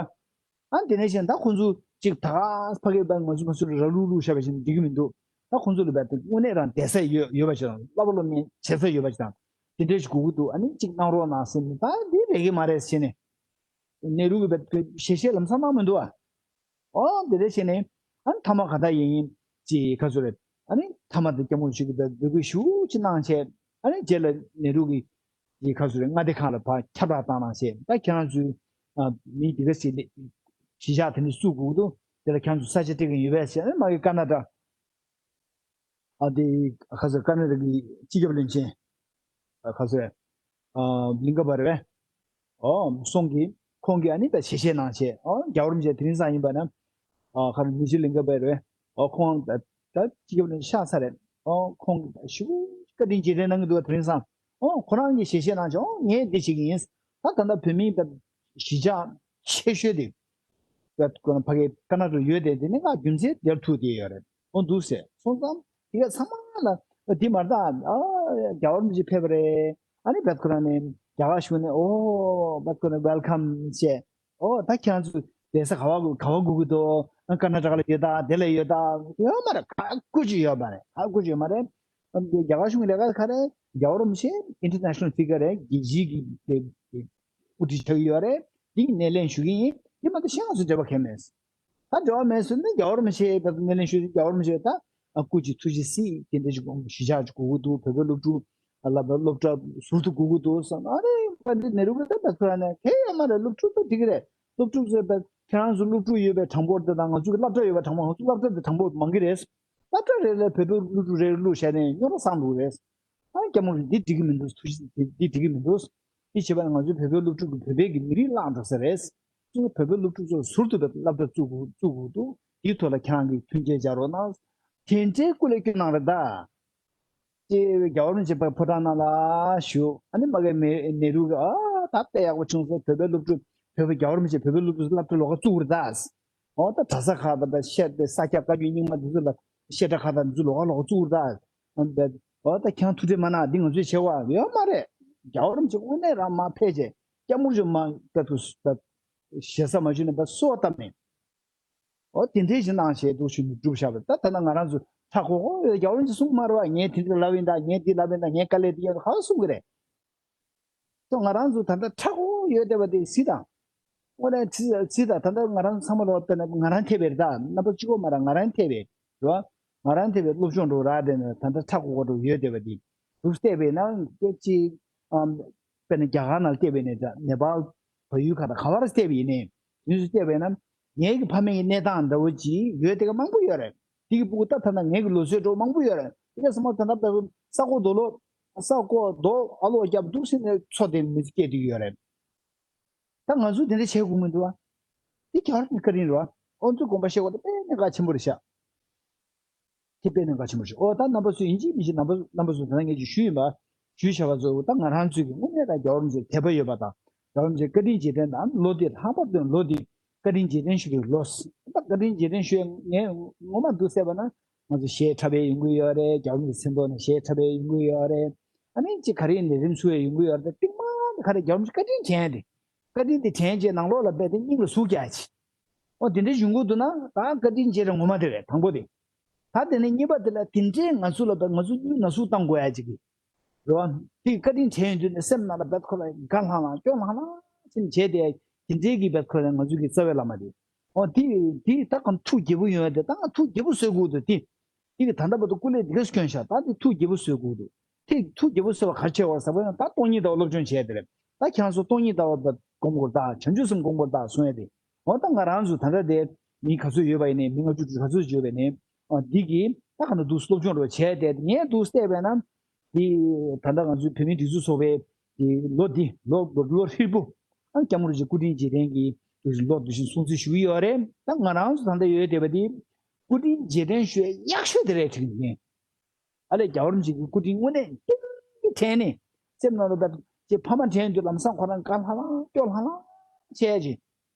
ཨ་དེ་ནས་བྱས་ད་ཁོང་ཚོ་ཅིག་ད་ཕ་གིར་ད་ང་ཚོ་ང་ཚོ་ར་ལུག་ལུག་བྱས་པ་བཞིན་འགྲིག་གི་མི་འདུག་ད་ཁོང་ཚོ་ལ་བས་ད་དངོས་གནས་རང་བསྡད་ས་ཡོད་ཡོད་པ་ཞིག་དང་བསླབ་པ་སློབ་གཉེར་བྱེད་ས་ཡོད་པ་ཞིག་དང་དེ་འདྲ་ཞིག་དགོས་ཀྱི་འདུག་ཨ་ནི་ཅིག་གནང་རོགས་གནང་ཟེར་ནས། ད་འདི་རེད་གི་མ་རེད་ཟེར་ནས་ནེ་རུ་གི་བས་ཞལ་བཞེས་ལམ་སང་གནང་མི་འདུག་ཨ། ཨོ་དེ་འདྲ་བྱས་ནས་ཨ་ནི་མཐའ་མ་ག་ད་ཡིན་ཡིན་ཅིག་ག་ཚོད་རེད། ཨ་ནི་མཐའ་མ་དེ་སྐྱབས་མགོན་ཞིག་གི་བས་འབོད་སྐུལ་ཞུ་ཅིག་གནང་བྱས། ཨ་ནི་རྗེས་ལ་ནེ་རུ་གི་ཅིག་ག་ཚོད་རེད། མངའ་སྡེ་ཁག་ལ་ཕར་ཁྱབ་བསྒྲགས་བཏང་གནང་བྱས། ད་ཁྱེད་རང་ཚོའི་ཨ་མི་དེ་ག་ཞིག་ལས་གཞིས་ཆགས་དེ་འདྲ་བཙུགས་དགོས་འདུག་དེ་ལ་ཁྱེད་རང་ཚོ་ས་ཆ་སྤྲད་མཁན་ཡོད་པས་ཟེར། ཨ་ནི་མ་གི་ཀ་ན་ཌ། ཨ་དེ་ཁ་སང་ཀ་ན་ཌ་གི་སྤྱི་ཁྱབ་བློན་ཆེན་ཨ་ཁ་སང་ཨ་ལིང་ག་པ་རེད་པས། ཨོ་སོང་གི་ཁོང་གིས་ཨ་ནི་ད་ཞལ་བཞེས་གནང་བྱས། ཨོ་རྒྱལ་བ་རིན་པོ་ཆེ་དེ་རིང་སང་ཡིན་པ་ན་ཨ་ཁ་ནི་ཇི་ལིང་ག་པ་རེད་པས། ཨོ་ཁོང་ད་ད་ཅིག་ནས་ཤ་ཚ་རེད། ཨོ་ཁོང་ཞུ་བཀའ་དྲིན་རྗེས་དྲན་གནང་གི་འདུག་དེ་རིང་སང་། ཨོ་ཁོ་རང་གིས་ཞལ་བཞེས་གནང་བྱུང་། ཨོ་ངས་འདི་བྱེད་ཀྱི་ཡིན། ད་ད་ལྟ་བོད་མིའི་ད་གཞིས་ཆགས་ཆེ་ཤོས་དེ་ད་ཁོ་ཕ་གི་ཀར་ནཱ་ཊ་ཡོད་དེ། དེ་ནས་ང་རྒྱུ་མཚན་དེར་ཐུག་བསྡད་ཡོད་རེད། ཨོ་འདུག་ཟེར་སོང་ཙང་དེ་ག་ཚང་མ་ལ་འདི་མ་རེད་ད། ཨ་རྒྱལ་བ་རིན་པོ་ཆེ་ཕེབས་པ་རེད། ཨ་ནི་བེད་ཁོ་རང་ནས་རྒྱ་གར་གཞུང་ནས་ཨོ་བེད་ཁོ་རང་ནས་ཝེལ་ཁམ་བྱས། ཨོ་ད་ཁྱེད་རང་ཚོ་བསྡད་ས་ག་བ་ག་བ་དགོས་ཀྱི་འདུག་ཨ་ཀར་ནཱ་ཊ་ཀ་ལ་ཡོད་ད། དེ་ལ་ཡོད་ད། ཡོད་མ་རེད། ག་ཀུ་ཅི་ཡོད་མ་རེད། ག་ཀུ་ཅི་ཡོད་མ་རེད། ཨ་རྒྱ་གར་གཞུང་ལས་ཀ་ག་རེད། རྒྱལ་བ་རིན་པོ་ཆེ་ཨིན་ཊར་ནེ་ཤ་ནལ་ཕི་གར་རེད། རྒྱལ་སྤྱིའི་གི་དེ་དེ་དབུ་ཁྲིད་ཆགས་ཀྱི་ཡོད་རེད། འདི་སྣེ་ལེན་ཞུ་གི་ཡིན། འདི་མ་གཏོགས་གཞན་ང་ཚོ་འབྲེལ་བ་གང་ཡང་མེད། ད་འབྲེལ་བ་མེད་ཟེར་ན་རྒྱལ་བ་རིན་པོ་ཆེ་ད་སྣེ་ལེན་ཞུ། རྒྱལ་བ་རིན་པོ་ཆེ་ད་ཨ་སྐུ་མཁྱེན་ཐུགས་རྗེ་གཟིགས། དེ་འདྲ་ཞིག་གཞིས་ཆགས་ཅིག་དགོས་ཀྱི་འདུག་བོད་པའི་སློབ་ཕྲུག་ཨ་ལ་བ་སློབ་གྲྭ་ཟུར་དུ་དགོས་ཀྱི་འདུག་ཟེར་ན། ཨ་རེ་པཎ་ཌི་ཏ་ནེ་རུ་གིས་ད་ད་ཁོ་རང་ནས་གང་ཡང་མ་རེད། སློབ་ཕྲུག་ད་འགྲིག་གི་རེད། སློབ་ཕྲུག་ཟེར་བ་ཁྱེད་རང་ཚོ་སློབ་ཕྲུག་ཡོད་པའི་གྲངས་འབོར་དེ་དང་ང་ཚོ་གི་སློབ་གྲྭ་ཡོད་པའི་གྲངས་འབོར། ང་ཚོ་སློབ་གྲྭ་དེ་གྲངས་འབོར་མང་གི་རེད། སློབ་གྲྭ་རེ་ལ་བོད་པའི་སློབ་ཕྲུག་རེ་བླུགས་བྱས་ནས་རྙོག་དྲ་བཟོ་འགྲོ་གི་རེད། ཨ་སྐྱབས་མགོན་རིན་པོ་ཆེ་འདི་འགྲིག་གི་མི་འདུག་ཐུགས་རྗེ་འདི་འགྲིག་གི་མི་འདུག་འདི་བྱས་པ་ན་ང་ཚོའི་བོད་པའི་སློབ་ཕྲུག་གི་བོད་པའི་གི་མི་རིགས་བརླག་འགྲོ་ས་རེད། གཙོ་བོ་བོད་པའི་སློབ་ཕྲུག་ཚོ་ཟུར་དུ་བོད་སློབ་གྲྭ་བཙུགས་དགོས་བཙུགས་དགོས་འདུག་དེའི་ཐོག་ལ་ཁྱེད་རང་གིས་མཐུན་རྐྱེན་སྦྱར་རོགས་གནང་། དེ་འདྲའི་སྐུ་ལས་བསྐྱོན་གནང་རེད་ད། ཅེས་རྒྱལ་བ་རིན་པོ་ཆེ་ཕོ་བྲང་ནང་ལ་བཞུགས། ཨ་ནི་མ་གི་མེ་ནེ་རུ་གིས་ཨ་ད་དཔེ་ཡག་པོ་བྱུང་སོང་། བོད་པའི་སློབ་ཕྲུག་བོད་པའི་རྒྱལ་བ་རིན་པོ་ཆེ་བོད་པའི་སློབ་ཕྲུག་སློབ་གྲྭ་ལོགས་ཀ་བཙུགས་རེད་ད། ཨོ་ད་གྲྭ་ས་ཁག་དང་ད་བཤད་དེ་ས་སྐྱ་བཀའ་བརྒྱུད་རྙིང་མ་འདི་ཚོ་ལ་བཤད་གྲྭ་ཁག་དང་འདི་ཚོ་ལོགས་ཀ་ལོགས་ཀ་བཙུགས་རེད་ད། ཨོ་ད་ཁྱེད་རང་ཐུགས་ཁྲལ་མ་གནང་། འདི་ང་ཚོས་བྱེད་དགོས་ཡོད་མ་རེད། རྒྱལ་བ་རིན་པོ་ཆེ་དངོས་གནས་རང་མར་ཕེབས་བྱས་སྐྱབས་མགོན་རིན་པོ་ཆེ་མར་ད་དུ་ད་ཞེ་ས་མ་ཞུས་ནས་ད་གསོལ་བ་བཏབ་ནས། ཨོ་དེ་འདྲའི་ཞིག་གནང་བྱས་འདུག་ཞུ་ནས་སྒྲུབ་བཞག་པ་རེད། ད་ད་ནང་ང་རང་ཚོ་ཧྲ་གོ་གོ་རྒྱལ་བ་རིན་པོ་ཆེ་གསུངས་མ་རེད་པ། ངས་དེ་འདྲ་ལབ་ཡིན་ད། ངས་དེ་ལབ་ཡིན་ད། ངས་དཀའ་ལས་དེ་ཡོད་ད་ག་གསུང་གི་རེད། ད་ང་རང་ཚོ་ད་ལྟ་ཧྲ་གོ་ཡོད་བསྡད་པ་དེ་གཟིགས་དང་། དངོས་གནས་གཟིགས་དང་། ད་ལྟ་ང་རང་ཚང་མ་ལོག་དཔེར་ན་ང་རང་ཐེ་བའི་རེད་ད། རྣམ་པ་གཅིག་པོ་མ་རེད། ང་རང་ཐེ་བའི་རེད་བ། ང་རང་ཐེ་བའི་སློབ་སྦྱོང་འགྲོ་ར་དེ་ནས་ད་ལྟ་ཧྲ་གོ་གོ་འགྲོ་ཡོད་བསྡད་པ་དེ་འདུག་བལྟས་པས་ན་སྐད་ཅིག་ཨམ། དཔེར་ན་རྒྱ་གར་ནང་བལྟས་པས་ནས་ད་ནེ་པཱལ་བལ་ཡུལ་ཁག་དང་ག་བར་བལྟས་པ་ཡིན་ནའི་དུས་སུ་བལྟས་པས་ན་ངའི་གི་ཕ་མེས་ཀྱི་གནས་སྟངས་འདྲ་བོ་ཅིག་ཡོད་བསྡད་མཁན་མང་པོ་ཡོད་རེད། དེ་གི་ཕྲུ་གུ་ད་ད་ལྟ་ངའི་གི་ལོ་ཚོད་འགྲོ་མང་པོ་ཡོད་རེད། དེ་ག་ས་མ་ད་ལྟ་ད་ས་གོ་རྡོ་ལོ་ས་གོ་རྡོ་ཨ་ལོ་རྒྱབ་འདུག་ཟེར་ནས་འཚོ་དེ་མི་སྐྱེ་དུས་ཡོད་རེད། ད་ང་ཚོས་དེ་འདྲ་བྱེད་དགོས་མི་འདུག་ཨ། དེ་རྒྱ་གར་གྱི་བཀའ་དྲིན་རེད་བ། ཨོ་ཚོ་དགོངས་པ་བཞེས་དགོས་དེ་དཔེ་གནད་འགག་ཆེན་པོ་རེད་ཤག་དེ་དཔེ་གནད་འགག་ཆེན་པོ་རེད་ཤག་ཨོ་ད་རྣམ་པ་ཚོས་ཡིན་གཅིག་མིན་གཅིག་རྣམ་པ་རྣམ་པ་ཚོས་ད་ལྟ་ངས་ཅིག་ཞུས་ཡིན་པ། ཞུས་བྱ་བ་ཚོ་ད་ང་རང་ཚོས་ཀྱི་དངོས་གནས་ད་རྒྱལ་བ་རིན་པོ་ཆེ་དད་པ་ཡོད་པ་དང་། རྒྱལ་བ་རིན་པོ་ཆེ་བཀའ་དྲིན་རྗེས་དྲན་དང་། ལོ་འདི་ལྷག་པར་དུ་ལོ་འདི་བཀའ་དྲིན་རྗེས་དྲན་ཞུ་བའི་ལོ། ད་བཀའ་དྲིན་རྗེས་དྲན་ཞུ་ཡས་ངས་ངོ་མ་འདུག་བསྡད་པ་ན། ང་ཚོ་གཞས་འཁྲབ་པའི་ཡོང་གི་ཡོད་རེད། རྒྱལ་བ་རིན་པོ་ཆེ་མཚན་ཐོག་ནས་གཞས་འཁྲབ་པའི་ཡོང་གི་ཡོད་རེད། ཨ་ནི་ཅིག་ག་རེ་ལས་རིམ་ཚུགས་པའི་ཡོང་གི་ཡོད་རེད། ད་རྟིང་མ་ག་རེ་རྒྱལ་བ་རིན་པོ་ཆེ་བཀའ་དྲིན་དྲན་དེ། བཀའ་དྲིན་དེ་དྲན་རྗེས་ནང་ལོགས་ལ་རྦད་དེ་སྙིང་ལ་ཟུག་རྒྱག་ཅིག་ཨོ་དེ་འདྲའི་ཡོང་གི་འདུག་ན་ད་བཀའ་དྲིན་རྗེས་དྲན་ངོ་མ་དེ་རེད་དང་པོ་དེ། ད་དེ་ནས་གཉིས་པ་དེ་ལ་དེ་འདྲའི་ང་ཚོ་ལ་ད་ང་ཚོ་སྙིང་ན་ཟུག་བཏང་དགོས་ཡ་ཅིག་གི་རེད་བ། དེ་བཀའ་དྲིན་དྲན་ཡོང་དུས་ནས་སེམས་ནང་ལ་རྦད་ཁོ་ལ་དགའ་ལྷང་ལྷང་སྐྱོ་ལྷང་ལྷང་ཅིག་བྱས་ཏེ། དེ་འདྲའི་གི་རྦད་ཁོ་ལ་ང་ཚོ་གི་རྩ་བའི་བླ་མ་དེ། ཨོ་དེ་དེ་ད་གང་ཐུགས་དགྱེས་པོ་ཡོང་ཡ་དེ་ད་ང་ཐུགས་དགྱེས་པོ་གསོས་དགོས་འདུག་དེ། དེ་གི་ད་ལྟ་བར་དུ་སྐུ་ལས་འདི་ག་སྐྱོན་ཤག་ད་དེ་ཐུགས་དགྱེས་པོ་གསོས་དགོས་འདུག་དེ་ཐུགས་དགྱེས་པོ་གསོས་པ་ག་རེ་བྱས་པ་ཟེར་བ་ཡང་ད་སྟོང་ཉིད་ལྟ་བ་སློབ་སྦྱོང་བྱས་དེ་རེད། ད་ཁྱེད་རང་ཚོ་སྟོང་ཉིད་ལྟ་བ་ད་སྒོམ་དགོས་ད། བྱང་ཆུབ་སེམས་སྒོམ་དགོས་ད་གསུང་ཡ་དེ། འོ་ད་ང་རང་ཚོ་ད་ལྟ་དེ་མི་ག་ཚོད་ཡོད་པ་ཡིན་ནའི། མི་ལྔ་བཅུ་དྲུག་ཅུ་ག་ཚོད་ཡོད་པ་ཡིན་ནའི། ཨ་འདི་གི་ད་ག་ན་འདུག་སློབ་སྦྱོང་རེ་བྱས་ཏེ་ངས་འདུག་བལྟས་པས་ན། འདི་ད་ལྟ་ང་ཚོའི་བོད་མིའི་སྒྲིག་འཛུགས་ཚོགས་པའི་འདི་ལོ་འདི་ལོ་ལོ་ཧྲིལ་པོ། ཨ་སྐྱབས་མགོན་རིན་པོ་ཆེ་སྐུ་དྲིན་རྗེས་དྲན་གྱི་ལོ་འདི་བཞིན་སྲུང་བརྩི་ཞུ་གི་ཡོད་རེད། ད་ང་རང་ཚོ་ད་ལྟ་ཡོད་བསྡད་པ་འདི་སྐུ་དྲིན་རྗེས་དྲན་ཞུ་ཡག་ཤོས་དེ་རེད་དྲན་གྱི་ཡིན། ཨ་ལས་རྒྱལ་བ་རིན་པོ་ཆེ་གི་སྐུ་དྲིན་དངོས་གནས་ཀྱི་དྲན་ནས་སེམས་ནང་ལ་ད་ཅེ་ཕ་མ་དྲན་དུས་ལམ་སང་ཁོ་རང་དགའ་ལྷང་ལྷང་སྐྱོ་ལྷང་ལྷང་བྱས་ཅིང་།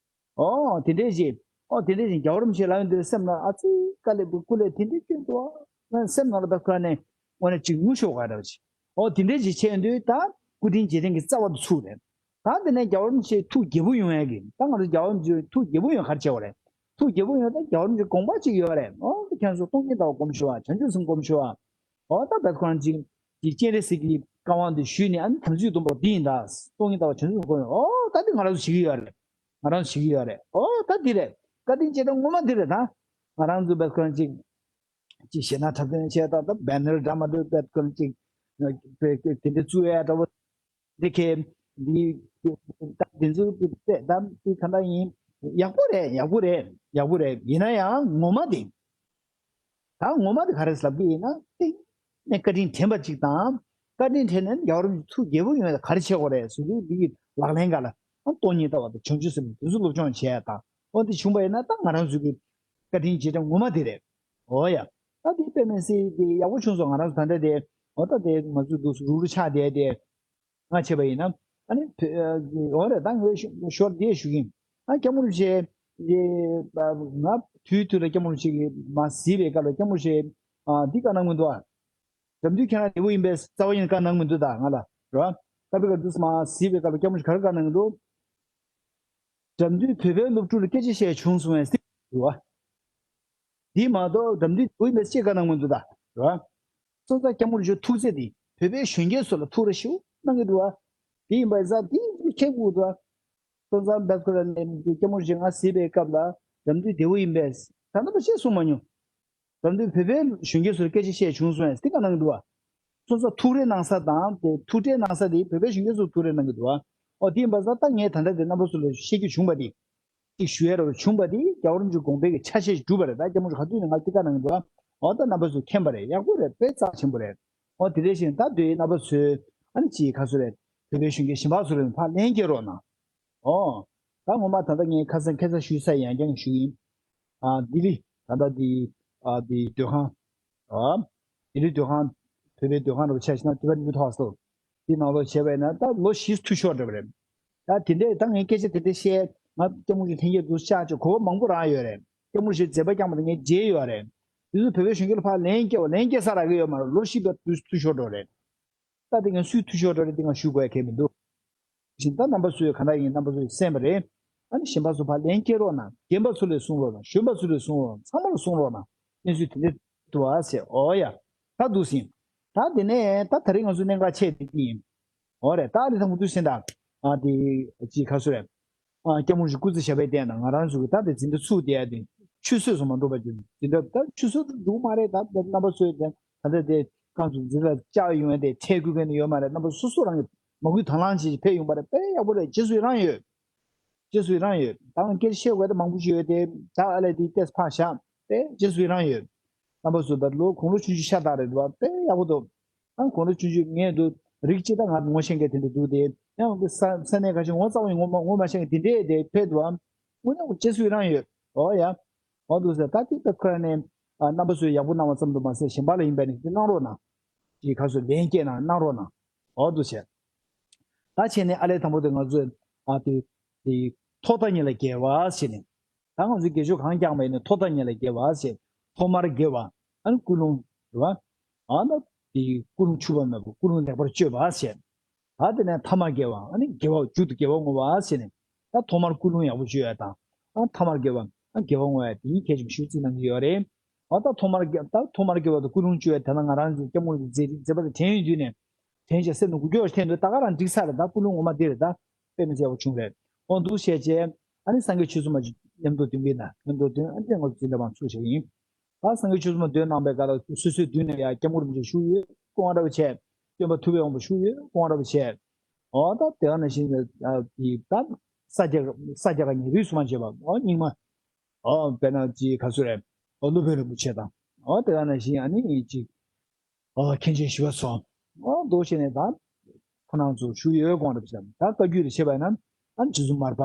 ཨོ་དེ་འདྲས་ཅིག་ཨོ་དེ་འདྲས་ཅིག་རྒྱལ་བ་རིན་པོ་ཆེ་ལབ་ཡོང་དུས་སེམས་ནང་ཨ་ཙི་དཀའ་ལས་པོ་སྐུ་ལས་དེ་འདྲས་སྐྱོན་འདུག་ཨ། སེམས་ནང་ལ་ད་ཁོ་རང་ནས་དངོས་གནས་ཅིག་ངུ་ཤོར་བ་འདྲ་བ་ཅིག་ཨོ་དེ་འདྲས་ཅིག་བྱས་ཡོང་དུས་ད་སྐུ་དྲིན་རྗེས་དྲན་གྱི་རྩ་བ་དེ་ཚུགས་རེད། ད་དེ་ནས་རྒྱལ་བ་རིན་པོ་ཆེ་ཐུགས་དགྱེས་པོ་ཡོང་ཡ་གི་ད་ང་ཚོ་རྒྱལ་བ་རིན་པོ་ཆེ་ཐུགས་དགྱེས་པོ་ཡོང་ག་རེ་བྱེད་དགོས་རེད། ཐུགས་དགྱེས་པོ་ཡོང་ད་རྒྱལ་བ་རིན་པོ་ཆེ་དགོངས་པ་གཅིག་ཡོད་རེད། ཨོ་ད་ཁྱེད་ཚོ་སྟོང་ཉིད་ལྟ་བ་སྒོམ་ཤོག་ཨ། བྱང་ཆུབ་སེམས་སྒོམ་ཤོག་ཨ། ཨོ་ད་བད་ཁོ་རང་གཅིག་གཅིག་སྤྱན་རས་གཟིགས་ཀྱི་བཀའ་དབང་དེ་ཞུས་ནས་ཨ་ནི་དམ་ཚིག་སྡོམ་པ་འདི་ཡིན་ད། སྟོང་ཉིད་ལྟ་བ་བྱང་ཆུབ་སེམས་སྒོམ་ཡོད། ཨོ་ད་འདི་ང་རང་ཚོ་བྱེད་ཀྱི་ཡོད་རེད། ང་རང་ཚོ་བྱེད་ཀྱི་ཡོད་རེད། ཨོ་ད་འདི་རེད། བཀའ་དྲིན་རྗེས་དྲན་ངོ་མ་འདི་རེད་ད། ང་རང་ཚོ་བད་ཁོ་རང་གཅིག་གཅིག་གཞས་སྣ་འཁྲབ་སྟོན་བྱས་ད་ད་བེ་ནར་འདྲ་མ་འདྲ་བད་ཁོ་རང་གཅིག་དེ་འདྲ་བཙུགས་ཡ་འདྲ་བོ། འདི་གས་འདི་ད་འདི་ཚོ་དེ་ད་འདི་ག་འདྲ་ཡིན། ཡག་པོ་རེད། ཡག་པོ་རེད། ཡག་པོ་རེད། ཡིན་ན་ཡང་ངོ་མ་དེ། ད་ངོ་མ་དེ་ག་རེ་ལབ་ཀྱི་ཡིན་ན་དེ་ནས་བཀའ་དྲིན་དྲན་པ་གཅིག་དང་། བཀའ་དྲིན་དྲན་ནས་རྒྱལ་བ་རིན་པོ་ཆེ་ཐུགས་དགྱེས་པོ་ཡོང་ཡ་ག་རེ་བྱེད་དགོས་རེད་ཟེར་དུས་འདི་གི་ལག་ལེན་ག་ལ་ཨ་སྟོང་ཉིད་ལྟ་བ་དང་བྱང་ཆུབ་སེམས་དེ་ཚོ་སློབ་སྦྱོང་བྱས་ཡ་དང་། འོ་དེ་བྱུང་པ་ཡིན་ན་ད་ང་རང་ཚོ་གི་བཀའ་དྲིན་རྗེས་དྲན་ངོ་མ་དེ་རེད། འོ་ཡ། ད་དེ་དཔེ་མི་སྲིད་དེ་ཡག་པོ་བྱུང་སོང་། ང་རང་ཚོ་ད་ལྟ་དེ་འོ་ད་དེ་ང་ཚོ་འདུག་རུག་རུག་ཆགས་བསྡད་དེ། ང་བྱས་པ་ཡིན་ན། ཨ་ནི་བོད་འོ་རེད། ད་ངས་ཞོར་འདི་ཞུ་གི་ཡིན། ཨ་སྐྱབས་མགོན་རིན་པོ་ཆེ་ང་དུས་དུས་ལ་སྐྱབས་མགོན་རིན་པོ་ཆེ་གིས་མ་གཟིགས་པའི་སྐབས་ལ་སྐྱབས་མགོན་རིན་པོ་ཆེ་ཨ་འདི་བཀའ་གནང་མི་འདུག་ཨ། རྒྱ་མདུད་ཁྱེད་རང་བདེ་པོ་ཡིན་པས། རྩ་བ་ཡིན་བཀའ་གནང་མི་འདུག་ད་ང་ལ་རེད་བ། ད་བི་ག་འདུག་མ་གཟིགས་པའི་སྐབས་ལ་སྐྱབས་མགོན་རིན་པོ་ཆེ་ག་རེ་བཀའ་གནང་གི་འདུག་རྒྱ་མདུད་བོད་པའི་སློབ་ཕྲུག་ལ་སྐད་ཆ་བཤད་བྱུང་སོང་བས་ཟེར་འདུག་བ། འདི་མ་གཏོགས་རྒྱ་མདུད་བདེ་པོ་ཡིན་པས་ཅི་བཀའ་གནང་མི་འདུག་ད་རེད་བ། སོང་ཙང་སྐྱབས་མགོན་རིན་པོ་ཆེ་ཐུགས་རྗེ་འདི་བོད་པའི་གཞོན་སྐྱེས་ཚོ་ལ་ཐུགས་རེ་ཞེ་པོ་གནང་གི་འདུག་བ། དེ་ཡིན་པ་ཡིན་ཙང་དེ་མཁྱེན་དགོས་འདུག་བ། སོང་ཙང་བེབ་ཁོ་ར་ནས་སྐྱབས་མགོན་རིན་པོ་ཆེ་ང་གཟིགས་པའི་སྐབས་ལ་རྒྱ་མདུད་བདེ་པོ་ཡིན་པས་ད་ལྟ་བ་བཤད་སོང་མ་མྱོང་། རྒྱ་མདུད་བོད་པའི་གཞོན་སྐྱེས་ཚོར་སྐད་ཆ་བཤད་བྱུང་སོང་ཡང་དེ་བཀའ་གནང་འདུག་བ། སོང་ཙང་ཐུགས་རེ་གནང་ས་དང་དེ་ཐུགས་ཁྲལ་གནང་ས་དེ་བོད་པའི་གཞོན་སྐྱེས་ཚོར་ཐུགས་རེ་གནང་གི་འདུག་བ། ཨོ་དེ་ཡིན་པ་ཙང་ད་ངས་ད་ལྟ་དེ་རྣམ་པ་ཚོ་ལ་བཤད་རྒྱུ་བྱུང་བ་དེ། ཅིག་ཞུ་ཡ་ར་བ་བྱུང་བ་དེ་རྒྱལ་བ་རིན་པོ་ཆེའི་དགོངས་པའི་གི་ཆ་ཤས་ཤིག་གྲུབ་པ་རེད། ད་སྐྱབས་མགོན་རིན་པོ་ཆེ་ག་དུས་ནས་ང་དེ་བཀའ་གནང་གི་འདུག་བ། ཨོ་ད་རྣམ་པ་ཚོས་མཁྱེན་པ་རེད། ཡག་པོ་རེད། དཔེ་རྩ་ཆེན་པོ་རེད། ཨོ་དེ་འདྲ་ཞིག་ད་དུས་རྣམ་པ་ཚོས་ཨ་ནི་ཅིག་ག་ཚོད་རེད། བོད་པའི་གཞོན་སྐྱེས་གཞན་པ་ཚོ་རེད་ཕར་ལན་སྐྱེལ་རོགས་གནང་། ཨོ། ད་ངོ་མ་ད་ལྟ་ངས་ཁ་སང་ཁ་སང་ཞུས་ཚར། ཡང་བསྐྱར་ཞུ་ཡིན། ཨ་ལྡི་ལི་ད་ལྟ་འདི་ཨ་འདི་སྡོད་ཁང་། ཨ་ལྡི་ལི་སྡོད་ཁང་། བོད་པའི་སྡོད་ཁང་རུ་ཆ་ཞིག་ན་དུས་བ་ཉི་ཐོག་སོ། འདི་ནང་ལོགས་བྱས་པས་ན་ད་ལོ་བཞི་འཐུས་ཤོར་འགྲོ་བ་རེད། ད་དེ་འདྲས་ད་ངས་སྐད་ཆ་དེ་འདྲས་བཤད། ང་སྐྱབས་མགོན་གྱི་ལྷན་རྒྱས་འདུག་བཅར་ཆོག་གོ་བ་མང་པོ་རང་ཡོད་རེད། སྐྱབས་མགོན་ཞེས་མཛད་པ་བསྐྱངས་པ་དང་ངས་མཇལ་ཡོད་རེད། དེ་ཚོ་བོད་པའི་གཞོན་སྐྱེས་ལ་ཕར་ལན་སྐྱེལ་བ་ལན་སྐྱེལ་ས་རག་གི་ཡོད་མ་རེད། ལོ་བཞི་འཐུས་འཐུས་ཤོར་འགྲོ་རེད། ད་དེ་ངས་སུའི་འཐུས་ཤོར་འགྲོ་རེད་དེ་ང་ཞུ་དགོས་ཡ་གལ་མི་འདུག་བཞིན་ད་རྣམ་པ་ཚོས་ག་འདྲ་ཡིན་རྣམ་པ་ཚོས་གསན་པ་རེད། ཨ་ནི་གཞན་པ་ཚོ་ཕར་ལན་སྐྱེལ་རོགས་གནང་། རྒན་པ་ཚོ་ལས་གསུང་རོགས་གནང་། གཞོན་པ་ཚོ་ལས་གསུང་རོགས་གནང་། ཚང་མ་ལ་གསུང་རོགས་གནང་། གནས་ཚུལ་དེ་འདྲ་འདུག་ཨ་ཟེར། ཨོ་ཡ། ད་འདུག་ཟིན། ད་དེ་ནས་ད་ད་རེས་ང་ཚོའི་གནད་འགག་ཆེ་དེ་འདི་ཡིན། ཨོ་རེད། ད་ཨ་ནི་ཐང་པོ་འདུག་ཟིན་ད། ཨ་དེ་ཅི་ག་ཚོད་རེད། ཨ་སྐྱབས་མགོན་རིན་པོ་ཆེ་སྐུ་ཚེ་ཞབས་པད་བརྟན་དང་ང་རང་ཚོ་གི་ད་དེ་འཛིན་གྲྭ་ཚུགས་བསྡད་ཡ་དེ་ཆུད་ཟོས་སུ་མ་འགྲོ་བ་བརྒྱུད་འཛིན་གྲྭ་ད་ཆུད་ཟོས་སུ་འགྲོ་གི་མ་རེད། ད་རྣམ་པ་ཚོས་དེ་ད་ལྟ་དེ་རྐང་ཚུགས་འཛིན་གྲྭ་བཅར་ཡོང་ཡ་དེ་ཁྲལ་དགོས་མཁན་ཡོད་མ་རེད། རྣམ་པ་སོ་སོ་རང་གི་མ་བསྐུལ་དང་བླངས་བྱས་ཕེབས་ཡོང་པ་རེད། དཔེ་ཡག་པོ་རེད། རྗེས་སུ་ཡི་རང་ཡོད། རྗེས་སུ་ཡི་རང་ཡོད། ད་ང་སྐད་ཆ་བཤད་དགོས་དེ་མང་པོ་ཞིག་ཡོད་དེ་ད་ཨ་ལས་དེ་ཏེས་ཕར་བཞག་དཔེ་རྗེས་སུ་ཡི་རང་ཡོད། རྣམ་པ་ཚོ་ད་ལོ་དགུང་ལོ་ཆུང་ཆུང་ཤ་སྟག་རེད་འདུག་དཔེ་ཡག་པོ་འདུག་ཨ་དགུང་ལོ་ཆུང་ཆུང་ངས་འདུག་རིགས་གཅིག་ད་ང་ངོ་ཤེས་མཁན་དེ་འདྲ་འདུག་དེ་ཡང་གི་ས་ས་གནས་ཁ་ཤས་ངོ་ཚ་བོ་ཡིན། ངོ་མ་ངོ་མ་ཤེས་མཁན་དེ་འདྲས་དེ་ཕེབས་འདུག་ཨ་དངོས་གནས་རྗེས་སུ་ཡི་རང་ཡོད། ཨོ་ཡ། ཨོ་འདུག་ཟེར། ད་དེ་ད་ཁོ་ར་ནས་ཨ་རྣམ་པ་ཚོས་ཡག་པོ་གནང་བ་ཙམ་དུ་མ་ཟད་གཞན་པ་ལ་ཡིན་པ་ནི་དེ་གནང་རོགས་གནང་། ཅིག་ཁ་སོ་ལན་སྐྱེལ་གནང་གནང་རོགས་གནང་། ཨོ་འདུག་བྱས། ད་བྱས་ནས་ཨ་ལས་དང་པོ་དེ་ང་ཚོས་ཨ་དེ་དེ་ཐོག་མཐའ་གཉིས་ལ་དགེ་བ་ཟེར་ནས། ད་ང་ཚོས་དགེ་སྦྱོར་གང་བསྐྱངས་པ་ཡིན་ན་ཐོག་མཐའ་གཉིས་ལ་དགེ་བ་ཟེར། ཐོག་མར་དགེ་བ། ཨ་ནི་ཀུན་སློང་རེད་བ། ཨ་ནི་དེ་ཀུན་སློང་འཆུག་པ་མེད་པ་ཀུན་སློང་ལེགས་པར་སྤྱོད་པ་ཟེར། ད་དེ་ནས་ཐ་མ་དགེ་བ། ཨ་ནི་དགེ་བ་མཇུག་ཏུ་དགེ་བ་བསྔོ་བ་ཟེར་ནས། ད་ཐོག་མར་ཀུན་སློང་ཡག་པོ་སྤྱོད་ཡ་དང་། ཨ་ཐ་མར་དགེ་བ། ཨ་དགེ་བ་བསྔོ་ཡ་དེ་གཉིས་གལ་ཆེན་པོ་ཞེ་པོ་བརྩི་གནང་གི་ཡོད་རེད། ཨ་ད་ཐོག་མར་དགེ་ད་ཐོག་མར་དགེ་བ་དང་ཀུན་སློང་སྤྱོད་ཡ་དེ་ན་ང་རང་ཚོའི་སྐྱབས་མགོན་གྱི་མཛད་རིམ་མཛད་པ་དང་དྲན་ཡོད་དུས་ནས། དྲན་བྱས་སེམས་ནང་འགུལ་སྐྱོད་ཐེངས་འདུག་ད་ག་རང་འགྲིག་ས་རེད། ད་ཀུན་སློང་ངོ་མ་དེ་རེད། ད་དཔེ་མི་སྲིད་ཡག་པོ་བྱུང་རེད། འོ་འདུག་བྱས་བྱས། ཨ་ནི་སངས་རྒྱས་ཆོས་ཚོགས་མ་མཉམ་དུ་འདོན་པའི་ན་མཉམ་དུ་འདོན། ཨ་ནི་དེ་ང་ཚོ་འཛིན་གྲྭ་མང་ཚུགས་བྱས་ཡིན། ད་སངས་རྒྱས་ཆོས་ཚོགས་མ་འདོན་གནང་པའི་སྐབས་ལ་སོ་སོའི་མདུན་ནས་ཡ་སྐྱབས་མགོན་རིན་པོ་ཆེ་བཞུགས་ཡོད་སྐུ་དབང་འདྲ་བོ་བྱས། སྟོན་པ་ཐུབ་པའི་དབང་པོ་བཞུགས་ཡོད་སྐུ་དབང་འདྲ་བོ་བྱས། འོ་ད་དེ་ག་ནང་བཞིན་ཨ་དེ་ད་ས་སྐྱ་ས་སྐྱ་ག་ཉིན་རེས་སུ་མ་བྱས་པ་འོ་རྙིང་མ། འོ་དཔེར་ན་ཅི་ག་ཚོད་རེད། འོ་སློབ་དཔོན་རིན་པོ་ཆེ་དང་། འོ་དེ་ག་ནང་བཞིན་ཨ་ནི་ཅི། ཨོ་མཁན་ཆེན་ཞི་བ་འཚོ། ཨོ་མདོ་བྱས་ནས་ད། ཁོ་རང་ཚོ་བཞུགས་ཡོད་དགོངས་རབ་བྱས། ད་བཀའ་བརྒྱུད་ལ་བྱས་པ་ན། ཨ་རྗེ་བཙུན་མར་པ།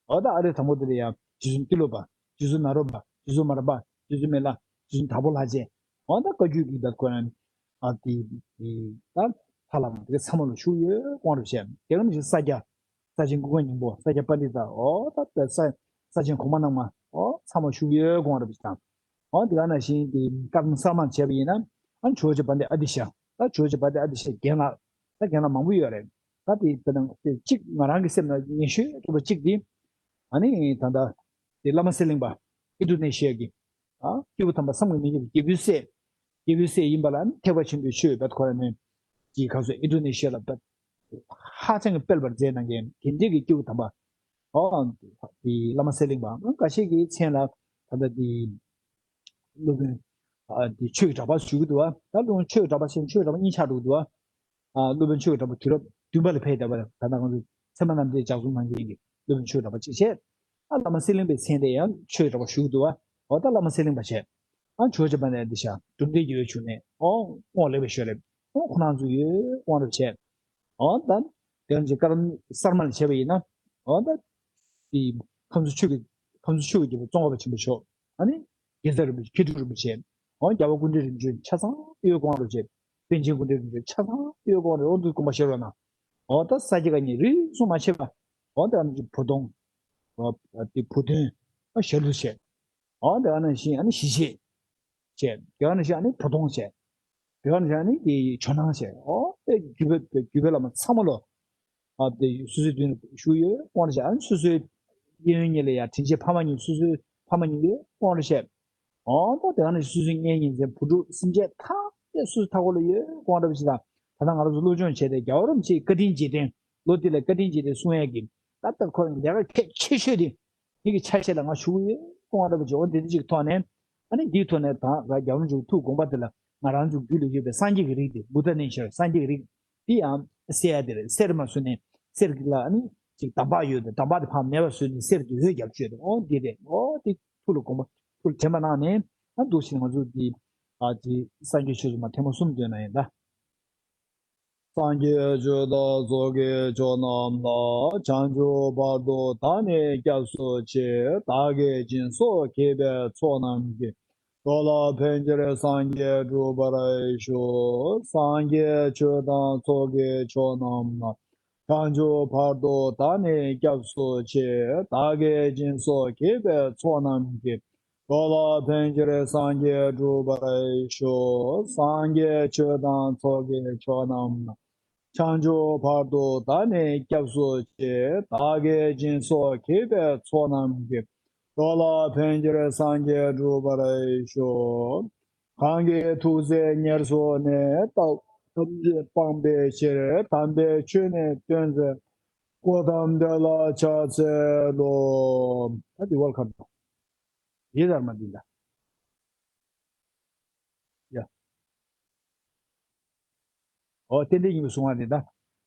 ཨོ་ད་ཨ་རི་དང་པོ་དེ་ལ་ཡང་རྗེ་བཙུན་ཏི་ལོ་པ། རྗེ་བཙུན་ནཱ་རོ་པ། རྗེ་བཙུན་མར་པ། རྗེ་བཙུན་མི་ལ། རྗེ་བཙུན་དྭགས་པོ་ལྷ་རྗེ། ཨོ་ད་བཀའ་བརྒྱུད་ཀྱི་ད་ཁོ་རང་། ཨ་དེ་དེ་ད་ཕ་ལ་མ་དེ་ག་ཚང་མ་ལ་བཞུགས་ཡོད་དགོངས་རབ་བྱས། དེ་ག་ནང་བཞིན་ས་སྐྱ། ས་ཆེན་ཀུན་དགའ་སྙིང་པོ། ས་སྐྱ་པཎྜི་ཏ། ཨོ་ད་ས་ས་ཆེན་གོང་མ་རྣམ་ལྔ། ཨོ་ཚང་མ་བཞུགས་ཡོད་དགོངས་རབ་བྱས་དང་། ཨོ་དེ་ག་ནང་བཞིན་དེ་བཀའ་གདམས་གསར་མར་བྱས་པ་ཡིན་ན། ཨ་ཇོ་བོ་རྗེ་དཔལ་ལྡན་ཨ་ཏི་ཤ། ད་ཇོ་བོ་རྗེ་དཔལ་ལྡན་ཨ་ཏི་ཤ་རྒན་ལགས། ད་རྒན་ལགས་མང་པོ་ཡོད་རེད། ད་དེ་དེ་ནང་དེ་གཅིག་ང་རང་གི་སེམས་ནང་ངེས་ཤེས་ཐུབ་པ་གཅིག་དེ། ཨ་ནི་ད་ལྟ་དེ་བླ་མ་གསེར་གླིང་པ་ཨིན་ཌོ་ནེ་ཤི་ཡ་གི། ཨ་སྐྱེས་བུ་དམ་པ་བསམ་གྱིས་མི་ཁྱབ་པའི་རྒྱལ་པོའི་སྲས། རྒྱལ་པོའི་སྲས་ཡིན་པ་ལ་ཨ་ནི་ཐེག་པ་ཆེན་པོའི་ཆོས་བེད་ཁོ་ར་ནས་ཀྱི་ག་ཚོད་ཨིན་ཌོ་ནེ་ཤི་ཡ་ལ་བེད་ཧ་ཅང་གི་སྤེལ་བར་མཛད་གནང་མཁན་དེ་འདྲའི་གི་སྐྱེས་བུ་དམ་པ། ཨོ། དེ་བླ་མ་གསེར་གླིང་པ་འགའ་ཤས་ཀྱི་མཚན་ལ་ད་ལྟ་དེ་སློབ་དཔོན་ཨ་དེ་ཆོས་ཀྱི་གྲགས་པ་ཞུ་གི་འདུག་བ། ད་སློབ་དཔོན་ཆོས་ཀྱི་གྲགས་པ་ཞེས་ཆོས་ཀྱི་གྲགས་པ་གཉིས་ཆགས་འགྲོ་གི་འདུག་བ། ཨ་སློབ་དཔོན་ཆོས་ཀྱི་གྲགས་པ་དུས་རབས་བདུན་པ་ལ་ཕེབས་བསྡད་པ་ད་ལྟ་ང་ཚོ་ཚད་མ་རྣམ་འགྲེལ་ལྗགས་རྩོམ་གནང་མཁན་གྱི་སློབ་དཔོན་ཆོས་ཀྱི་གྲགས་པ་གཅིག་བྱས། ཨ་བླ་མ་གསེར་གླིང་པའི་མཚན་དེ་ཡང་ཆོས་ཀྱི་གྲགས་པ་ཞུ་གི་འདུག་བ། འོ་ད་བླ་མ་གསེར་གླིང་པ་བྱས། ཨ་ཇོ་བོ་རྗེ་དཔལ་ལྡན་ཨ་ཏི་ཤ། གྲུབ་མཐའི་རྒྱལ་བའི་འབྱུང་གནས། ཨོ་དབང་ལེགས་པའི་ཞལ་རས། ཨོ་ཁོ་རང་ཚོ་ཡོད་དབང་རབ་བྱས། ཨོ་ད། དེ་རང་ཅིག་བཀའ་གདམས་གསར་མ་ལ་བྱས་པ་ཡིན་ན། ཨོ་ད། དེ་ཁམས་གསུམ་ཆོས་ཀྱི་ཁམས་གསུམ་ཆོས་ཀྱི་རྒྱལ་པོ་ཙོང་ཁ་པ་ཆེན་པོ་མཆོག་ཨ་ནི། དགེ་རྩ་རིན་པོ་ཆེ། མཁས་གྲུབ་རིན་པོ་ཆེ། འོ་རྒྱལ་བ་སྐུ་ཕྲེང་རིམ་བྱོན་ཆ་ཚང་གཡོ་སྒོམ་རོགས་བྱེད། པཎ་ཆེན་སྐུ་ཕྲེང་རིམ་བྱོན་ཆ་ཚང་གཡོ་སྒོམ་རོགས། འོ་འདུག་དགོངས་པ་བཞེས་རོགས་གནང་། འོ་ད་ས་སྐྱ་ག་ཉིད་རིས་སུ་མ་ཆད་པ། འོ་ད་ཨ་ནི་བུ་སྟོང་། འོ་དེ་བུ་སྟོན། འོ་ཞྭ་ལུ་བྱས། འོ་དེ་ག་ནང་བཞིན་ཨ་ནི་ཞི་བྱེད་བྱས། དེ་ག་ནང་བཞིན་ཨ་ནི་བུ་སྟོང་བྱས། དེ་ག་ནང་བཞིན་ཨ་ནི་དེ་ཇོ་ནང་བྱས། འོ་དེ་བརྒྱུད་པའི་བརྒྱུད་པའི་བླ་མ་ཚང་མ་ལོ། ཨ་དེ་སོ་སོའི་མདུན་ལ་བཞུགས་ཡོད་དགོངས་རོགས་བྱས། ཨ་ནི་སོ་སོའི་གཡས་གཡོན་གཉིས་ལ་ཡང་དྲིན་ཅན་ཕ་མ་གཉིས། སོ་སོའི་ཕ་མ་གཉིས་ཡོད་དགོངས་རོགས་བྱས། འོ་ད་དེ་ག་ནང་བཞིན་སོ་སོའི་གཉེན་ཉེ་ཚན་བུ་ཕྲུག་སེམས་ཅན་ཐམས་ཅད་སོ་སོའི་མཐའ་འཁོར་ལ་ཡོད་དགོངས་རོགས་བྱས། ད་ད་ལྟ་ང་རང་ཚོ་སློབ་སྦྱོང་བྱས་ཏེ་རྒྱལ་བ་རིན་པོ་ཆེའི་བཀའ་དྲིན་རྗེས་དྲན། ལོ་འདི་ལ་བཀའ་དྲིན་རྗེས་དྲན་གསུང་ཡས་ཀྱི་ད་ལྟ་ཁོ་རང་ལས་ཀ་གལ་ཆེ་ཤོས་དེ། དེ་གི་ཆ་ཤས་ལ་ང་ཞུ་གི་ཡོད་དགོངས་རོགས་བྱས། འོ་འདི་འདྲ་ཅིག་ཐོག་ནས་ཨ་ནི་འདིའི་ཐོག་ནས་ད་རྒྱལ་བ་རིན་པོ་ཆེའི་ཐུགས་དགོངས་པ་དེ་ལ་ང་རང་ཚོའི་རྒྱུད་ལ་ཡོད་པའི་སངས་རྒྱས་ཀྱི་རིགས་དེ། བུདྡྷ་ནས་ཤར་སངས་རྒྱས་ཀྱི་རིགས་དེ་ཡང་གསལ་ཡ་དེ་རེད། གསེར་མ་བཟོས་ནས་གསེར་གྱི་ལ་ཨ་ནི་ཅིག་འདམ་བག་ཡོད་དེ། འདམ་བག་དེ་ཕར་མེད་པ་བཟོས་ནས་གསེར་དེ་འོད་རྒྱབ་བཅོས་དེ། འོ་འདི་རེད། འོ་དེ་ཐུགས་ལ་དགོངས་པ་ཐུགས་ལ་དྲན་པ་གནང་ནས་ཨ་འདུག་སེ་ང་ཚོ་འདི་ཨ་ཅིག་སངས་རྒྱས་ཆོས་ཚོགས་མ་ཐེངས་མ་གསུམ་འདོན་ན་ཡིན་ད། སངས་རྒྱས་ཆོས་བདག་ཚོགས་ཀྱི་མཆོག་རྣམས་ལ། བྱང་ཆུབ་བར་དུ་བདག་ནི་སྐྱབས་སུ་མཆི། བདག་གིས་སྦྱིན་སོགས་བགྱིས་པའི་ཚོགས་རྣམས་ཀྱིས། འགྲོ་ལ་ཕན་ཕྱིར་སངས་རྒྱས་འགྲུབ་པར་ཤོག། སངས་རྒྱས་ཆོས་དང་ཚོགས་ཀྱི་མཆོག་རྣམས་ལ། བྱང་ཆུབ་བར་དུ་བདག་ནི་སྐྱབས་སུ་མཆི། བདག་གིས་སྦྱིན་སོགས་བགྱིས་པའི་ཚོགས་རྣམས་ཀྱིས། འགྲོ་ལ་ཕན་ཕྱིར་སངས་རྒྱས་འགྲུབ་པར་ཤོག། སངས་རྒྱས་ཆོས་དང་ཚོགས་ཀྱི་མཆོག་རྣམས་ལ། བྱང་ཆུབ་བར་དུ་བདག་ནི་སྐྱབས་སུ་མཆི། བདག་གིས་སྦྱིན་སོགས་བགྱིས་པའི་ཚོགས་རྣམས་ཀྱིས། འགྲོ་ལ་ཕན་ཕྱིར་སངས་རྒྱས་འགྲུབ་པར་ཤོག། གང་གིས་ཐུགས་བརྩེ་ཉེར་བཟུང་ནས། བདག་ཐམས་ཅད་སྤང་བའི་ཕྱིར། དམ་པའི་ཆོས་ནི་སྟོན་མཛད། གཽ་ཏམ་དེ་ལ་ཕྱག་འཚལ་ལོ། ད་འདི་ཝེལ་ཁམ་དང་། ཡེ་དྷརྨ་འདི་འདྲ། ཡ། ཨོ་རྟེན་འབྲེལ་སྙིང་པོའི་གཟུངས་སྔགས་འདི་ད།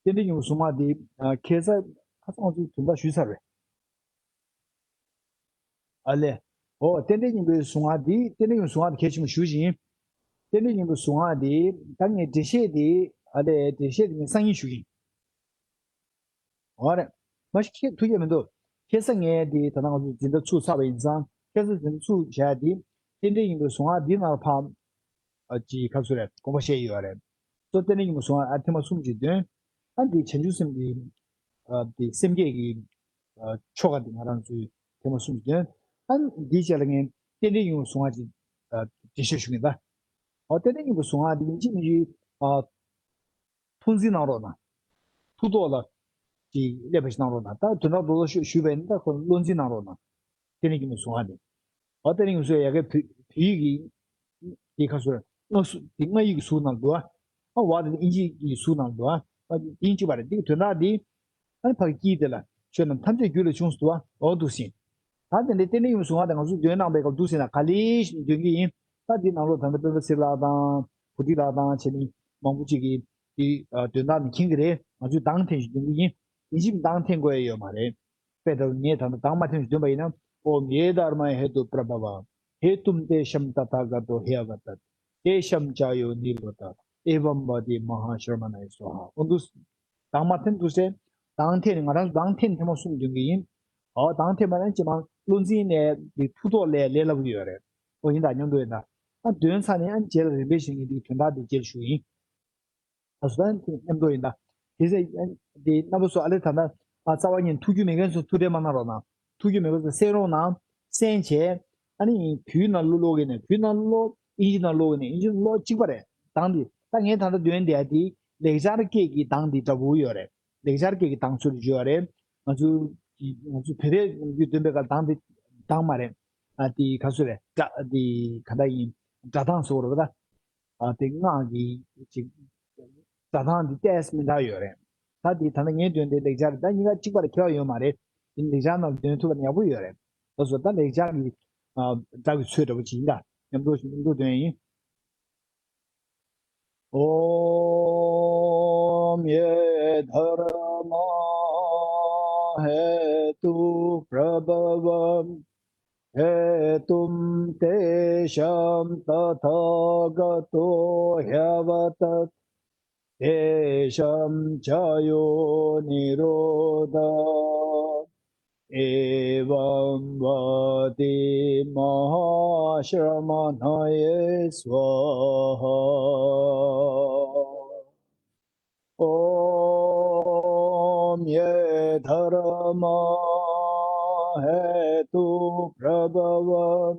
རྟེན་འབྲེལ་སྙིང་པོའི་གཟུངས་སྔགས་འདི་ཨ་ཁ་སང་ཁ་སང་ང་ཚོས་དོན་དག་ཞུས་ཚར་བས། ཨ་ལས། ཨོ་རྟེན་འབྲེལ་སྙིང་པོའི་གཟུངས་སྔགས་འདི། རྟེན་འབྲེལ་སྙིང་པོའི་གཟུངས་སྔགས་འདི་གལ་ཆེན་པོ་ཞུ་བཞིན། རྟེན་འབྲེལ་སྙིང་པོའི་གཟུངས་སྔགས་འདི་ད་ངས་འགྲེལ་བཤད་འདི། ཨ་ལས་འགྲེལ་བཤད་འདི་ངས་སང་ཉིན་ཞུ་གི་ཡིན། འོ་རེད། མ་གཞི་ཁྱེད་ཐུགས་ཁྱད་མི་འདུག་ཁ་སང་ངས་འདི་ད་ལྟ་ང་ཚོ་འཛིན་གྲྭ་ཚུགས་ཚར་བ་ཡིན་ཙང་། ཁ་སང་འཛིན་གྲྭ་ཚུགས་བྱས་འདི། རྟེན་འབྲེལ་སྙིང་པོའི་གཟུངས་སྔགས་འདི་ནང་ལ་ཕར། ཨ་ཅིག་ཁ་སུ་རེད་དགོངས་པ་བཞེས་ཡོད་རེད། སོ་རྟེན་འབྲེལ་སྙིང་པོའི་གཟུངས་སྔགས་ཨ་ཐེངས་མ་གསུམ་ཅིག་འདོན། ཨ་འདི་བྱང་ཆུབ་སེམས་ཀྱི། ཨ་འདི་སེམས་བསྐྱེད་ཀྱི། ཨ་ཆོ་ག་འདི་ང་རང་ཚོས་ཐེངས་མ་གསུམ་ཅིག་འདོན། ཨ་འདིའི་རྗེས་ལ་ངས་རྟེན་འབྲེལ་སྙིང་པོའི་གཟུངས་སྔགས་ཅིག་ཨ་འགྲེལ་བཤད་ཞུ་གི་ཡིན་ད། ཨ་རྟེན་འབྲེལ་སྙིང་པོའི་གཟུངས་སྔགས་འདི་ཡིན་གཅིག་མིན་གཅིག་ཨ། ཐུགས་འཛིན་གནང་རོགས་གནང་། ཐུགས་ཐོག་ལ་ཅིག་སླེབས་པ་ཞིག་གནང་རོགས་གནང་། ད་དོན་དག་རྡོག་རྡོག་ཞུ་ཞུས་པ་ཡིན་ན་ད་ཁོ་བློ་འཛིན་གནང་རོགས་གནང་། རྟེན་འབྲེལ་སྙིང་པོའི་གཟུངས་སྔགས་འདི། ཨོ་རྟེན་འབྲེལ་སྙིང་པོའི་གཟུངས་སྔགས་ཡ་གི་བོད་བོད་ཡིག་གི་དེ་ཁ་སོ་སྔགས་སུ་དེ་སྔགས་ཡིག་གི་གཟུགས་ནང་འདུག་ཨ། ཨ་བ་དེ་ཨིན་ཇི་ཡིག་གི་གཟུགས་ནང་འདུག་ཨ། ཨ་དེ་ཡིན་གཅིག་པ་རེད། དེ་གི་དོན་དག་དེ། ཨ་ནི་ཕ་གི་དཀྱིལ་དེ་ལ་ཆོས་རྣམས་ཐམས་ཅད་རྒྱུད་ལ་ཆུང་སུ་འདུག་ཨ། འོ་འདུག་སེ། ད་དེ་འདྲའི་རྟེན་འབྲེལ་སྙིང་པོའི་གཟུངས་སྔགས་དེ་ང་ཚོས་འདོན་གནང་པའི་སྐབས་འདུག་ཟེར་ན་ག་ལེ་ཞིག་འདོན་གྱི་ཡིན། ད་འདི་ནང་ལོགས་ད་ལྟ་སྤེན་པ་ཚེ་རིང་ལགས་དང་བུ་ཁྲིད་ལགས་དང་བྱས་ནས་མང་པོ་ཅིག་གིས་འདི་ཨ་དོན་དག་ནི་མཁྱེན་གྱི་རེད། ང་ཚོས་གདངས་འཐེན་ཞིག་འདོན་གྱི་ཡིན། ཡིན་གཅིག་མིན་གདངས་འཐེན་དགོས་ཡ་ཡོད་མ་རེད། དཔེ་ལྟ་བུ་ངས་ད་ལྟ་གདངས་མ་འཐེན་ཞིག་འདོན་པ་ཡིན་ན། ཨོཾ་ཡེ་དྷརྨཱ་ཧེ་ཏུ་པྲ་བྷ་ཝ། ཧེ་ཏུམ་ཏེ་ཤམ་ཏ་ཐཱ་ག་ཏོ་ཧེ་ཨ་ག་ཏ། ཏེ་ཤམ་ཅཱ་ཡོ་ནི་རོ་ཏ། ཨེ་བམ་བ་དི་མ་ཧཱ་ཤྲ་མ་ཎཱ་ཡེ་སྭཱ་ཧཱ། འོ་འདུག་གདངས་མ་འཐེན་འདུག་ཟེར། གདངས་འཐེན་ནས་ང་རང་ཚོ་གདངས་འཐེན་ཐེངས་མ་གསུམ་འདོན་གྱི་ཡིན། ཨོ་གདངས་འཐེན་མ་ནས་ཅི་མང་བློ་འཛིན་ནས་འདི་ཐུགས་ཐོག་ལས་ལས་སླ་པོ་ཡོད་རེད། ཨོ་ཡིན་ད་མཉམ་དུ་ཡིན་ད། ཨ་འདོན་ཚར་ནས་ཨ་རྗེས་ལ་རིམ་པས་བྱས་ནས་འདི་དོན་དག་འདི་རྗེས་ཞུ་ཡིན། ད་སུ་ད་མཉམ་དུ་ཡིན་ད། དེ་ཚེ་ཨ་འདི་རྣམ་པ་ཚོ་ཨ་ལེ་ད་ལྟ་ཨ་རྩ་བ་ཉིད་ཐུགས་རྒྱུས་མེད་མཁན་ཚོ་ཐུགས་ཁྲལ་མ་གནང་རོགས་གནང་། ཐུགས་རྒྱུས་མེད་མཁན་ཚོ་གསན་རོགས་གནང་། གསན་བྱས། ཨ་ནི་བོད་ཡིག་ནང་ཀློག་ཀློག་གི་ནས་བོད་ཡིག་ནང་ཀློག་ཨིན་ཇི་ནང་ཀློག་གི་ནས་ཨིན་ཇི་ནང་ཀློག་གཅིག་པ་རེད། གདངས་འདི་ད་ངས་ད་ལྟ་འདོན་བསྡད་ཡ་དེ་ལེགས་སྦྱར་སྐད་ཀྱི་གདངས་འདི་འདྲ་པོ་ཡོད་རེད། ལེགས་སྦྱར་སྐད་ཀྱི་གདངས་ཚུལ་དུ་བརྗོད་ཡ་རེད། ང་ཚོ་ང་ཚོ་བོད་པའི་ཡིག་འདོན་པའི་སྐབས་གདངས་འདི་གདངས་མ་རེད། ཨ་དེ་ག་ཚོད་རེད། སྒྲ་འདི་ག་འདྲ་ཡིན། སྒྲ་གདངས་ཟེར་བ་རེད་པ་ད། ཨ་དེ་སྔགས་ཀྱི་ཅིག་སྒྲ་གདངས་འདི་ཏོག་ཙམ་མི་འདྲ་ཡོད་རེད། ད་འདི་ད་ལྟ་ངས་འདོན་དེ་ལེགས་སྦྱར་ད་གཉིས་ཀ་གཅིག་པ་ལ་ཁྱད་པར་ཡོད་མ་རེད། དེ་ལེགས་སྦྱར་ནང་འདོན་ཐུབ་པ་ན་ཡག་པོ་ཡོད་རེད། ད་སོ་ད་ལེགས་སྦྱར་གྱི་ཨ་སྒྲ་གི་ཚོད་འདྲ་པོ་ཅིག་ཡིན་ད། མཉམ་དུ་མཉམ་དུ་འདོན་ཡིན། ཨོཾ་ཡེ་དྷརྨཱ་ཧེ་ཏུ་པྲ་བྷ་ཝ། ཧེ་ཏུམ་ཏེ་ཤམ་ཏ་ཐཱ་ག་ཏོ་ཧེ་བ་ཏ། ཏེ་ཤམ་ཅཱ་ཡོ་ནི་རོ་དྷ། एवं वति महाश्रमणये स्वाहा। ॐ ये धर्मा हेतुप्रभवं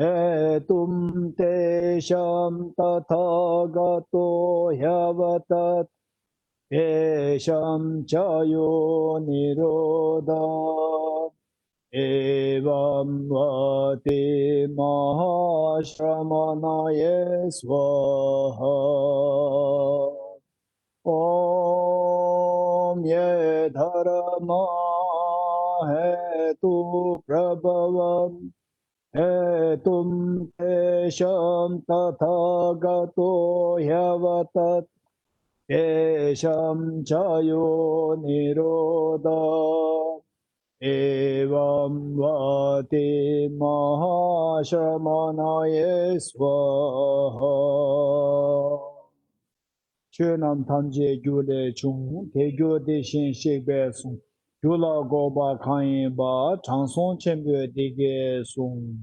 हेतुं तेषां तथागतो ह्यवदत्। तेषां च यो निरोध। एवं वति महाश्रमणये स्वाहा। ॐ ये धर्मा हेतुप्रभवं हेतुं तेषां तथागतो ह्यवदत्। तेषां च यो निरोध। एवं वति महाश्रमणये स्वाहा। ཆོས་རྣམས་ཐམས་ཅད་རྒྱུ་ལས་བྱུང་། དེ་རྒྱུ་དེ་བཞིན་གཤེགས་པས་གསུངས། རྒྱུ་ལ་འགོག་པ་གང་ཡིན་པ། དྲང་སྲོང་ཆེན་པོས་འདི་སྐད་གསུངས།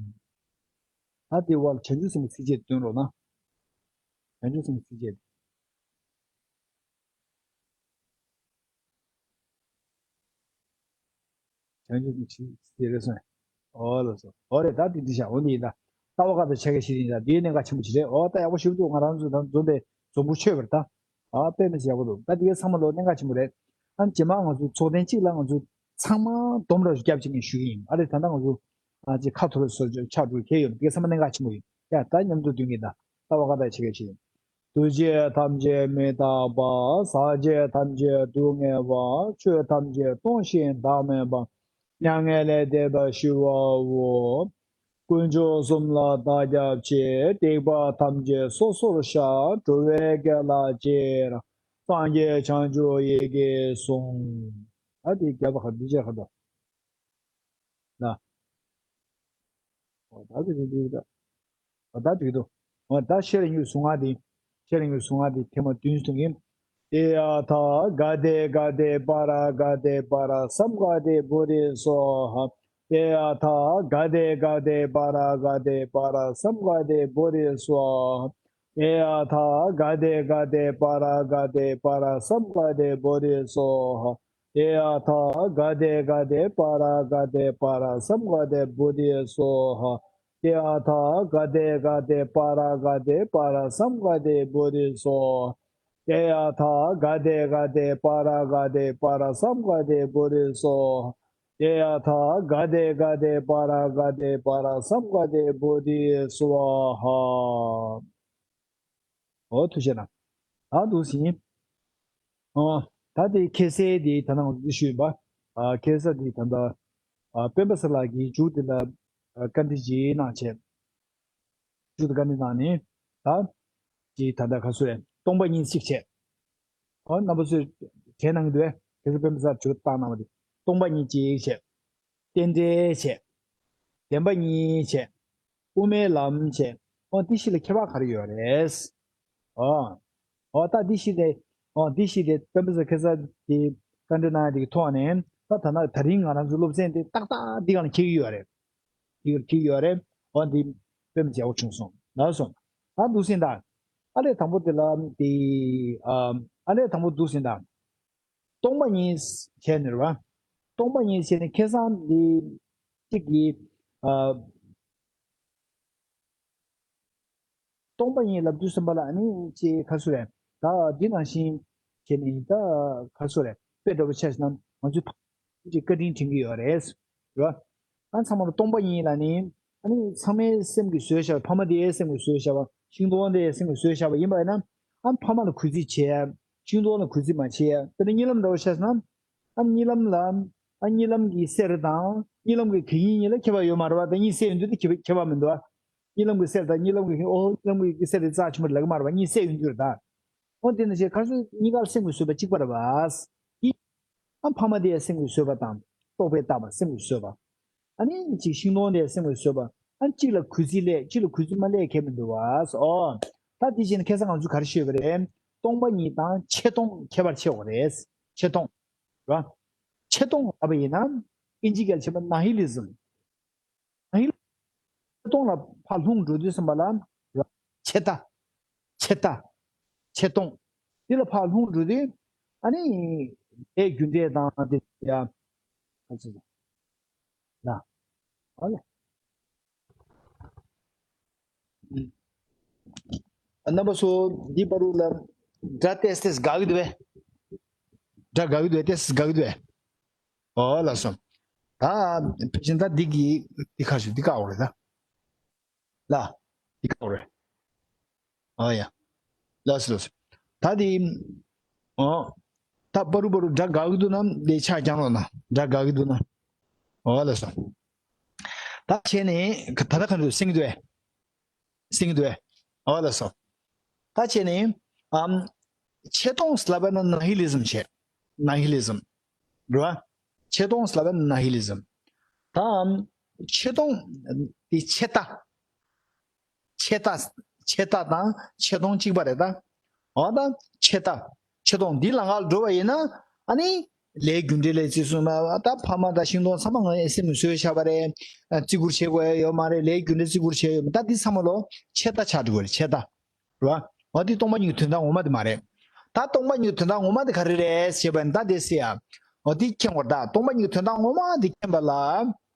ད་དེ་བར་བྱང་ཆུབ་སེམས་ཀྱི་ཚིགས་བཅད་འདོན་རོགས་གནང་། བྱང་ཆུབ་སེམས་ཀྱི་ཚིགས་བཅད། བྱང་ཆུབ་ཀྱི་ཕྱིར་ཟེར་རེད་སོང་། ཨོ་ལགས་སོ། ཨོ་རེད། ད་འདི་འདི་བཞག་འོ་འདི་ཡིན་ད། ལྟ་བ་བཀའ་དང་ཕྱག་རྒྱ་བཞི་ཡིན་ད། འདིའི་གནད་འགག་ཆེན་པོ་ཅིག་རེད། ཨོ་ད་ཡག་པོ་ཞིག་འདུག་ང་རང་ཚོ་ད་འཛོམས་པའི་འཛོམས་པོ་ཆོས་པར་ད། ཨ་དཔེ་མི་སྲིད་ཡག་པོ་འདུག་ད་འདི་གའི་ཚང་མ་ལོ་གནད་འགག་ཆེན་པོ་རེད། ཨ་རྗེས་མ་ང་ཚོ་ཚོགས་ཐེངས་གཅིག་ལ་ང་ཚོ་ཚང་མ་སྡོམ་ར་རྒྱབ་ཅིག་ངས་ཞུ་གི་ཡིན། ཨ་རེད། ད་ལྟ་ང་ཚོ་ཨ་ཅིག་ཁ་ཐོར་སོར་ཆགས་འགྲོ་གི་ཡོད། འདི་གའི་ཚང་མ་གནད་འགག་ཆེན་པོ་ཡིན། ཡ་ད་མཉམ་དུ་འདོན་གི་ད། ལྟ་བ་བཀའ་དང་ཕྱག་རྒྱ་བཞི་ཡིན། འདུ་བྱེད་ཐམས་ཅད་མི་རྟག་པ། ཟག་བཅས་ཐམས་ཅད་སྡུག་བསྔལ་བ། ཆོས་ཐམས་ཅད་སྟོང་ཞིང་བདག་མེད་པ། མྱ་ངན་ལས་འདས་པ་ཞི་བའོ། དཀོན་མཆོག་གསུམ་ལ་བདག་སྐྱབས་མཆི། སྡིག་པ་ཐམས་ཅད་སོ་སོར་བཤགས། འགྲོ་བའི་དགེ་ལ་ཅི་རིགས། སངས་རྒྱས་བྱང་ཆུབ་ཡི་གེ་གསུངས། ད་དེ་རྒྱབ་པ་ཁ་འདི་བྱས་ཁ་དོ། ན། ཨོ་ད་དེ་རེད་འདུག་ད། ཨོ་ད་འགྲིག་འདུག་ཨོ་ད་ཤེར་ཡུལ་གཟུངས་སྔགས་དེ། ཤེར་ཡུལ་གཟུངས་སྔགས་དེ་ཐེངས་མ་བདུན་གསུང་གིན། ཏདྱ་ཐཱ་ག་ཏེ་ག་ཏེ་པཱ་ར་ག་ཏེ་པཱ་ར་སཾ་ག་ཏེ་བོ་དྷི་སྭཱ་ཧཱ། ཏདྱ་ཐཱ་ག་ཏེ་ག་ཏེ་པཱ་ར་ག་ཏེ་པཱ་ར་སཾ་ག་ཏེ་བོ་དྷི་སྭཱ་ཧཱ། ཏདྱ་ཐཱ་ག་ཏེ་ག་ཏེ་པཱ་ར་ག་ཏེ་པཱ་ར་སཾ་ག་ཏེ་བོ་དྷི་སྭཱ་ཧཱ། ཏདྱ་ཐཱ་ག་ཏེ་ག་ཏེ་པཱ་ར་ག་ཏེ་པཱ་ར་སཾ་ག་ཏེ་བོ་དྷི་སྭཱ་ཧཱ། ཏདྱ་ཐཱ་ག་ཏེ་ག་ཏེ་པཱ་ར་ག་ཏེ་པཱ་ར་སཾ་ག་ཏེ་བོ་དྷི་སྭཱ་ཧཱ། ཏདྱ་ཐཱ་ག་ཏེ་ག་ཏེ་པཱ་ར་ག་ཏེ་པཱ་ར་སཾ་ག་ཏེ་བོ་དྷི་སྭཱ་ཧཱ། ཏདྱ་ཐཱ་ག་ཏེ་ག་ཏེ་པཱ་ར་ག་ཏེ་པཱ་ར་སཾ་ག་ཏེ་བོ་དྷི་སྭཱ་ཧཱ། ཨོ་ཐུགས་རྗེ་གནང་། ད་འདུག་སེ་ཡིན། ཨོ། ད་དེ་ཁ་གསལ་དེ་ད་ནང་འདི་ཞུས་པ། ཨ་ཁ་གསལ་དེ་ད་ལྟ་ཨ་སྤེན་པ་ཚེ་ལགས་ཀྱིས་མཇུག་དེ་ལ་ཨ་བཀའ་འདྲི་ཅིག་གནང་བྱས། མཇུག་དེ་བཀའ་འདྲི་གནང་ནས་ད་ཅིག་ད་ལྟ་ཁ་གསོ་རེད། སྟོང་པ་ཉིད་གཅིག་བྱས། ཨོ་རྣམ་པ་ཚོས་དྲན་གནང་གི་འདུག་གས། ཁ་གསལ་སྤེན་པ་ཚེ་ལགས་མཇུག་བཏང་གནང་བ་དེ། སྟོང་པ་ཉིད་གཅིག་བྱས། རྟེན་འབྲེལ་བྱས། བདེན་པ་གཉིས་བྱས། དབུ་མའི་ལམ་བྱས། ཨོ་འདི་བཞི་ལ་ཁྱད་པར་ག་རེ་ཡོད་རེད། ཨོ། ཨོ་ད་འདི་བཞི་དེ། ཨོ་འདི་བཞི་དེ་སྤེན་པ་ཚེ་ཁ་སང་དེ་བཀའ་འདྲི་གནང་ཡ་དེ་གི་ཐོག་ནས་ད་ད་ན་ད་རིང་ང་རང་ཚོ་སློབ་ཚན་དེ་ཏག་ཏག་འདི་ག་ལ་འཁེལ་གྱི་ཡོད་རེད། འདི་ག་ལ་འཁེལ་གྱི་ཡོད་རེད། ཨོ་འདི་དཔེ་མི་སྲིད་ཡག་པོ་བྱུང་སོང་ལགས་སོ། ད་འདུག་སེ་ད། ཨ་ལས་དང་པོ་དེ་ལ་དེ། ཨ་ཨ་ལས་དང་པོ་འདུག་སེ་ད། སྟོང་པ་ཉིད་བྱས་ནས་རེད་བ། སྟོང་པ་ཉིད་བྱས་ནས་ཁ་སང་འདི་གཅིག་གིས་ཨ། སྟོང་པ་ཉིད་ལབ་དུས་ཙམ་པ་ལ་ཨ་ནི་ཅིག་ཁ་གསོ་རེད། ད་འདི་ནང་བཞིན་བྱས་ནས་ད་ཁ་གསོ་རེད། དཔེ་འདྲ་པོ་ཆ་བཞག་ན་ང་ཚོས་ཅིག་བཀའ་དྲིན་དྲན་གྱི་ཡོད་རེད། རེད་བ། ཨ་ཚང་མ་ལ་སྟོང་པ་ཉིད་ལ་ནི། ཨ་ནི་ཚང་མའི་སེམས་ཀྱིས་བཟོས་བཞག་པ། ཕ་མ་དེའི་སེམས་ཀྱིས་བཟོས་བཞག་པ། ཤིང་སྡོང་དེའི་སེམས་ཀྱིས་བཟོས་བཞག་པ་ཡིན་པ་ཡིན་ན། ཨ་ཕ་མ་ལ་གུས་བརྩི་བྱས། ཤིང་སྡོང་ལ་གུས་བརྩི་མ་བྱས། དཔེར་ན་གཉིད་ལམ་འདྲ་བོ་ཆ་བཞག་ན། ཨ་གཉིད་ལམ་ལ། ཨ་གཉིད་ལམ་གྱི་གསེར་དང་གཉིད་ལམ་གྱི་གད་སྙིགས་གཉིས་ལ་ཁྱད་པར་ཡོད་མ་རེད་བ། ད་གཉིད་སད་ཡོང་དུས་དེ་ཁྱད་པར་ཁྱད་པར་མི་འདུག་བ། གཉིད་ལམ་གྱི་གསེར་དང་གཉིད་ལམ་གྱི་ཨོ་གཉིད་ལམ་གྱི་གསེར་དེ་རྩ་ཆེན་པོ་རེད་ལབ་ཀྱི་མ་རེད་བ། གཉིད་སད་ཡོང་དུས་རེད་ད། འོ་དེ་ནང་བཞིན་ཁ་སང་གཉིས་ཀ་སེམས་ཀྱིས་བཟོས་པ་གཅིག་པ་རེད་བ། ཨ་ཕ་མ་དེ་ཡང་སེམས་ཀྱིས་བཟོས་པ་དང་རྟོག་པས་བཏགས་པ་སེམས་ཀྱིས་བཟོས་པ། ཨ་ནི་གཅིག་ཤིང་སྡོང་དེ་ཡང་སེམས་ཀྱིས་བཟོས་པ། ཨ་གཅིག་ལ་གུས་བརྩི་སླེབས་གཅིག་ལ་གུས་བརྩི་མ་སླེབས་ཁྱད་མི་འདུག་བ། ཨོ། ད་དེ་བཞིན་ཁ་སང་ང་ཚོས་ག་རེ་ཤོད་པ་རེད། སྟོང་པ་ཉིད་དང་ཆེ་མཐོང་ཁྱད་པར་ཕྱེ་དགོས་རེད། ཆེ་མཐོང་། རེད་བ། ཆེ་མཐོང་ལབ་པ་ཡིན་ན། ཨིན་ཇི་སྐད་ལ་བྱས་པ་ན་ཧི་ལི་ཛམ། ན་ཧི་ལི་ཛམ་ཆེ་མཐོང་ལ་ཕར་ལྷུང་འགྲོ་དུས་ཙམ་པ་ལ་ཆད་ལྟ། ཆད་ལྟ། ཆེ་མཐོང་། འདི་ལ་ཕར་ལྷུང་འགྲོ་དུས་ཨ་ནི་ལས་རྒྱུ་འབྲས་དང་དེ་ཡ། ཨ་ཙི་ཙི། ལ། ཨ་ལ། རྣམ་པ་ཚོ་འདི་བར་དུ་ལ་སྒྲ་ཏོག་ཙམ་དགའ་གི་འདུག་པས། སྒྲ་དགའ་གི་འདུག་པས། ཏོག་ཙམ་དགའ་གི་འདུག་པས། ཨོ་ལགས་སོ། ད་ཕལ་ཆེར་ད་འདི་གི་འདི་ཁ་ཤོ་འདི་བཀག་འོ་རེད་ད། ལ། འདི་བཀག་འོ་རེད། ཨོ་ཡ། ལགས་སོ་ལགས་སོ། ད་འདི། ཨོ། ད་བར་དུ་བར་དུ་སྒྲ་དགའ་གི་འདུག་ན་འདི་ཆ་རྐྱང་རོགས་གནང་། སྒྲ་དགའ་གི་འདུག་ན། ཨོ་ལགས་སོ། ད་བྱས་ནས་ད་ལྟ་ག་འདུག་སེང་གི་འདུག་པས། སེང་གི་འདུག་པས། ཨོ་ལགས་སོ། ད་བྱས་ནས་ཨམ། ཆེ་མཐོང་ལབ་པ་ན་ན་ཧི་ལི་ཛམ་བྱས། ན་ཧི་ལི་ཛམ། རེད་བ། ཆེ་མཐོང་ལབ་པ་ན་ན་ཧི་ལི་ཛམ། ད་ཨམ། ཆེ་མཐོང་དེ་ཆད་ལྟ། ཆད་ལྟ། ཆད་ལྟ་དང་ཆེ་མཐོང་གཅིག་པ་རེད་ད། འོ་ད་ཆད་ལྟ། ཆེ་མཐོང་འདི་ལམ་ཁ་ལ་འགྲོ་བ་ཡིན་ན་ཨ་ནི། ལས་རྒྱུ་འབྲས་ལས་བརྩི་སྲུང་མ་ད་ཕ་མ་དང་ཤིང་སྡོང་ཚང་མ་ང་ཡི་སེམས་ནས་གསོས་བཞག་པ་རེད། བརྩི་བཀུར་བྱེད་དགོས་ཡ་ཡོད་མ་རེད། ལས་རྒྱུ་འབྲས་བརྩི་བཀུར་བྱེད་ཡ་ཡོད་མ་ད་འདི་ཚང་མ་ལོ་ཆད་ལྟ་ཆགས་འགྲོ་གི་རེད། ཆད་ལྟ། རེད་བ། འོ་འདི་སྟོང་པ་ཉིད་ཀྱི་དོན་དག་ངོ་མ་དེ་མ་རེད། ད་སྟོང་པ་ཉིད་ཀྱི་དོན་དག་ངོ་མ་དེ་ག་རེ་རེད་ཞེས་པ་ཡིན་ད་དེ་སེ་ཡ། འོ་འདི་མཁྱེན་དགོས་རེད་ད། སྟོང་པ་ཉིད་ཀྱི་དོན་དག་ངོ་མ་དེ་མཁྱེན་པ་ལ།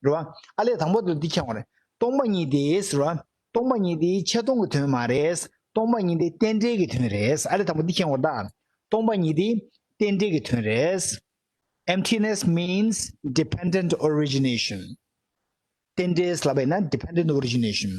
རེད་བ། ཨ་ལས་དང་པོ་དེ་འདི་མཁྱེན་དགོས་རེད། སྟོང་པ་ཉིད་དེ་ཟེར་བ། སྟོང་པ་ཉིད་དེ་ཆེ་མཐོང་གི་དོན་མ་རེད། སྟོང་པ་ཉིད་དེ་རྟེན་འབྲེལ་གྱི་དོན་རེད། ཨ་ལས་དང་པོ་འདི་མཁྱེན་དགོས་རེད་ད། སྟོང་པ་ཉིད་དེ་རྟེན་འབྲེལ་གྱི་དོན་རེད། Emptiness means dependent origination. རྟེན་འབྲེལ་ལབ་པ་ཡིན་ན་dependent origination.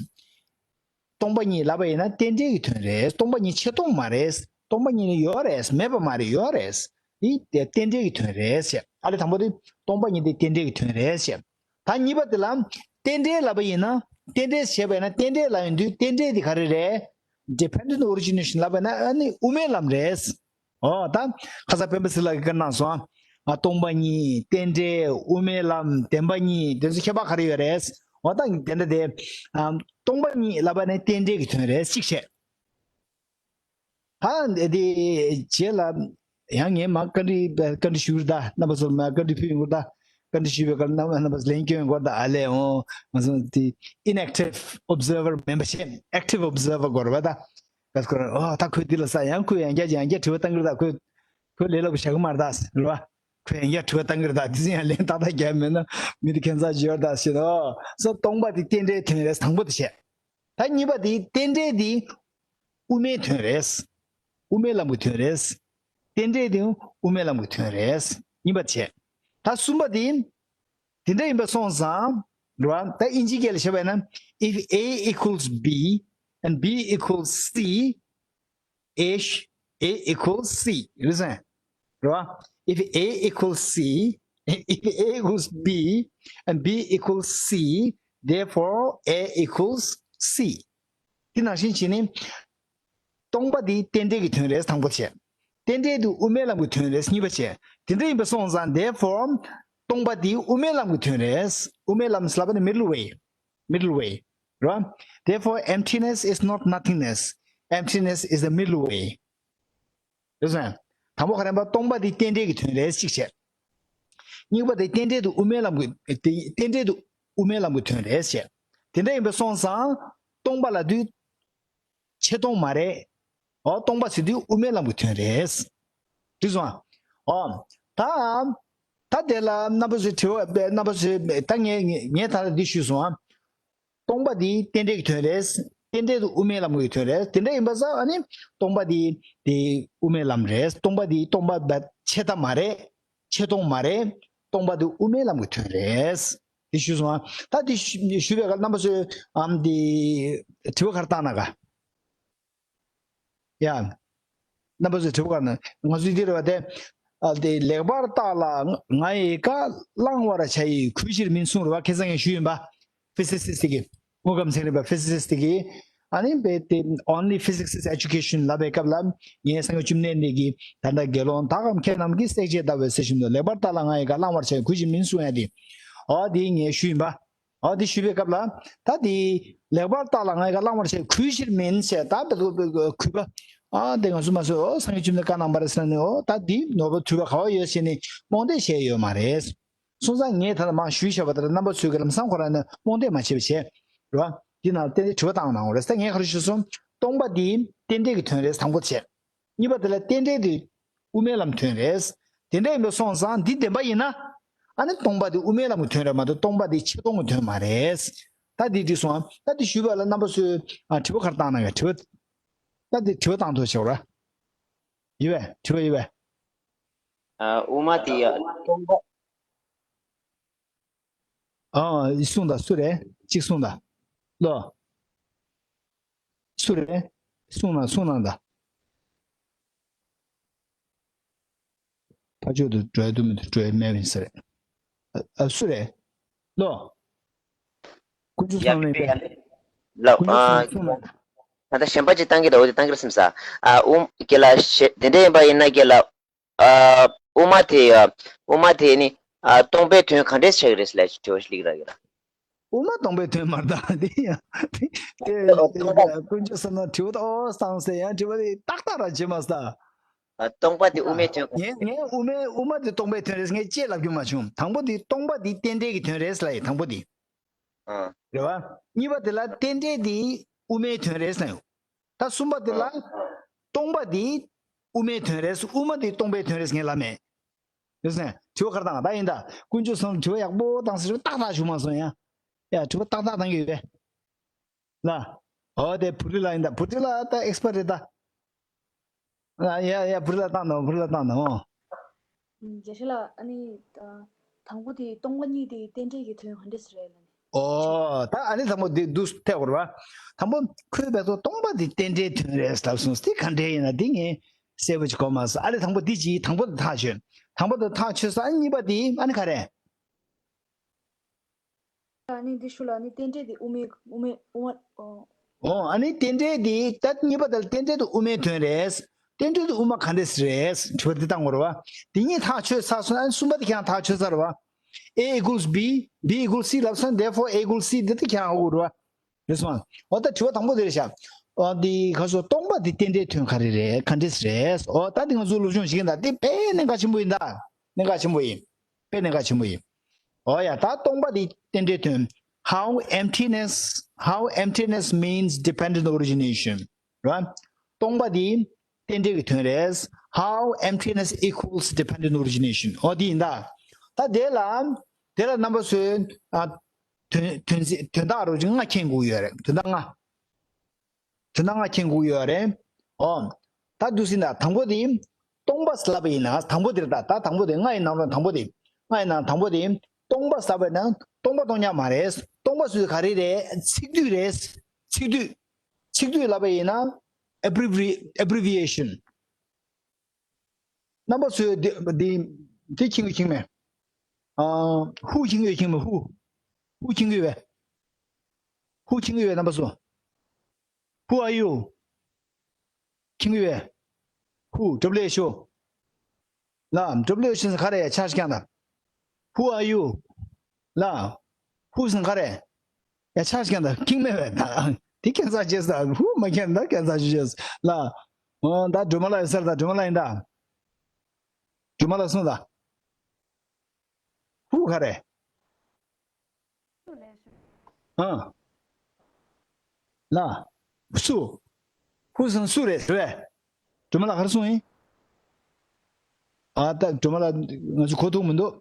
སྟོང་པ་ཉིད་ལབ་པ་ཡིན་ན་རྟེན་འབྲེལ་གྱི་དོན་རེད། སྟོང་པ་ཉིད་ཆེ་མཐོང་མ་རེད། སྟོང་པ་ཉིད་ནི་ཡོད་རེད། མེད་པ་མ་རེད། ཡོད་རེད། འདི་དེ་རྟེན་འབྲེལ་གྱི་དོན་རེད་ཟེར། ཨ་ལས་དང་པོ་དེ་སྟོང་པ་ཉིད་དེ་རྟེན་འབྲེལ་གྱི་དོན་རེད་ཟེར། ད་གཉིས་པ་དེ་ལ་རྟེན་འབྲེལ་ལབ་པ་ཡིན་ན་རྟེན་འབྲེལ་ཞེས་པ་ཡིན་ན་རྟེན་འབྲེལ་ལབ་ཡོང་དུས་རྟེན་འབྲེལ་དེ་ག་རེ་རེད། Dependent origination ལབ་པ་ཡིན་ན་ཨ་ནི་དབུ་མའི་ལམ་རེད། ཨོ་ད་ཁ་སང་སྤེན་པ་ཚེ་ལགས་ཀྱིས་བཀའ་གནང་སོང་ཨ། སྟོང་པ་ཉིད། རྟེན་འབྲེལ། དབུ་མའི་ལམ། བདེན་པ་གཉིས། དེ་ཚོ་ཁྱད་པར་ག་རེ་ཡོད་རེད། ཨོ་ད་དེ་འདྲ་དེ། ཨ། སྟོང་པ་ཉིད་ལབ་པ་ནི་རྟེན་འབྲེལ་གྱི་དོན་རེད་གཅིག་བྱས། ད་འདི་དེ་རྗེས་ལ་ཡང་ངས་མ་བཀའ་འདྲི་བཀའ་འདྲི་ཞུ་གི་རེད་ད། རྣམ་པ་ཚོར་མ་བཀའ་འདྲི་ཕུལ་ཡོང་གི་རེད་ད། བཀའ་འདྲི་ཞུས་པའི་སྐབས་རྣམ་པ་ཚོ་ལན་སྐྱོན་ཡོང་གི་རེད་ད། ཨ་ལས་འོང་ང་ཚོ་དེ་inactive observer མེམ་བར་བྱས་active observer དགོས་རེད་པ་ད། ག་ཁོ་རང་ཨོ་ད་ཁོས་འདི་ལ་ས་ཡང་ཁོས་ཡང་བསྐྱར་ཡང་བསྐྱར་དྲི་བ་བཏང་གི་རེད་ད། ཁོས་ཁོས་ལས་སླ་པོ་བྱ་གི་མ་རེད་ད་རེད་པ། ཁོས་ཡང་བསྐྱར་དྲི་བ་བཏང་གི་རེད་ད། དེ་ཚོ་ཡང་ལན་ཏག་ཏག་རྒྱབ་མེད་ན་མི་དེ་ཁྱད་མཚར་ཅིག་ཡོད་རེད་ད་ཟེར་ནོ། སོ་སྟོང་པ་དེ་རྟེན་འབྲེལ་དོན་རེད། དང་པོ་དེ་བྱས། ད་གཉིས་པ་དེ་རྟེན་འབྲེལ་དེ་དབུ་མའི་དོན་རེད། དབུ་མའི་ལམ་གྱི་དོན་རེད། རྟེན་འབྲེལ་དེ་དབུ་མའི་ལམ་གྱི་དོན་རེད། གཉིས་པ་བྱས། ད་གསུམ་པ་དེ། དེ་འདྲ་ཡིན་པ་སོང་ཙང་། རེད་བ། ད་དབྱིན་ཇིའི་སྐད་ལ་བཤད་པ་ཡིན་ན། If A equals B and B equals C, A sh- A equals C རེད་ཟེར། རེད་བ། If A equals C, if A equals B and B equals C, therefore A equals C. དེ་ནང་བཞིན་བྱས་ནས། སྟོང་པ་དེ་རྟེན་འབྲེལ་གྱི་དོན་རེད། དང་པོ་བྱས། རྟེན་འབྲེལ་དེ་དབུ་མའི་ལམ་གྱི་དོན་རེད། གཉིས་པ་བྱས། དེ་འདྲ་ཡིན་པ་སོང་ཙང་། Therefore སྟོང་པ་དེ་དབུ་མའི་ལམ་གྱི་དོན་རེད། དབུ་མའི་ལམ་ཟེར་ལབ་པ་ནི་middle way། Middle way རེད། Therefore emptiness is not nothingness. Emptiness is the middle way. རེད་སོང་། དང་པོ་ག་རེ་ཡིན་པ། སྟོང་པ་དེ་རྟེན་འབྲེལ་གྱི་དོན་རེད་གཅིག་བྱས། གཉིས་པ་དེ་རྟེན་འབྲེལ་དུ་དབུ་མའི་ལམ་གྱི་དེ་རྟེན་འབྲེལ་དུ་དབུ་མའི་ལམ་གྱི་དོན་རེད་བྱས། དེ་འདྲ་ཡིན་པ་སོང་ཙང་། སྟོང་པ་ལབ་དུས་ཆེ་མཐོང་མ་རེད། འོ་སྟོང་པ་ཟེར་དུས་དབུ་མའི་ལམ་གྱི་དོན་རེད། འགྲིག་སོང་ཨ། འོ། ད། ད་དེ་ལ་རྣམ་པ་ཚོས་དྲི་བ་རྣམ་པ་ཚོས་ད་ངས་ངས་ད་ལྟ་འདི་ཞུས་སོང་ཨ། སྟོང་པ་འདི་རྟེན་འབྲེལ་གྱི་དོན་རེད། རྟེན་འབྲེལ་དུ་དབུ་མའི་ལམ་གྱི་དོན་རེད། དེ་འདྲ་ཡིན་པ་ཙང་ཨ་ནི་སྟོང་པ་འདི་དེ་དབུ་མའི་ལམ་རེད། སྟོང་པ་འདི་སྟོང་པ་ཆད་ལྟ་མ་རེད། ཆེ་མཐོང་མ་རེད། སྟོང་པ་འདི་དབུ་མའི་ལམ་གྱི་དོན་རེད། དེ་ཞུས་སོང་ཨ། ད་དེ་ཞུ་ཞུས་པའི་སྐབས་རྣམ་པ་ཚོས་ཨམ་དེ་དྲི་བ་ག་རེ་བཏང་ན་ག་ཡ། རྣམ་པ་ཚོས་དྲི་བ་ག་རེ་ན་ང་ཚོས་འདི་རེད་པ་དེ། ཨ་དེ་ལེགས་པར་བརྟགས་ལ་ང་ཡི་བཀའ་བླང་བར་བྱ་ཡི་གུས་ཕྱིར་མིན་གསུངས་རེད་པ། ཁ་སང་ངས་ཞུས་ཡིན་པ། ཕི་སི་སི་སི་གི་དངོས་ཁམས་ཚན་རིག་པ་ཕི་སི་སི་སི་གི་ཨ་ནི་བས་དེ་only physics is education ལབ་པའི་སྐབས་ལ་ངས་སངས་རྒྱས་བཅོམ་ལྡན་འདས་ཀྱིས་ད་ལྟ་དགེ་སློང་དག་གམ་མཁས་རྣམས་ཀྱིས་བསྲེག་བཅད་བརྡར་བའི་ཟེར་བཞིན་དུ་ལེགས་པར་བརྟགས་ལ་ང་ཡི་བཀའ་བླང་བར་བྱ་ཡི་གུས་ཕྱིར་མིན་གསུངས་ཡ་དེ། ཨོ་དེ་ངས་ཞུས་ཡིན་པ། ཨོ་དེ་ཞུས་པའི་སྐབས་ལ་ད་དེ་ལེགས་པར་བརྟགས་ལ་ང་ཡི་བཀའ་བླང་བར་བྱ་ཡི་གུས་ཕྱིར་མིན་ཟེར་ད་བས་གུས་པ། ཨ་དེ་ང་ཚོ་མ་ཟེར་ཨོ་སངས་རྒྱས་བཅོམ་ལྡན་བཀའ་གནང་བ་རེད་ཟེར་ནས་ཨོ་ད་དེ་ནོར་བ་དུས་པ་ག་བ་ཡོད་ཟེར་ནས་རྨོངས་དད་བྱས་ཡོད་མ་རེད། སོང་ཙང་ངས་ད་ལྟ་མར་ཞུས་བཞག་པ་ལྟར་རྣམ་པ་ཚོས་ཀྱི་ལམ་སང་ཁོ་རང་ནས་རྨོངས་དད་མ་བྱེད་པ་བྱས། རེད་བ། འདི་ནང་ཏན་ཏན་དྲི་བ་བཏང་གནང་རོགས་ཟེར། ངས་ག་རེ་ཞུས་སོང་། སྟོང་པ་འདི་རྟེན་འབྲེལ་གྱི་དོན་རེད་དང་པོ་བྱས། གཉིས་པ་དེ་ལ་རྟེན་འབྲེལ་དེ་དབུ་མའི་ལམ་དོན་རེད། དེ་འདྲ་ཡིན་པ་སོང་ཙང་འདི་བདེན་པ་ཡིན་ན། ཨ་ནི་སྟོང་པ་དེ་དབུ་མའི་ལམ་གྱི་དོན་རེད་མ་གཏོགས་སྟོང་པ་དེ་ཆེ་སྟོང་གི་དོན་མ་རེད། ད་འདི་འགྲིག་སོང་ཨ། ད་འདི་ཞུས་པ་ལ་རྣམ་པ་ཚོས་ཨ་དྲི་བ་ག་རེ་བཏང་གནང་ཡོད། དྲི་བ། ད་འདི་དྲི་བ་བཏང་ཐུབ་བྱེད་ར། ཡོད་པས། དྲི་བ་ཡོད་པས། ཨ་དབུ་མ་དེ་ཡ་སྟོང་པ། ཨ་གསུངས་དང་སུ་རེད། གཅིག་གསུངས་དང་། ལོ། སུ་རེད། གསུངས་ན་གསུངས་ན་ད། ཕ་ཆོས་དུ་འགྲོ་ཡ་དུ་མི་འདུག་འགྲོ་ཡ་མེད་པ་ཡིན་ས་རེད། ཨ་ཨ་སུ་རེད། ལོ། དཀོན་མཆོག་ཡ་བསམ་གླིང་པས། ལོ། དཀོན་མཆོག་ཨ་བསམ་གླིང་པས། ད་ལྟ་གཞན་པ་ཅིག་བཏང་གི་འདུག་འོ་དེ་བཏང་གི་རེད་བསམ་ས། ཨ་དབུ་དེ་ལ་ཞེ་དེ་འདྲ་ཡིན་པ་ཡིན་ན་དེ་ལ། ཨ་དབུ་མ་དེ་ཡ། དབུ་མ་དེ་ནི་ཨ་སྟོང་པའི་དོན་ག་འདྲས་ཆགས་ཀྱི་རེད་ཟེར་ལ་དྲི་བ་ཞིག་སླེབས་ཀྱི་རེད། དབུ་མ་སྟོང་པའི་དོན་མ་རེད་ད། དེ་ཡང་དེ་དེ་ཨ་སྟོང་པ། དཀོན་མཆོག་བསམ་ན་དྲི་བ་ད་ཨོ་བཏང་ཟེར་ཡང་དྲི་བ་དེ་ཏག་ཏག་རང་བྱེད་མ་ས། ཨ་སྟོང་པ་དེ་དབུ་མའི་དོན་ག་ངས་ངས་དབུ་མའི་དབུ་མ་དེ་སྟོང་པའི་དོན་རེད་ངས་ཅེས་ལབ་རྒྱུ་མ་བྱུང་། དང་པོ་དེ་སྟོང་པ་དེ་རྟེན་འབྲེལ་གྱི་དོན་རེད་ལབ་ཡིན་དང་པོ་དེ། ཨ་རེད་བ། གཉིས་པ་དེ་ལ་རྟེན་འབྲེལ་དེ་དབུ་མའི་དོན་རེད་ལབ་ཡོད། ད་གསུམ་པ་དེ་ལ་ཨ་སྟོང་པ་དེ་དབུ་མའི་དོན་རེད། དབུ་མ་དེ་སྟོང་པའི་དོན་རེད་ངས་ལབ་མེད། ཡོད་ཟེར། དྲི་བ་ག་རེ་བཏང་ད་ཡིན་ད། དཀོན་མཆོག་གསུམ་དྲི་བ་ཡག་པོ་བཏང་ཟེར་ཏག་ཏག་བྱུང་མ་སོང་ཡ། ཡ་དྲི་བ་ཏག་ཏག་བཏང་གི་ཡོད་པས། ལ། ཨོ་དེ་བུ་རི་ལ་ཡིན་ད། བུ་རི་ལ་ད་ཨེག་སི་པར་རེད་ད། ལ་ཡ་ཡ་བུ་རི་ལ་བཏང་དང་བུ་རི་ལ་བཏང་དང་། ཨོ། རྒྱལ་སྲས་ལགས་ཨ་ནི་དང་པོ་དེ་སྟོང་པ་གཉིས་དེ་རྟེན་འབྲེལ་གྱི་དོན་ག་འདྲས་རེད་ལ་ནི། ཨོ་ད་ཨ་ནི་དང་པོ་དེ་འདུག་ཐད་གོ་ར། དང་པོ་ཁོས་བས་ཐོག་སྟོང་པ་དེ་རྟེན་འབྲེལ་དོན་རེད་ལབ་སོང་། དེ་ག་འདྲས་ཡིན་ན་དེ་ངས་གསལ་པོ་ཅིག་གོ་མ་སོང་། ཨ་ནི་དང་པོ་དེ་གཅིག་དང་པོ་དེ་ཐག་ཆོད། དང་པོ་དེ་ཐག་ཆོད་ས་ཨ་ནི་གཉིས་པ་དེ་ཨ་ནི་ག་རེ། ཨ་ནི་འདི་ཞུ་ལ་ཨ་ནི་རྟེན་འབྲེལ་དེ་དབུ་མའི་དབུ་མའི་དབུ་མ་ཨོ། ཨོ་ཨ་ནི་རྟེན་འབྲེལ་དེ་ད་གཉིས་པ་དེ་ལ་རྟེན་འབྲེལ་དེ་དབུ་མའི་དོན་རེད། རྟེན་འབྲེལ་དེ་དབུ་མ་ག་འདྲས་རེད། དྲི་བ་འདི་བཏང་དགོས་རེད་བ། དེ་གཉིས་ཐག་ཆོད་ཚར་སོང་ཨ་ནི་གསུམ་པ་དེ་ཁྱེད་རང་ཐག་ཆོད་ཚར་རེད་བ། A equals B, B equals C ལབ་སོང་། Therefore A equals C འདི་དེ་ཁྱེད་རང་ཧ་གོ་རེད་བ། རེད་སོང་། འོ་ད་དྲི་བ་དང་པོ་དེ་རེད་ཤག་འོ་འདི་ག་སོ་སྟོང་པ་འདི་རྟེན་འབྲེལ་དོན་ག་རེ་རེད། ག་འདྲས་རེད། འོ་ད་འདི་ང་ཚོ་སློབ་སྦྱོང་བྱེད་ཀྱིན་ད། འདི་དཔེ་གནད་འགག་ཆེན་པོ་ཡིན་ད། གནད་འགག་ཆེན་པོ་ཡིན། དཔེ་གནད་འགག་ཆེན་པོ་ཡིན། འོ་ཡ་ད་སྟོང་པ་འདི་རྟེན་འབྲེལ་དོན། How emptiness, how emptiness means dependent origination ར། སྟོང་པ་འདི་རྟེན་འབྲེལ་གྱི་དོན་རེད། How emptiness equals dependent origination འོ་འདི་ཡིན་ད། ད་དེ་ལ་དེ་ལ་རྣམ་པ་ཚོས་ཨ། དོན་དོན་ཚིག་དོན་དག་རོ་ཅིག་ལྔ་མཁྱེན་དགོས་ཡོད་རེད། དོན་དག་ལྔ། དོན་དག་ལྔ་མཁྱེན་དགོས་ཡོད་རེད། ཨོ། ད་འདུག་སེ་ན་དང་པོ་དེ་སྟོང་པ་ལབ་པ་ཡིན་ན་དང་པོ་དེ་རེད་ད། ད་དང་པོ་དེ་ལྔ་ཡི་ནང་ལ་དང་པོ་དེ། ལྔ་ཡི་ནང་དང་པོ་དེ་སྟོང་པ་ལབ་པ་ཡིན་ན་སྟོང་པ་སྟོང་རྐྱང་མ་རེད། སྟོང་པ་ཟེར་དུས་ག་རེ་རེད། ཚིག་སྡུད་རེད། ཚིག་སྡུད། ཚིག་སྡུད་ལབ་པ་ཡིན་ན་abbrevi- abbreviation རྣམ་པ་ཚོས་འདི་འདི་འདི་མཁྱེན་གྱི་མཁྱེན་མེད། ཨ། Who མཁྱེན་གྱི་མཁྱེན་མེད། Who Who མཁྱེན་གྱི་ཡོད་པས། Who མཁྱེན་གྱི་ཡོད་པས་རྣམ་པ་ཚོ། Who are you མཁྱེན་གྱི་ཡོད་པས། Who W H O ལ་W H O ཟེར་ག་རེ་ཡ་ཆ་ཤས་ཀྱང་ད། Who are you ལ། Who ཟེར་ག་རེ། ཡ་ཆ་ཤས་ཀྱང་ད་མཁྱེན་མེད་པས་ད། དེ་ཁྱད་མཚར་ཆེ་ས། Who མ་མཁྱེན་ད་ཁྱད་མཚར་ཆེ་ཤོས་ལ། འོ་ད་སྒྲོལ་མ་ལགས་ཡོད་ས་རེད་ད། སྒྲོལ་མ་ལགས་ཡིན་ད། སྒྲོལ་མ་ལགས་གསུངས་ད། Who ག་རེ། ཨ། ལ། སུ། Who ཟེར་སུ་རེད་ཟེར་བས། སྒྲོལ་མ་ལགས་ག་རེ་གསུངས་ཡིན། ཨ་ད་སྒྲོལ་མ་ལགས་ང་ཚོ་གོ་ཐུབ་མི་འདུག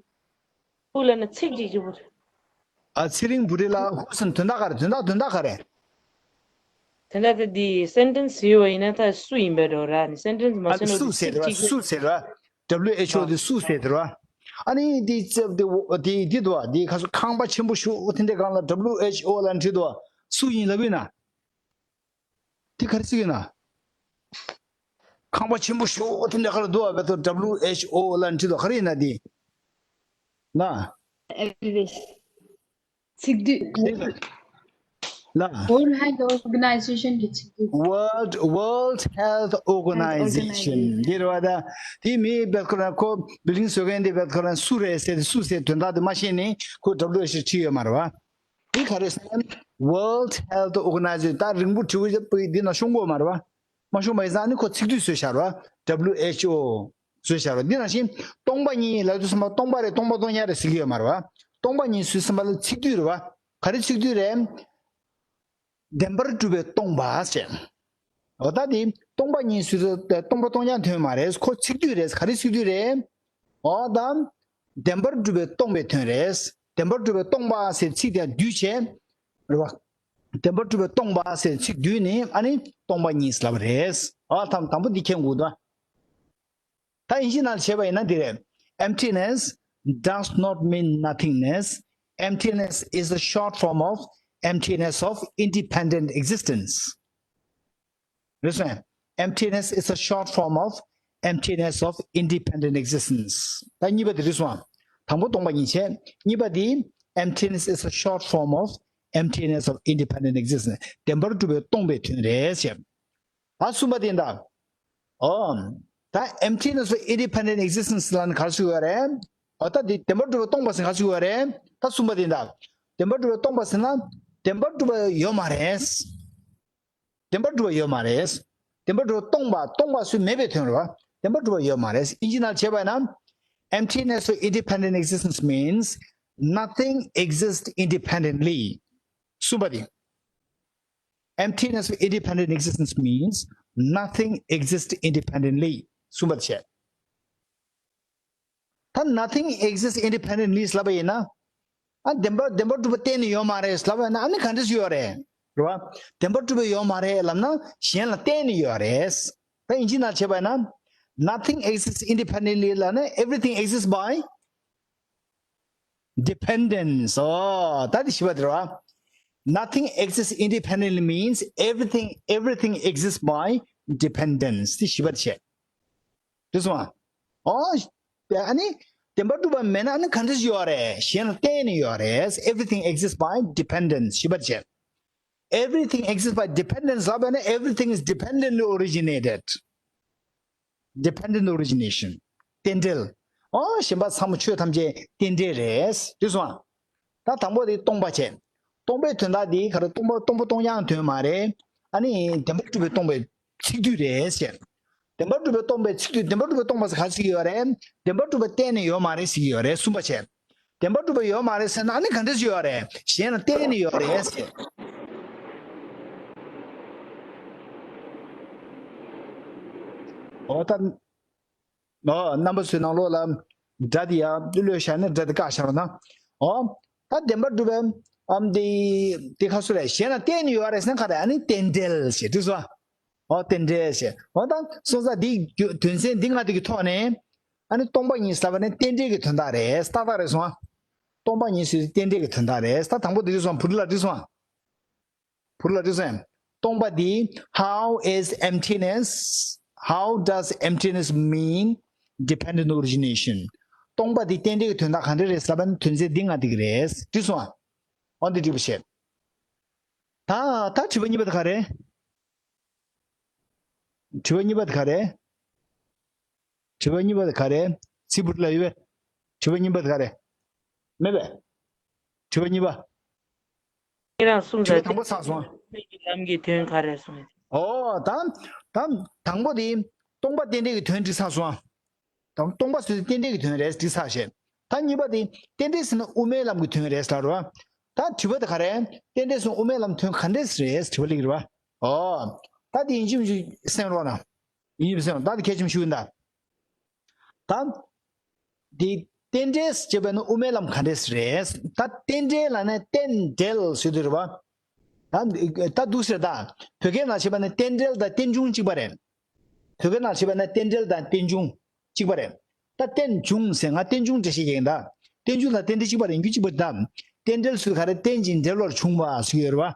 Who ལབ་ན་ཚིག་གཅིག་གཅིག་པུ་རེད། ཨ་ཚེ་རིང་བུ་རེ་ལ་Who ཟེར་དོན་དག་ག་རེ། དོན་དག་དོན་དག་ག་རེ། དོན་དག་དེ་འདི་sentence ཡོད་པ་ཡིན་ན་ད་སུ་ཡིན་པའི་འགྲོ་ར་ནི་sentence མ་ཨ་བྱས་ན་ནི་སུ་ཟེར་ར་སུ་ཟེར་ར། W H O དེ་སུ་ཟེར་དེ་ར། ཨ་ནི་དེ་ཚབ་དེ་དེ་དེ་དུ་བ་དེ་ཁ་སོ་ཁང་པ་ཆེན་པོ་ཞིག་དེ་འདྲའི་སྒང་ལ་W H O ལ་འབྲི་དུ་བ་སུ་ཡིན་ལབ་ཡིན་ན། དེ་ག་རེ་ཟེར་གྱི་ན། ཁང་པ་ཆེན་པོ་ཞིག་དེ་འདྲའི་སྒང་ལ་འདུག་བ་བས་ཐོག་W H O ལ་འབྲི་དུ་ག་རེ་ཡིན་ན་དེ། ལ། ཚིག་སྡུད། ལ། World Health Organization གི་ཚིག་སྡུད། World World Health Organization འདི་རེད་བ་ད། དེ་མི་བེད་ཁོ་རང་ཁོ་building བཟོ་མཁན་དེ་བེད་ཁོ་རང་སུ་རེད་ཟེར་ཏེ་སུ་ཟེར་དོན་དག་དེ་མ་ཤེས་ནས་ཁོ་W H O བྲིས་ཡོད་མ་རེད་བ། འདི་ག་རེ་ཟེར་ན། World Health Organization ད་རིང་པོ་བྲིས་འདི་ན་ཤོང་གོ་མ་རེད་བ། མ་ཤོང་བ་ཡིན་ཙང་ནི་ཁོ་ཚིག་སྡུད་བཟོས་བཞག་རེད་བ། W H O བཟོས་བཞག་རོ། འདི་ནང་བཞིན་སྟོང་པ་ཉིད་ལབ་དུས་ཙམ་པ་སྟོང་པ་རེད་སྟོང་པ་སྟོང་རྐྱང་རེད་ཟེར་གྱི་ཡོད་མ་རེད་བ། སྟོང་པ་ཉིད་ཟེར་དུས་ཙམ་པ་ལ་ཚིག་སྡུད་རེད་བ། ག་རེ་ཚིག་སྡུད་རེད། བདེན་པར་གྲུབ་པའི་སྟོང་པ་ཟེར། འོ་ད་དེ་སྟོང་པ་ཉིད་ཟེར་དུས་སྟོང་པ་སྟོང་རྐྱང་དོན་མ་རེད། ཁོ་ཚིག་སྡུད་རེད། ག་རེ་ཚིག་སྡུད་རེད། འོ་ད་བདེན་པར་གྲུབ་པའི་སྟོང་པའི་དོན་རེད། བདེན་པར་གྲུབ་པའི་སྟོང་པ་ཟེར་ཚིག་དེ་བསྡུས་བྱས། རེད་བ། བདེན་པར་གྲུབ་པའི་སྟོང་པ་ཟེར་ཚིག་བསྡུས་ནས་ཨ་ནི་སྟོང་པ་ཉིད་ལབ་པ་རེད། ཨ་དང་དང་པོ་འདི་མཁྱེན་དགོས་འདུག་ད་དབྱིན་ཇི་ནང་བྱས་པ་ཡིན་ན་འདི་རེད། Emptiness does not mean nothingness. Emptiness is a short form of emptiness of independent existence. རེད་སོང་། Emptiness is a short form of emptiness of independent existence. ད་གཉིས་པ་དེ་རེད་སོང་། དང་པོ་སྟོང་པ་ཉིད་བྱས། གཉིས་པ་དེ་emptiness is a short form of emptiness of independent existence. བདེན་པར་གྲུབ་པའི་སྟོང་པའི་དོན་རེད་ཟེར། ཨ་གསུམ་པ་དེ་ད། ཨོ། ད་emptiness of independent existence ལབ་ན་ག་རེ་ཟེར་གྱི་ཡོད་རེད། ཨོ་ད་དེ་བདེན་པར་གྲུབ་པའི་སྟོང་པ་ཟེར་ན་ག་རེ་ཟེར་གྱི་ཡོད་རེད། ད་གསུམ་པ་དེ་ད། བདེན་པར་གྲུབ་པའི་སྟོང་པ་ཟེར་ན། བདེན་པར་གྲུབ་པ་ཡོད་མ་རེད། བདེན་པར་གྲུབ་པ་ཡོད་མ་རེད། བདེན་པར་གྲུབ་པ་སྟོང་པ་སྟོང་པ་སུ་མེད་པའི་དོན་རེད་བ། བདེན་པར་གྲུབ་པ་ཡོད་མ་རེད། དབྱིན་ཇི་ནང་བྱས་པ་ན། Emptiness of independent existence means nothing exists independently. གསུམ་པ་དེ། Emptiness of independent existence means nothing exists independently. གསུམ་པ་དེ་བྱས། ད་nothing exists independently ལབ་པ་ཡིན་ན། ཨ་བདེན་པར་བདེན་པར་གྲུབ་པ་གཏན་ནས་ཡོད་མ་རེད་ལབ་པ་ཡིན་ན་ཨ་ནི་ག་འདྲ་ཞིག་ཡོད་རེད། རེད་བ། བདེན་པར་གྲུབ་པ་ཡོད་མ་རེད་ལབ་ན་གཞན་ལ་བརྟེན་ནས་ཡོད་རེད། ད་དབྱིན་ཇི་ནང་བྱས་པ་ཡིན་ན། Nothing exists independently ལབ་ན་everything exists by dependence. ཨོ་ད་དེ་བཞི་པ་དེ་རེད་བ། Nothing exists independently means everything everything exists by dependence. དེ་བཞི་པ་དེ་བྱས། དེ་སོང་ཨ། ཨོ། ཨ་ནི། བདེན་པར་གྲུབ་པ་མེད་ན་ཨ་ནི་ག་འདྲ་ཞིག་ཡོད་རེད། གཞན་ལ་བརྟེན་ནས་ཡོད་རེད། Everything exists by dependence. བཞི་པ་བྱས། Everything exists by dependence ལབ་པ་ན་everything is dependently originated. Dependent origination. རྟེན་འབྲེལ། ཨོ་གཞན་པ་ཚང་མ་ཆོས་ཐམས་ཅད་རྟེན་འབྲེལ་རེད། དེ་སོང་ཨ། ད་དང་པོ་དེ་སྟོང་པ་བྱས། སྟོང་པའི་དོན་དག་དེ་ག་རེ། སྟོང་པ་སྟོང་པ་སྟོང་རྐྱང་དོན་མ་རེད། ཨ་ནི་བདེན་པར་གྲུབ་པའི་སྟོང་པའི་ཚིག་སྡུད་རེད་ཟེར། བདེན་པར་གྲུབ་པའི་སྟོང་པའི་ཚིག་སྡུད། བདེན་པར་གྲུབ་པའི་སྟོང་པ་ཟེར་ག་ཟེར་གྱི་ཡོད་རེད། བདེན་པར་གྲུབ་པ་གཏན་ནས་ཡོད་མ་རེད་ཟེར་གྱི་ཡོད་རེད། གསུམ་པ་བྱས། བདེན་པར་གྲུབ་པ་ཡོད་མ་རེད་ཟེར་ན་ཨ་ནི་ག་འདྲ་ཞིག་ཡོད་རེད། གཞན་ལ་བརྟེན་ནས་ཡོད་རེད་ཟེར། ཨོ་ད། ཨོ་རྣམ་པ་ཚོའི་ནང་ལོགས་ལ་སྒྲ་དེ་ཡང་གློད་བཞག་ནས་སྒྲ་དེ་བཀག་བཞག་རོགས་གནང་། ཨོ། ད་བདེན་པར་གྲུབ་པའི་ཨམ་དེ་དེ་ག་ཚོད་རེད། གཞན་ལ་བརྟེན་ནས་ཡོད་རེད་ཟེར་ན་ག་རེ། ཨ་ནི་རྟེན་འབྲེལ་ཞེས་བྲིས་སོ། ཨོ་རྟེན་འབྲེལ་ཞེས། ཨོ་ད་སོང་ཙང་འདི་དོན་ཚན་འདི་ལྔ་དེ་གི་ཐོག་ནས་ཨ་ནི་སྟོང་པ་ཉིད་ཟེར་བ་ནི་རྟེན་འབྲེལ་གྱི་དོན་དག་རེད། ཏག་ཏག་རེད་སོང་ཨ། སྟོང་པ་ཉིད་ཟེར་དུས་རྟེན་འབྲེལ་གྱི་དོན་དག་རེད། ད་དང་པོ་འདི་བྲིས་སོང་ཨ། བུ་ལ་བྲིས་སོང་ཨ། བུ་ལ་བྲིས་སོང་ཨ། སྟོང་པ་འདི། How is emptiness? How does emptiness mean dependent origination? སྟོང་པ་འདི་རྟེན་འབྲེལ་གྱི་དོན་དག་ག་འདྲ་རེད་ཟེར་བ་ནི་དོན་ཚན་འདི་ལྔ་འདི་གི་རེད། བྲིས་སོང་ཨ། འོ་འདི་འགྲིག་པ་བྱས། ད་ད་དྲི་བ་གཉིས་པ་དེ་ག་རེད། དྲི་བ་གཉིས་པ་དེ་ག་རེད། དྲི་བ་གཉིས་པ་དེ་ག་རེད། ཚིག་བུར་ལ་ཡོད་པས། དྲི་བ་གཉིས་པ་དེ་ག་རེད། མེད་པས། དྲི་བ་གཉིས་པ། ཁྱེད་རང་གསུངས། དྲི་བ་དང་པོ་ཚར་སོང་། ལམ་གྱི་དོན་ག་རེ་གསུངས། ཨོ་ད་ད་དང་པོ་དེ་སྟོང་པ་རྟེན་འབྲེལ་གྱི་དོན་འགྲིག་ཚར་སོང་། དང་སྟོང་པ་ཟེར་དུས་རྟེན་འབྲེལ་གྱི་དོན་རེད་འགྲིག་ཚར་བྱས། ད་གཉིས་པ་དེ་རྟེན་འབྲེལ་ཟེར་ན་དབུ་མའི་ལམ་གྱི་དོན་རེད་ལབ་རེད་བ། ད་དྲི་བ་དེ་ག་རེད། རྟེན་འབྲེལ་ཟེར་ན་དབུ་མའི་ལམ་དོན་ག་འདྲས་རེད་དྲི་བ་སླེབས་ཀྱི་རེད་བ། ཨོ། ད་དེ་ཡིན་གཅིག་མིན་གཅིག་གསན་རོགས་གནང་། ཡིན་གཅིག་མིན་གཅིག་གསན་རོགས། ད་དེ་གལ་ཆེན་པོ་ཞིག་ཡིན་ད། ད། འདི་རྟེན་འབྲེལ་ཞེས་པ་ནི་དབུ་མའི་ལམ་ག་འདྲས་རེད། ད་རྟེན་འབྲེལ་ལབ་ན་རྟེན་འབྲེལ་ཟེར་དུས་རེད་བ། ད་ད་འདུག་ཟེར་ད། བོད་སྐད་ནང་བྱས་པ་ན་རྟེན་འབྲེལ་དང་རྟེན་འབྱུང་གཅིག་པ་རེད། བོད་སྐད་ནང་བྱས་པ་ན་རྟེན་འབྲེལ་དང་རྟེན་འབྱུང་གཅིག་པ་རེད། ད་རྟེན་འབྱུང་ཟེར་ང་རྟེན་འབྱུང་འགྲེལ་བཤད་རྒྱག་གིན་ད། རྟེན་འབྱུང་དང་རྟེན་འབྲེལ་གཅིག་པ་རེད་རྒྱུ་གཅིག་པ་ད། རྟེན་འབྲེལ་ཟེར་ག་རེ་རྟེན་ཅིང་འབྲེལ་བར་འབྱུང་བ་ཟེར་གྱི་ཡོད་རེད་བ།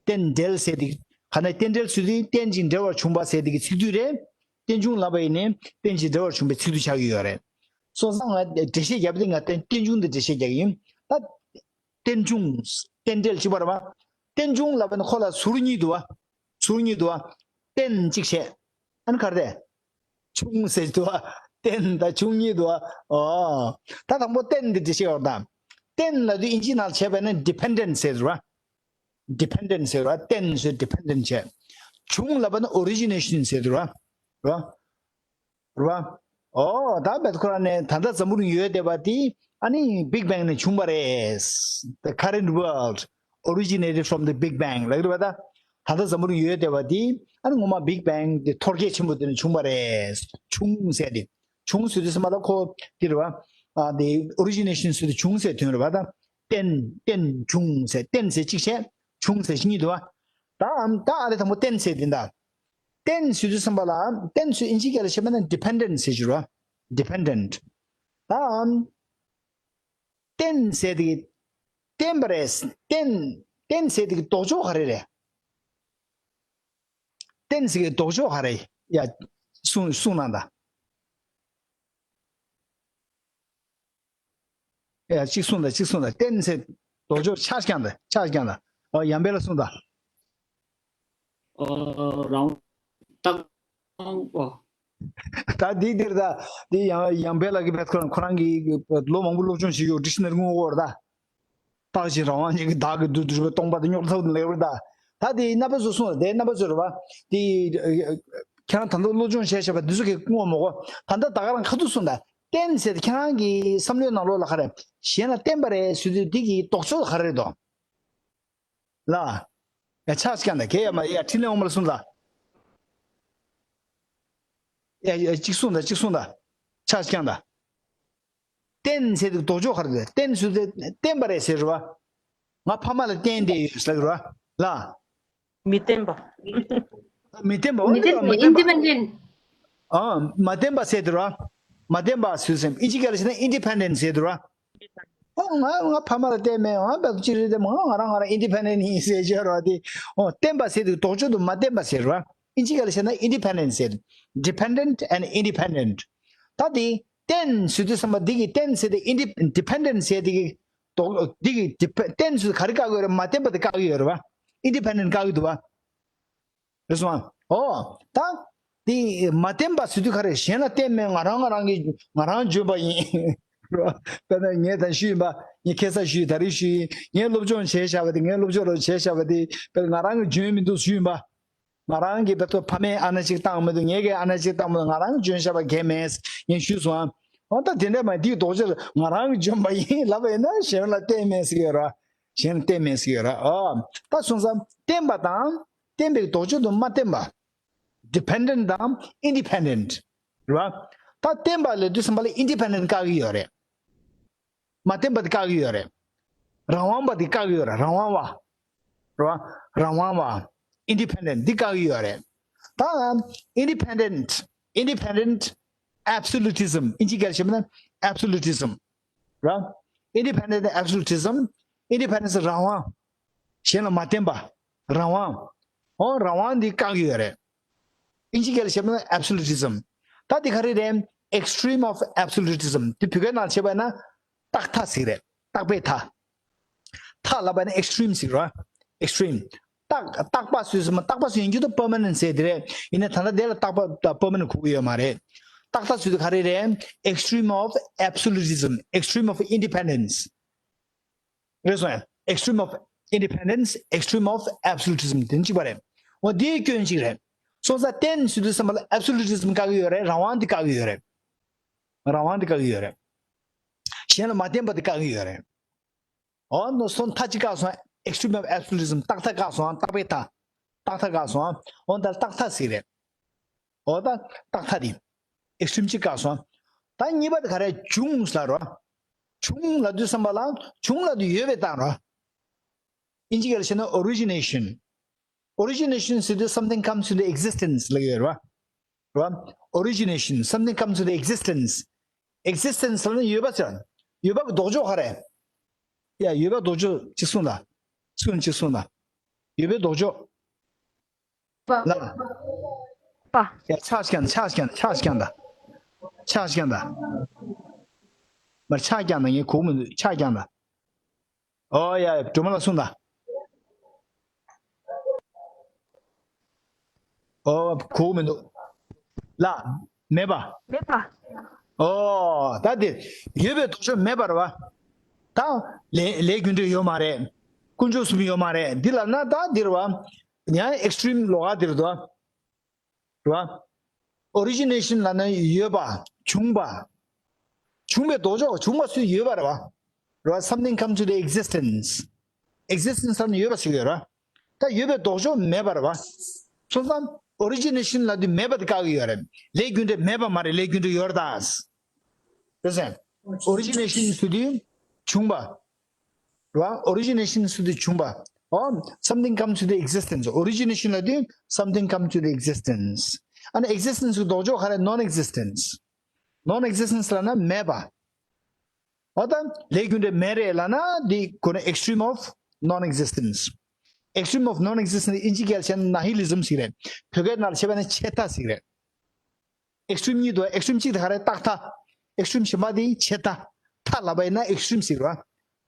རྟེན་འབྲེལ་ཟེར་དེ། ག་ནས་རྟེན་འབྲེལ་ཟེར་དུས་རྟེན་ཅིང་འབྲེལ་བར་འབྱུང་བ་ཟེར་དེ་གི་ཚིག་སྡུད་རེད། རྟེན་འབྱུང་ལབ་པ་ཡིན་ནའི་རྟེན་ཅིང་འབྲེལ་བར་འབྱུང་བའི་ཚིག་སྡུད་ཆགས་ཀྱི་ཡོད་རེད། སོང་ཙང་ང་འགྲེལ་བཤད་རྒྱབ་དུས་ང་རྟེན་རྟེན་འབྱུང་དེ་འགྲེལ་བཤད་རྒྱག་གི་ཡིན། ད། རྟེན་འབྱུང་། རྟེན་འབྲེལ་གཅིག་པ་རེད་བ། རྟེན་འབྱུང་ལབ་པ་ནི་ཁོ་ལ་ཟུར་གཉིས་འདུག་བ། ཟུར་གཉིས་འདུག་བ། རྟེན་གཅིག་བྱས། ཨ་ནི་ག་རེ་རེད། འབྱུང་ཟེར་གྱི་འདུག་བ། རྟེན་དང་འབྱུང་གཉིས་འདུག་བ། ཨོ། ད་དང་པོ་རྟེན་འདི་འགྲེལ་བཤད་ཡོད་དམ། རྟེན་ལབ་དུས་དབྱིན་ཇི་ནང་བྱས་པ་ནི་dependent ཟེར་བ། dependent ཟེར་བ། རྟེན་ཟེར་dependent བྱས། འབྱུང་ལབ་པ་ནི་origination ཟེར་བ། རེད་བ། རེད་བ། ཨོ་ད་བེད་ཁོ་རང་ནས་ད་ལྟ་འཛམ་བུ་གླིང་ཡོད་བསྡད་པ་དེ་ཨ་ནི་Big Bang་ནས་བྱུང་བ་རེད། The current world originated from the Big Bang་ལབ་ཀྱི་རེད་པ། ད་ད་ལྟ་འཛམ་བུ་གླིང་ཡོད་བསྡད་པ་དེ་ཨ་ནི་ངོ་མ་Big Bang་དེ་ཐོལ་སྐྱེད་ཆེན་པོ་དེ་ནས་བྱུང་བ་རེད། བྱུང་ཟེར་ཏེ། བྱུང་ཟེར་དུས་ཙམ་པ་ལ་ཁོ་དེ་རེད་པ། ཨ་དེ་origination་ཟེར་དུས་བྱུང་ཟེར་དོན་རེད་པ། ད་རྟེན་རྟེན་བྱུང་ཟེར་རྟེན་ཟེར་གཅིག་བྱས། བྱུང་ཟེར་གཉིས་འདུག་པ། ད་ཨམ་ད་ཨ་རེ་དང་པོ་རྟེན་ཟེར་དེ་འདྲ། རྟེན་ཟེར་དུས་ཙམ་པ་ལ་རྟེན་ཟེར་ཨིན་ཇི་སྐད་ལ་བཤད་པ་ན་dependent་ཟེར་གྱི་རེད། dependent། ད་རྟེན་ཟེར་དེ་གི་བརྟེན་པ་རེད། རྟེན་རྟེན་ཟེར་དེ་གི་ལྡོག་ཕྱོགས་ག་རེ་རེད། རྟེན་ཟེར་གི་ལྡོག་ཕྱོགས་ག་རེ། ཡ་གསུང་གསུང་གནང་དང་། ཡ་གཅིག་གསུངས་དང་གཅིག་གསུངས་དང་། རྟེན་ཟེར་ལྡོག་ཕྱོགས་ཆ་རྐྱང་དང་ཆ་རྐྱང་དང་། ཨོ་ཡང་འཕེལ་ལ་གསུངས་དང་། ཨོ་རང་རྟག་ཨོ། ད་འདི་འདིར་ད་འདི་ཡང་ཡང་འཕེལ་ལ་གི་བེད་ཁོ་རང་ཁོ་རང་གི་ལོ་མང་པོ་སློབ་སྦྱོང་བྱེད་ཡོད་ཌིག་ཤ་ན་རི་ངོ་བོར་ད། རྟག་གཅིག་རང་དབང་གཉིས་ཀྱི་བདག་གི་སྡུག་སྡུག་པའི་སྟོང་པ་དེ་རྙོག་ཐབས་ལེགས་པར་ད། ད་དེ་རྣམ་པ་ཚོ་གསུངས་ལ་དེ་རྣམ་པ་ཚོ་རེད་བ། དེ་ཁྱེད་རང་ད་ལྟ་སློབ་སྦྱོང་བྱས་བྱས་པ་འདི་ཚོ་གི་བསྔོ་མོ་གོ། ད་ལྟ་ད་ག་རང་ཁ་ཐུག་གསུངས་ད། རྟེན་ཟེར་ཏེ་ཁྱེད་རང་གི་བསམ་བློའི་ནང་ལོགས་ལ་ག་རེ་གཞན་ལ་བརྟེན་པ་རེད་ཟེར་དུས་འདི་གི་ལྡོག་ཕྱོགས་ག་རེ་རེད་དོ། ལ། ཡ་ཆགས་ཀྱང་ད་གས་ཡ་མ་ཡ་འཕྲིན་ལས་འོང་མ་ལ་གསུངས་ད། ཡ་ཡ་གཅིག་གསུངས་ད་གཅིག་གསུངས་ད། ཆགས་ཀྱང་ད། རྟེན་ཟེར་དུས་ལྡོག་ཕྱོགས་ག་རེ་རེད། རྟེན་ཟེར་དུས་བརྟེན་པ་རེད་ཟེར་རེད་བ། ང་ཕ་མ་ལ་བརྟེན་བསྡད་ཡོད་ཟེར་རེད་བ། ལ། མི་བརྟེན་པ། མི་བརྟེན་པ། མི་བརྟེན་པ། མི་བརྟེན་པ། ཨ་མ་བརྟེན་པ་ཟེར་དུས་རེད་བ། མ་བརྟེན་པ་ཟེར་སེམས་ཨིན་ཇི་སྐད་ལ་བྱས་ན་independent་ཟེར་དུས་རེད་བ། ཨོ་ང་ང་ཕ་མ་ལ་བརྟེན་མེད། ང་བདག་གཅིག་རེད་དེ་མ་ང་རང་ང་རང་independent་ཡིན་ཟེར་བྱས་རོ་དེ། ཨོ་བརྟེན་པ་ཟེར་དུས་ལྡོག་ཕྱོགས་དུ་མ་བརྟེན་པ་ཟེར་རོ། ཨིན་ཇི་སྐད་ལ་བཤད་ན་independent་ཟེར། Dependent and independent། ད་དེ་བརྟེན་ཟེར་དུས་ཙམ་པ་འདི་གི་བརྟེན་ཟེར་དེ་ཨིན་ཌི་ཌི་པེན་ཌེན་ཊི་ཟེར་དེ་གི་ལྡོག་འདི་གི་ཌི་པེ་བརྟེན་ཟེར་ག་རེ་བཀག་གི་ཡོད་རེད། མ་བརྟེན་པ་དེ་བཀག་གི་ཡོད་རེད་བ། ཨིན་ཌི་པེན་ཌེན་ཊི་བཀག་གི་འདུག་བ། རེད་སོང་ཨ། ཨོ། ད། དེ་མ་བརྟེན་པ་ཟེར་དུས་ག་རེ་གཞན་ལ་བརྟེན་མེད། ང་རང་ང་རང་གི་ང་རང་འཇོན་པ་ཡིན། དཔེར་ན་ངས་ད་ཞུས་ཡིན་པ། ངས་ཁ་སང་ཞུས་ད་རེས་ཞུས་ཡིན། ངས་སློབ་སྦྱོང་བྱས་བཞག་པ་དེ་ངས་སློབ་སྦྱོང་རོགས་བྱས་བཞག་པ་དེ་དཔེར་ང་རང་གི་འཇོན་མི་འདུག་ཞུས་ཡིན་པ། ང་རང་གི་དཔེ་ཐོ་ཕ་མས་ཨ་ན་ཅིག་བཏང་མི་འདུག་ངས་གས་ཨ་ན་ཅིག་བཏང་མི་འདུག་ང་རང་གི་འཇོན་བཞག་པ་གས་མེད་ངས་ཞུས་སོང་ཨ། འོ་ད་དེ་འདྲ་མ་འདིའི་ལྡོག་ཕྱོགས་ང་རང་གི་འཇོན་པ་ཡིན་ལབ་པ་ཡིན་ན་གཞན་ལ་བརྟེན་མེད་ཟེར་གི་ཡོད་ར། གཞན་ལ་བརྟེན་མེད་ཟེར་གི་ཡོད་ར། ཨོ། ད་སོང་ཙང་བརྟེན་པ་དང་བརྟེན་པའི་ལྡོག་ཕྱོགས་དུ་མ་བརྟེན་པ། ཌི་པེན་ཌེན་ཊི་དང་ཨིན་ཌི་པེན་ཌེན་ཊི། རེད་བ། ད་བརྟེན་པ་ལབ་དུས་ཙམ་པ་ལ་ཨིན་ཌི་པེན་ཌེན་ཊི་བཀག་གི་ཡོད་རེད། མ་བརྟེན་པ་དེ་བཀག་གི་ཡོད་རེད། རང་དབང་པ་དེ་བཀག་གི་ཡོད་རེད། རང་དབང་བ། རེད་བ། རང་དབང་བ། ཨིན་ཌི་པེན་ཌེན་ཊི་འདི་བཀག་གི་ཡོད་རེད། ད་ཨིན་ཌི་པེན་ཌེན་ཊི་ཨིན་ཌི་པེན་ཌེན་ཊི་ཨེབ་སོ་ལུ་ཊི་ཛམ། ཨིན་ཇི་སྐད་ལ་བཤད་པ་ན་ཨེབ་སོ་ལུ་ཊི་ཛམ། རེད་བ། ཨིན་ཌི་པེན་ཌེན་ཊི་ཨེབ་སོ་ལུ་ཊི་ཛམ། ཨིན་ཌི་པེན་ཌེན་ཊི་རང་དབང་། གཞན་ལ་མ་བརྟེན་པ། རང་དབང་། ཨོ་རང་དབང་འདི་བཀག་གི་ཡོད་རེད། ཨིན་ཇི་སྐད་ལ་བཤད་པ་ན་ཨེབ་སོ་ལུ་ཊི་ཛམ། ད་འདི་ག་རེ་རེད། ཨེག་སི་ཊི་རིམ་ཨོཕ་ཨེབ་སོ་ལུ་ཊི་ཛམ། འདི་བོད་སྐད་ནང་བཤད་པ་ན་རྟག་མཐའ་ཟེར་རེད། རྟག་པའི་མཐའ། མཐའ་ལབ་པ་ན་ཨེག་སི་ཊི་རིམ་ཟེར་རོ། ཨེག་སི་ཊི་རིམ། རྟག་རྟག་པ་ཟེར་སོང་མ་རྟག་པ་ཟེར་ཡིན་རྒྱུ་དང་པར་མ་ནེན་ཊི་ཟེར་དེ་རེད། ཡིན་ན་ད་ལྟ་དེ་ལ་རྟག་པ་དང་པར་མ་ནེན་ཊི་གོ་གི་ཡོད་མ་རེད། རྟག་མཐའ་ཟེར་དུས་ག་རེ་རེད། ཨེག་སི་ཊི་རིམ་ཨོཕ་ཨེབ་སོ་ལུ་ཊི་ཛམ། ཨེག་སི་ཊི་རིམ་ཨོཕ་ཨིན་ཌི་པེན་ཌེན་ཊི། རེད་སོང་ཡ། Extreme of independence, extreme of absolutism དེ་གཅིག་པ་རེད། འོ་དེའི་སྐྱོན་གཅིག་རེད། སོང་ཙང་བརྟེན་ཟེར་དུས་ཙམ་པ་ལ་ཨེབ་སོ་ལུ་ཊི་ཛམ་བཀག་གི་ཡོད་རེད། རང་དབང་དེ་བཀག་གི་ཡོད་རེད། རང་དབང་དེ་བཀག་གི་ཡོད་རེད། གཞན་ལ་མ་བརྟེན་པ་དེ་བཀག་གི་ཡོད་རེད། འོ་ན་སོང་མཐའ་གཅིག་བཀག་སོང་། Extreme of absolutism རྟག་མཐའ་བཀག་སོང་། རྟག་པའི་མཐའ། རྟག་མཐའ་བཀག་སོང་། འོ་ད་རྟག་མཐའ་ཟེར་རེད། འོ་ད་རྟག་མཐའ་དེ། ཨེག་སི་ཊི་རིམ་གཅིག་བཀག་སོང་། ད་གཉིས་པ་དེ་ག་རེ་བྱུང་ལབ་རོ། བྱུང་ལབ་དུས་ཙམ་པ་ལ་བྱུང་ལབ་དུས་ཡོད་པའི་རྟགས་རོ། ཨིན་ཇི་སྐད་ལ་བཤད་ན་origination། Origination ཟེར་དུས་something comes into existence ལབ་ཡོད་རེད་བ། རེད་བ། Origination, something comes into existence. Existence ལབ་ན་ཡོད་པ་ཟེར། ཡོད་པ་གི་ལྡོག་ཕྱོགས་ག་རེ། ཡ་ཡོད་པ་ལྡོག་ཕྱོགས་གཅིག་གསུངས་དང་། གསུངས་གཅིག་གསུངས་དང་། ཡོད་པའི་ལྡོག་ཕྱོགས། པ། ལ། པ། ཡ་ཆགས་ཀྱང་ཆགས་ཀྱང་ཆགས་ཀྱང་ད། ཆགས་ཀྱང་ད། མར་ཆགས་ཀྱང་ད་ངས་གོ་མི་འདུག་ཆགས་ཀྱང་ད། ཨོ་ཡ་སྒྲོལ་མ་ལ་གསུངས་ད། ཨོ་གོ་མི་འདུག་ལ། མེད་པ། མེད་པ། ཨོ་ད་འདིར་ཡོད་པའི་ལྡོག་ཕྱོགས་མེད་པ་རེད་བ། ད་ལས་ལས་རྒྱུ་འབྲས་ཡོད་མ་རེད། དཀོན་མཆོག་གསུམ་ཡོད་མ་རེད། འདི་ལབ་ན་ད་འདིར་བ། ཡང་ཨེག་སི་ཊི་རིམ་ལོགས་ཀ་འདིར་འདུག་བ། རེད་བ། ཨོ་རི་ཇི་ནེ་ཤན་ལབ་ན་ཡོད་པ། བྱུང་བ། བྱུང་བའི་ལྡོག་ཕྱོགས། བྱུང་བ་ཟེར་ཡོད་པ་རེད་བ། རེད་བ། Something come to the existence. Existence ལབ་ན་ཡོད་པ་ཟེར་གྱི་ཡོད་རེད་བ། ད་ཡོད་པའི་ལྡོག་ཕྱོགས་མེད་པ་རེད་བ། སོང་ཙང་ཨོ་རི་ཇི་ནེ་ཤན་ལབ་དུས་མེད་པ་དེ་བཀག་གི་ཡོད་རེད། ལས་རྒྱུ་འབྲས་མེད་པ་མ་རེད། ལས་རྒྱུ་འབྲས་ཡོད་རེད་ད། རེད་སེ། ཨོ་རི་ཇི་ནེ་ཤན་ཟེར་དུས་བྱུང་བ། རེད་བ། ཨོ་རི་ཇི་ནེ་ཤན་ཟེར་དུས་བྱུང་བ། ཨོ། Something come to the existence. ཨོ་རི་ཇི་ནེ་ཤན་ལབ་དུས་something come to the existence. ཨ་ནི་ཨེག་ཛིས་ཊེན་སི་གི་ལྡོག་ཕྱོགས་ག་རེ། ནོན་ཨེག་ཛིས་ཊེན་སི། ནོན་ཨེག་ཛིས་ཊེན་སི་ལབ་ན་མེད་པ། འོ་ད་ལས་རྒྱུ་འབྲས་མེད་རེད་ལབ་ན་འདི་ཁོ་ན་extreme of non existence. Extreme of non existence ཨིན་ཇི་སྐད་བཤད་ན་ནི་ཧི་ལི་ཛམ་ཟེར་གྱི་རེད། བོད་སྐད་ནང་ལ་བཤད་པ་ན་ཆད་མཐའ་ཟེར་གྱི་རེད། ཨེག་སི་ཊི་རིམ་གཉིས་འདུག་ཨེག་སི་ཊི་རིམ་གཅིག་དེ་ག་རེ། རྟག་མཐའ། ཨེག་སི་ཊི་རིམ་གཞན་པ་དེ་ཆད་མཐའ། མཐའ་ལབ་པ་ཡིན་ན་ཨེག་སི་ཊི་རིམ་ཟེར་གྱི་རེད།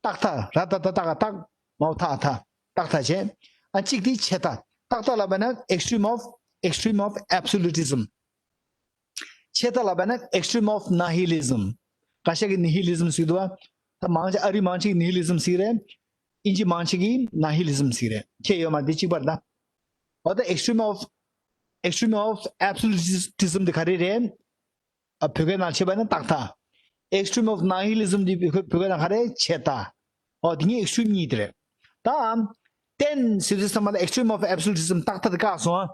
རྟག་མཐའ། ར་ཏ་བཏགས་རྟ་ག་རྟག་མའོ་ཐ་འ་མཐའ། རྟག་མཐའ་བྱས། ཨ་གཅིག་དེ་ཆད་མཐའ། རྟག་མཐའ་ལབ་པ་ན་extreme of extreme of absolutism. ཆད་མཐའ་ལབ་པ་ན་extreme of nihilism. བཀའ་ཤག་གིས་ནི་ཧི་ལི་ཛམ་ཟེར་གྱི་འདུག་བ། ད་མང་ཆེ་ཨ་རི་མང་ཆེ་གིས་ནི་ཧི་ལི་ཛམ་ཟེར་གྱི་རེད། ཨིན་ཇི་མང་ཆེ་གིས་ནི་ཧི་ལི་ཛམ་ཟེར་གྱི་རེད། ཁྱད་ཡོད་མ་རེད། འདི་གཅིག་པ་རེད་ད། འོ་ད་extreme of extreme of absolutism དེ་ག་རེ་རེད། ཨ་བོད་སྐད་ནང་བཤད་པ་ན་རྟག་མཐའ། Extreme of nihilism དེ་བོད་སྐད་ནང་ག་རེ། ཆད་མཐའ། འོ་དེ་གཉིས་ཨེག་སི་ཊི་རིམ་གཉིས་དེ་རེད། ད་རྟེན་ཟེར་དུས་ཙམ་པ་ལ་extreme of absolutism རྟག་མཐའ་དེ་བཀག་སོང་ཨ།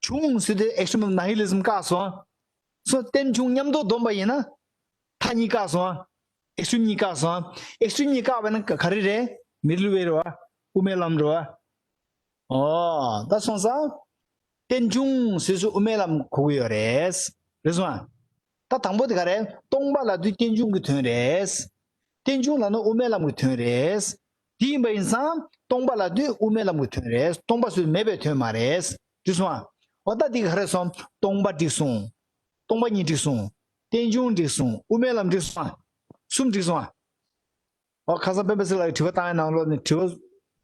བྱུང་ཟེར་དུས་extreme of nihilism བཀག་སོང་ཨ། སོ་རྟེན་བྱུང་མཉམ་དུ་བསྡོམས་པ་ཡིན་ན། མཐའ་གཉིས་བཀག་སོང་ཨ། ཨེག་སི་ཊི་རིམ་གཉིས་བཀག་སོང་ཨ། ཨེག་སི་ཊི་རིམ་གཉིས་བཀག་པ་ན་ག་རེ་རེད། མི་ཌལ་ཝེ་རེད་བ། དབུ་མའི་ལམ་རེད་བ། ཨོ། ད་སོང་ཙང་། རྟེན་འབྱུང་ཟེར་དུས་དབུ་མའི་ལམ་གོ་གི་ཡོད་རེད། རེད་སོང་ཨ། ད་དང་པོ་དེ་ག་རེ། སྟོང་པ་ལབ་དུས་རྟེན་འབྱུང་གི་དོན་རེད། རྟེན་འབྱུང་ལབ་ན་དབུ་མའི་ལམ་གྱི་དོན་རེད། དེ་ཡིན་པ་ཡིན་ཙང་སྟོང་པ་ལབ་དུས་དབུ་མའི་ལམ་གྱི་དོན་རེད། སྟོང་པ་ཟེར་དུས་མེད་པའི་དོན་མ་རེད། འགྲིག་སོང་ཨ། འོ་ད་འདི་ག་རེ་སོང་། སྟོང་པ་འགྲིག་སོང་། སྟོང་པ་ཉིད་འགྲིག་སོང་། རྟེན་འབྱུང་འགྲིག་སོང་། དབུ་མའི་ལམ་འགྲིག་སོང་ཨ། གསུམ་འགྲིག་སོང་ཨ། འོ་ཁ་སང་སྤེན་པ་ཚེ་ལགས་ཀྱིས་དྲི་བ་བཏང་ཡའི་ནང་ལོགས་ནས་དྲི་བ་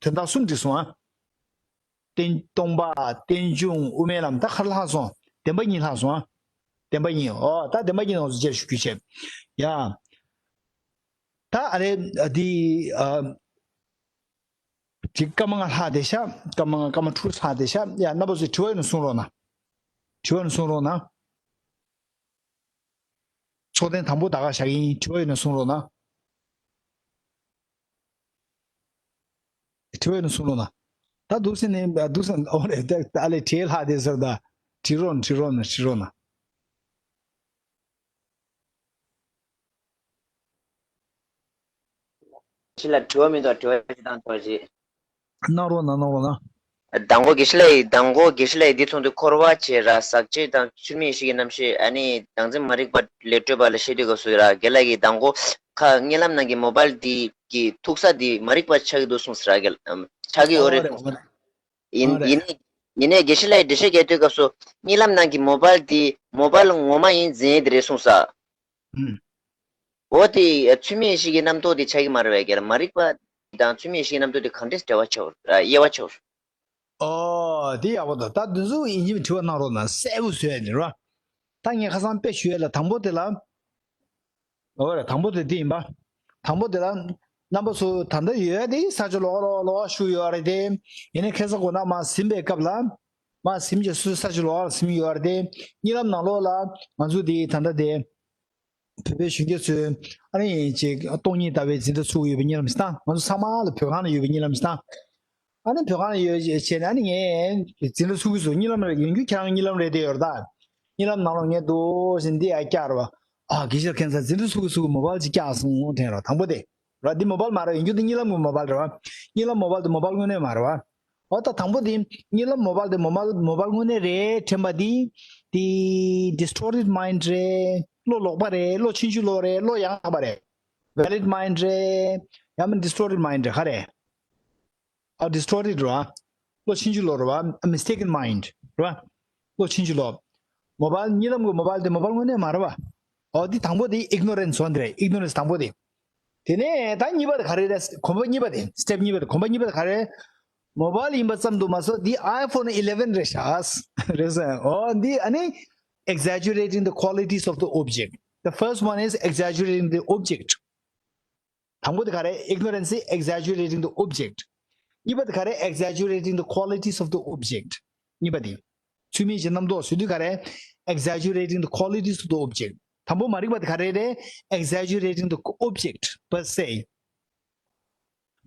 དོན་དག་གསུམ་འགྲིག་སོང་ཨ། རྟེན། སྟོང་པ། རྟེན་འབྱུང་། དབུ་མའི་ལམ། ད་ག་རེ་ལྷག་སོང་། བདེན་པ་གཉིས་ལྷག་སོང་ཨ། བདེན་པ་གཉིས། ཨོ་ད་བདེན་པ་གཉིས་ནང་ཚུར་བཅར་ཞུ་རྒྱུ་བྱས། ཡ། ད་ཨ་རེ། འདི་ཨ། ཅིག་སྐར་མ་ལྔ་ལྷག་བསྡད་ཤག་སྐར་མ་ལྔ། སྐར་མ་དྲུག་ལྷག་བསྡད་ཤག་ཡ། རྣམ་པ་ཚོས་དྲི་བ་ཡོད་ན་གསུང་རོགས་གནང་། དྲི་བ་ཡོད་ན་གསུང་རོགས་གནང་། ཚོགས་ཐེངས་དང་པོ་ད་ག་བཞག་གི་ཡིན། དྲི་བ་ཡོད་ན་གསུང་རོགས་གནང་། དྲི་བ་ཡོད་ན་གསུང་རོགས་གནང་། ད་འདུག་སེ་ནས་འདུག་སེ། ཨོ་རེད། ད་ཨ་ལས་དྲིས་ལྷག་བསྡད་ཟེར། ད་དྲི་རོགས་གནང་། དྲི་རོགས་གནང་། དྲི་རོགས་གནང་། ཁྱེད་ལ་དྲི་བ་མི་འདུག་དྲི་བ་ཅིག་བཏང་ཐོག་ཅིག་གནང་རོགས་གནང་། གནང་རོགས་གནང་། མདང་དགོང་དགེ་བཤེས་ལགས་ཡིས། མདང་དགོང་དགེ་བཤེས་ལགས་ཡིས་འདི་ཚོ་འདི་འཁོར་བ་བྱས་ར་ཟག་བཅས་དང་ཚུལ་མིན་ཡེ་ཤེས་ཀྱི་རྣམ་ཤེས། ཨ་ནི་བདག་འཛིན་མ་རིག་པ་ལས་སྤྲོས་པ་ལ་བཤད་དུས་སྐབས་སུ་ར། རྒན་ལགས་ཀྱིས་མདང་དགོང་ཁ་རྔན་ལམ་ནང་གི་མོ་བལ་འདི་གི་ཐུག་ས་འདི་མ་རིག་པ་ཆགས་ཀྱི་འདུག་གསུངས་ས་ར། རྒན་ལགས་ཆགས་ཀྱི་ཡོད་རེད་གསུངས་ས་ར། ཡིན་ཡིན་ནའི་ཡིན་ནའི་དགེ་བཤེས་ལགས་ཀྱིས་འགྲེལ་བཤད་རྒྱག་དུས་སྐབས་སུ་རྔན་ལམ་ནང་གི་མོ་བལ་འདི་མོ་བལ་ངོ་མ་ཡིན་རྫུན་འདི་རེད་གསུངས་ས། ཨུམ། འོ་དེ་ཚུལ་མིན་ཡེ་ཤེས་ཀྱི་རྣམ་རྟོག་དེ་ཆགས་ཀྱི་མ་རེད་པས། རྒན་ལགས། མ་རིག་པ་དང་ཚུལ་མིན་ཡེ་ཤེས་ཀྱི་རྣམ་རྟོག་དེ་གང་འདྲས་འབྲེལ་བ་ཆགས། དབྱེ་བ་ཆགས། ཨོ་དེ་ཡག་པོ་འདུག་ད་འདི་ཚོ་ཡིན་གཅིག་མིན་གཅིག་དྲི་བ་གནང་རོགས་གནང་། གསལ་པོ་བཟོས་ནས་རོ། ད་ངས་ཁ་སང་དཔེ་ཞུ་ཡས་ལ་དང་པོ་དེ་ལ། ཨོ་རེད། དང་པོ་དེ་འདི་ཡིན་པ། དང་པོ་དེ་ལ། རྣམ་པ་ཚོ་ད་ལྟ་ཡོད་དེ་ས་ཆ་ལོགས་ལོགས་ལོགས་ཞུ་ཡོད་རེད་དེ། ཡིན་ནའི་ཁ་སང་གོ་ན་མར་ཟིན་པའི་སྐབས་ལ། མར་ཟིན་བྱས་སུ་ས་ཆ་ལོགས་ལ་ཟིན་ཡོད་རེད་དེ། གཉིད་ལམ་ནང་ལོགས་ལ་ང་ཚོ་དེ་ད་ལྟ་དེ། བོད་པའི་གཞོན་སྐྱེས་ཚོས་ཨ་ནི་ཅིག་སྟོང་ཉིད་ལྟ་བུའི་འཛིན་གྲྭ་ཚུགས་ཡོད་པའི་གཉིད་ལམ་ཞིག་དང་། ང་ཚོ་ཚང་མ་ལ་བོད་ཁང་ལ་ཡོད་པའི་གཉིད་ལམ་ཞིག་དང་། ཨ་ནི་བོད་ཁང་ལ་ཡོད་བྱས་ནས་ཨ་ནི་ངས་འཛིན་གྲྭ་ཚུགས་ཀྱི་སོང་། གཉིད་ལམ་རེད། ཡིན་རྒྱུ་ཁྱེད་རང་གཉིད་ལམ་རེད་དེ་ཡོད་རེད་ད། གཉིད་ལམ་ནང་ལོགས་ངས་འདུག་ཟེར་འདི་ཡར་བཀྱགས་རེད་བ། ཨ་དགེ་བཤེས་ཁྱེད་ཚོ་འཛིན་གྲྭ་ཚུགས་ཀྱི་སོང་། མོ་བལ་ཅིག་བཀྱགས་སོང་དྲན་རེད་བ། དང་པོ་དེ་རེད་བ། འདི་མོ་བལ་མ་རེད། ཡིན་རྒྱུ་འདི་གཉིད་ལམ་གྱི་མོ་བལ་རེད་བ། གཉིད་ལམ་མོ་བལ་དེ་མོ་བལ་དངོས་གནས་མ་རེད་བ། འོ་ད་དང་པོ་དེ་གཉིད་ལམ་མོ་བལ་དེ་མོ་བལ་མོ་བལ་དངོས་གནས་རེད་དྲན་པ་དེ། དེ་distorted mind རེད། བློ་ལོག་པ་རེད། བློ་ཕྱིན་ཅི་ལོག་རེད། བློ་ཡང་དག་པ་རེད། valid mind རེད། ཡང་མིན་distorted mind རེད། ག་རེ། ཨ་distorted རེད་བ། བློ་ཕྱིན་ཅི་ལོག་རེད་བ། mistaken mind རེད་བ། བློ་ཕྱིན་ཅི་ལོག་མོ་བལ་གཉིད་ལམ་གྱི་མོ་བལ་དེ་མོ་བལ་དངོས་གནས་མ་རེད་བ། འོ་འདི་དང་པོ་དེ་ignorance ཟེར་དེ་རེད། ignorance དང་པོ་དེ། དེ་ནས་ད་གཉིས་པ་དེ་ག་རེ་རེད། གོམ་པ་གཉིས་པ་དེ། step གཉིས་པ་དེ། གོམ་པ་གཉིས་པ་དེ་ག་རེ། མོ་བལ་ཡིན་པ་ཙམ་དུ་མ་ཟད་འདི་iPhone eleven རེད་ཤག་རེད་ཟེར། འོ་འདི་ཨ་ནི་exaggerating the qualities of the object. The first one is exaggerating the object. དང་པོ་དེ་ག་རེ། ignorance is exaggerating the object. གཉིས་པ་དེ་ག་རེ། exaggerating the qualities of the object. གཉིས་པ་དེ། ཚུལ་མིན་གྱི་རྣམ་རྟོག་ཟེར་དུས་ག་རེ། exaggerating the qualities of the object. དང་པོ་མ་རིག་པ་དེ་ག་རེ་རེད། exaggerating the object per se.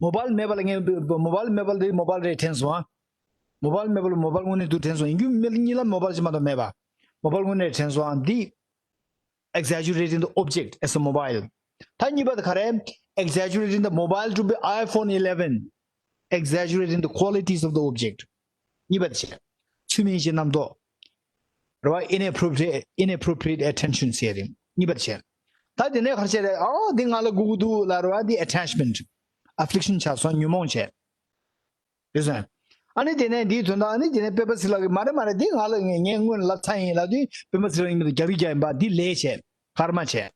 མོ་བཱལ་མེད་པ་ལ་ངས་མོ་བཱལ་མེད་པ་ལ་དེ་མོ་བཱལ་རེད་དྲན་སོང་ཨ། མོ་བཱལ་མེད་པ་ལ་མོ་བཱལ་དངོས་གནས་འདུག་དྲན་སོང་། ཡིན་རྒྱུ་མེད་ལ་གཉིས་ལ་མོ་བཱལ་ཅིག་མ་གཏོགས་མེད་པ། མོ་བཱལ་དངོས་གནས་དྲན་སོང་ཨ། འདི་exaggerating the object as a mobile. ད་གཉིས་པ་དེ་ག་རེ། exaggerating the mobile to be iPhone eleven, exaggerating the qualities of the object. གཉིས་པ་དེ་བྱས། ཚུལ་མིན་གྱི་རྣམ་རྟོག་རེད་བ། inappropriate inappropriate attention ཟེར་རེད། གཉིས་པ་དེ་བྱས། ད་དེ་ནས་ག་རེ་བྱས་རེད། ཨོ་འདི་ང་ལ་སྒུག་གི་འདུག་ལབ་རེད་བ། འདི་attachment, affection ཆགས་སོང་། ཉོན་མོངས་བྱས། རེད་སོང་། ཨ་ནི་དེ་ནས་འདིའི་དོན་དག་ཨ་ནི་དེ་ནས་སྤེན་པ་ཚེ་ལགས་ཀྱིས་མ་རེད་མ་རེད། འདི་ང་ལ་ངས་ངས་སྔོན་ལབ་ཚར་ཡིན་ལབ་དུས་སྤེན་པ་ཚེ་ལགས་ཡིན་མིན་དུ་རྒྱག་རེས་རྒྱག་ཡིན་པ། འདི་ལས་བྱས། ཀརྨ་བྱས།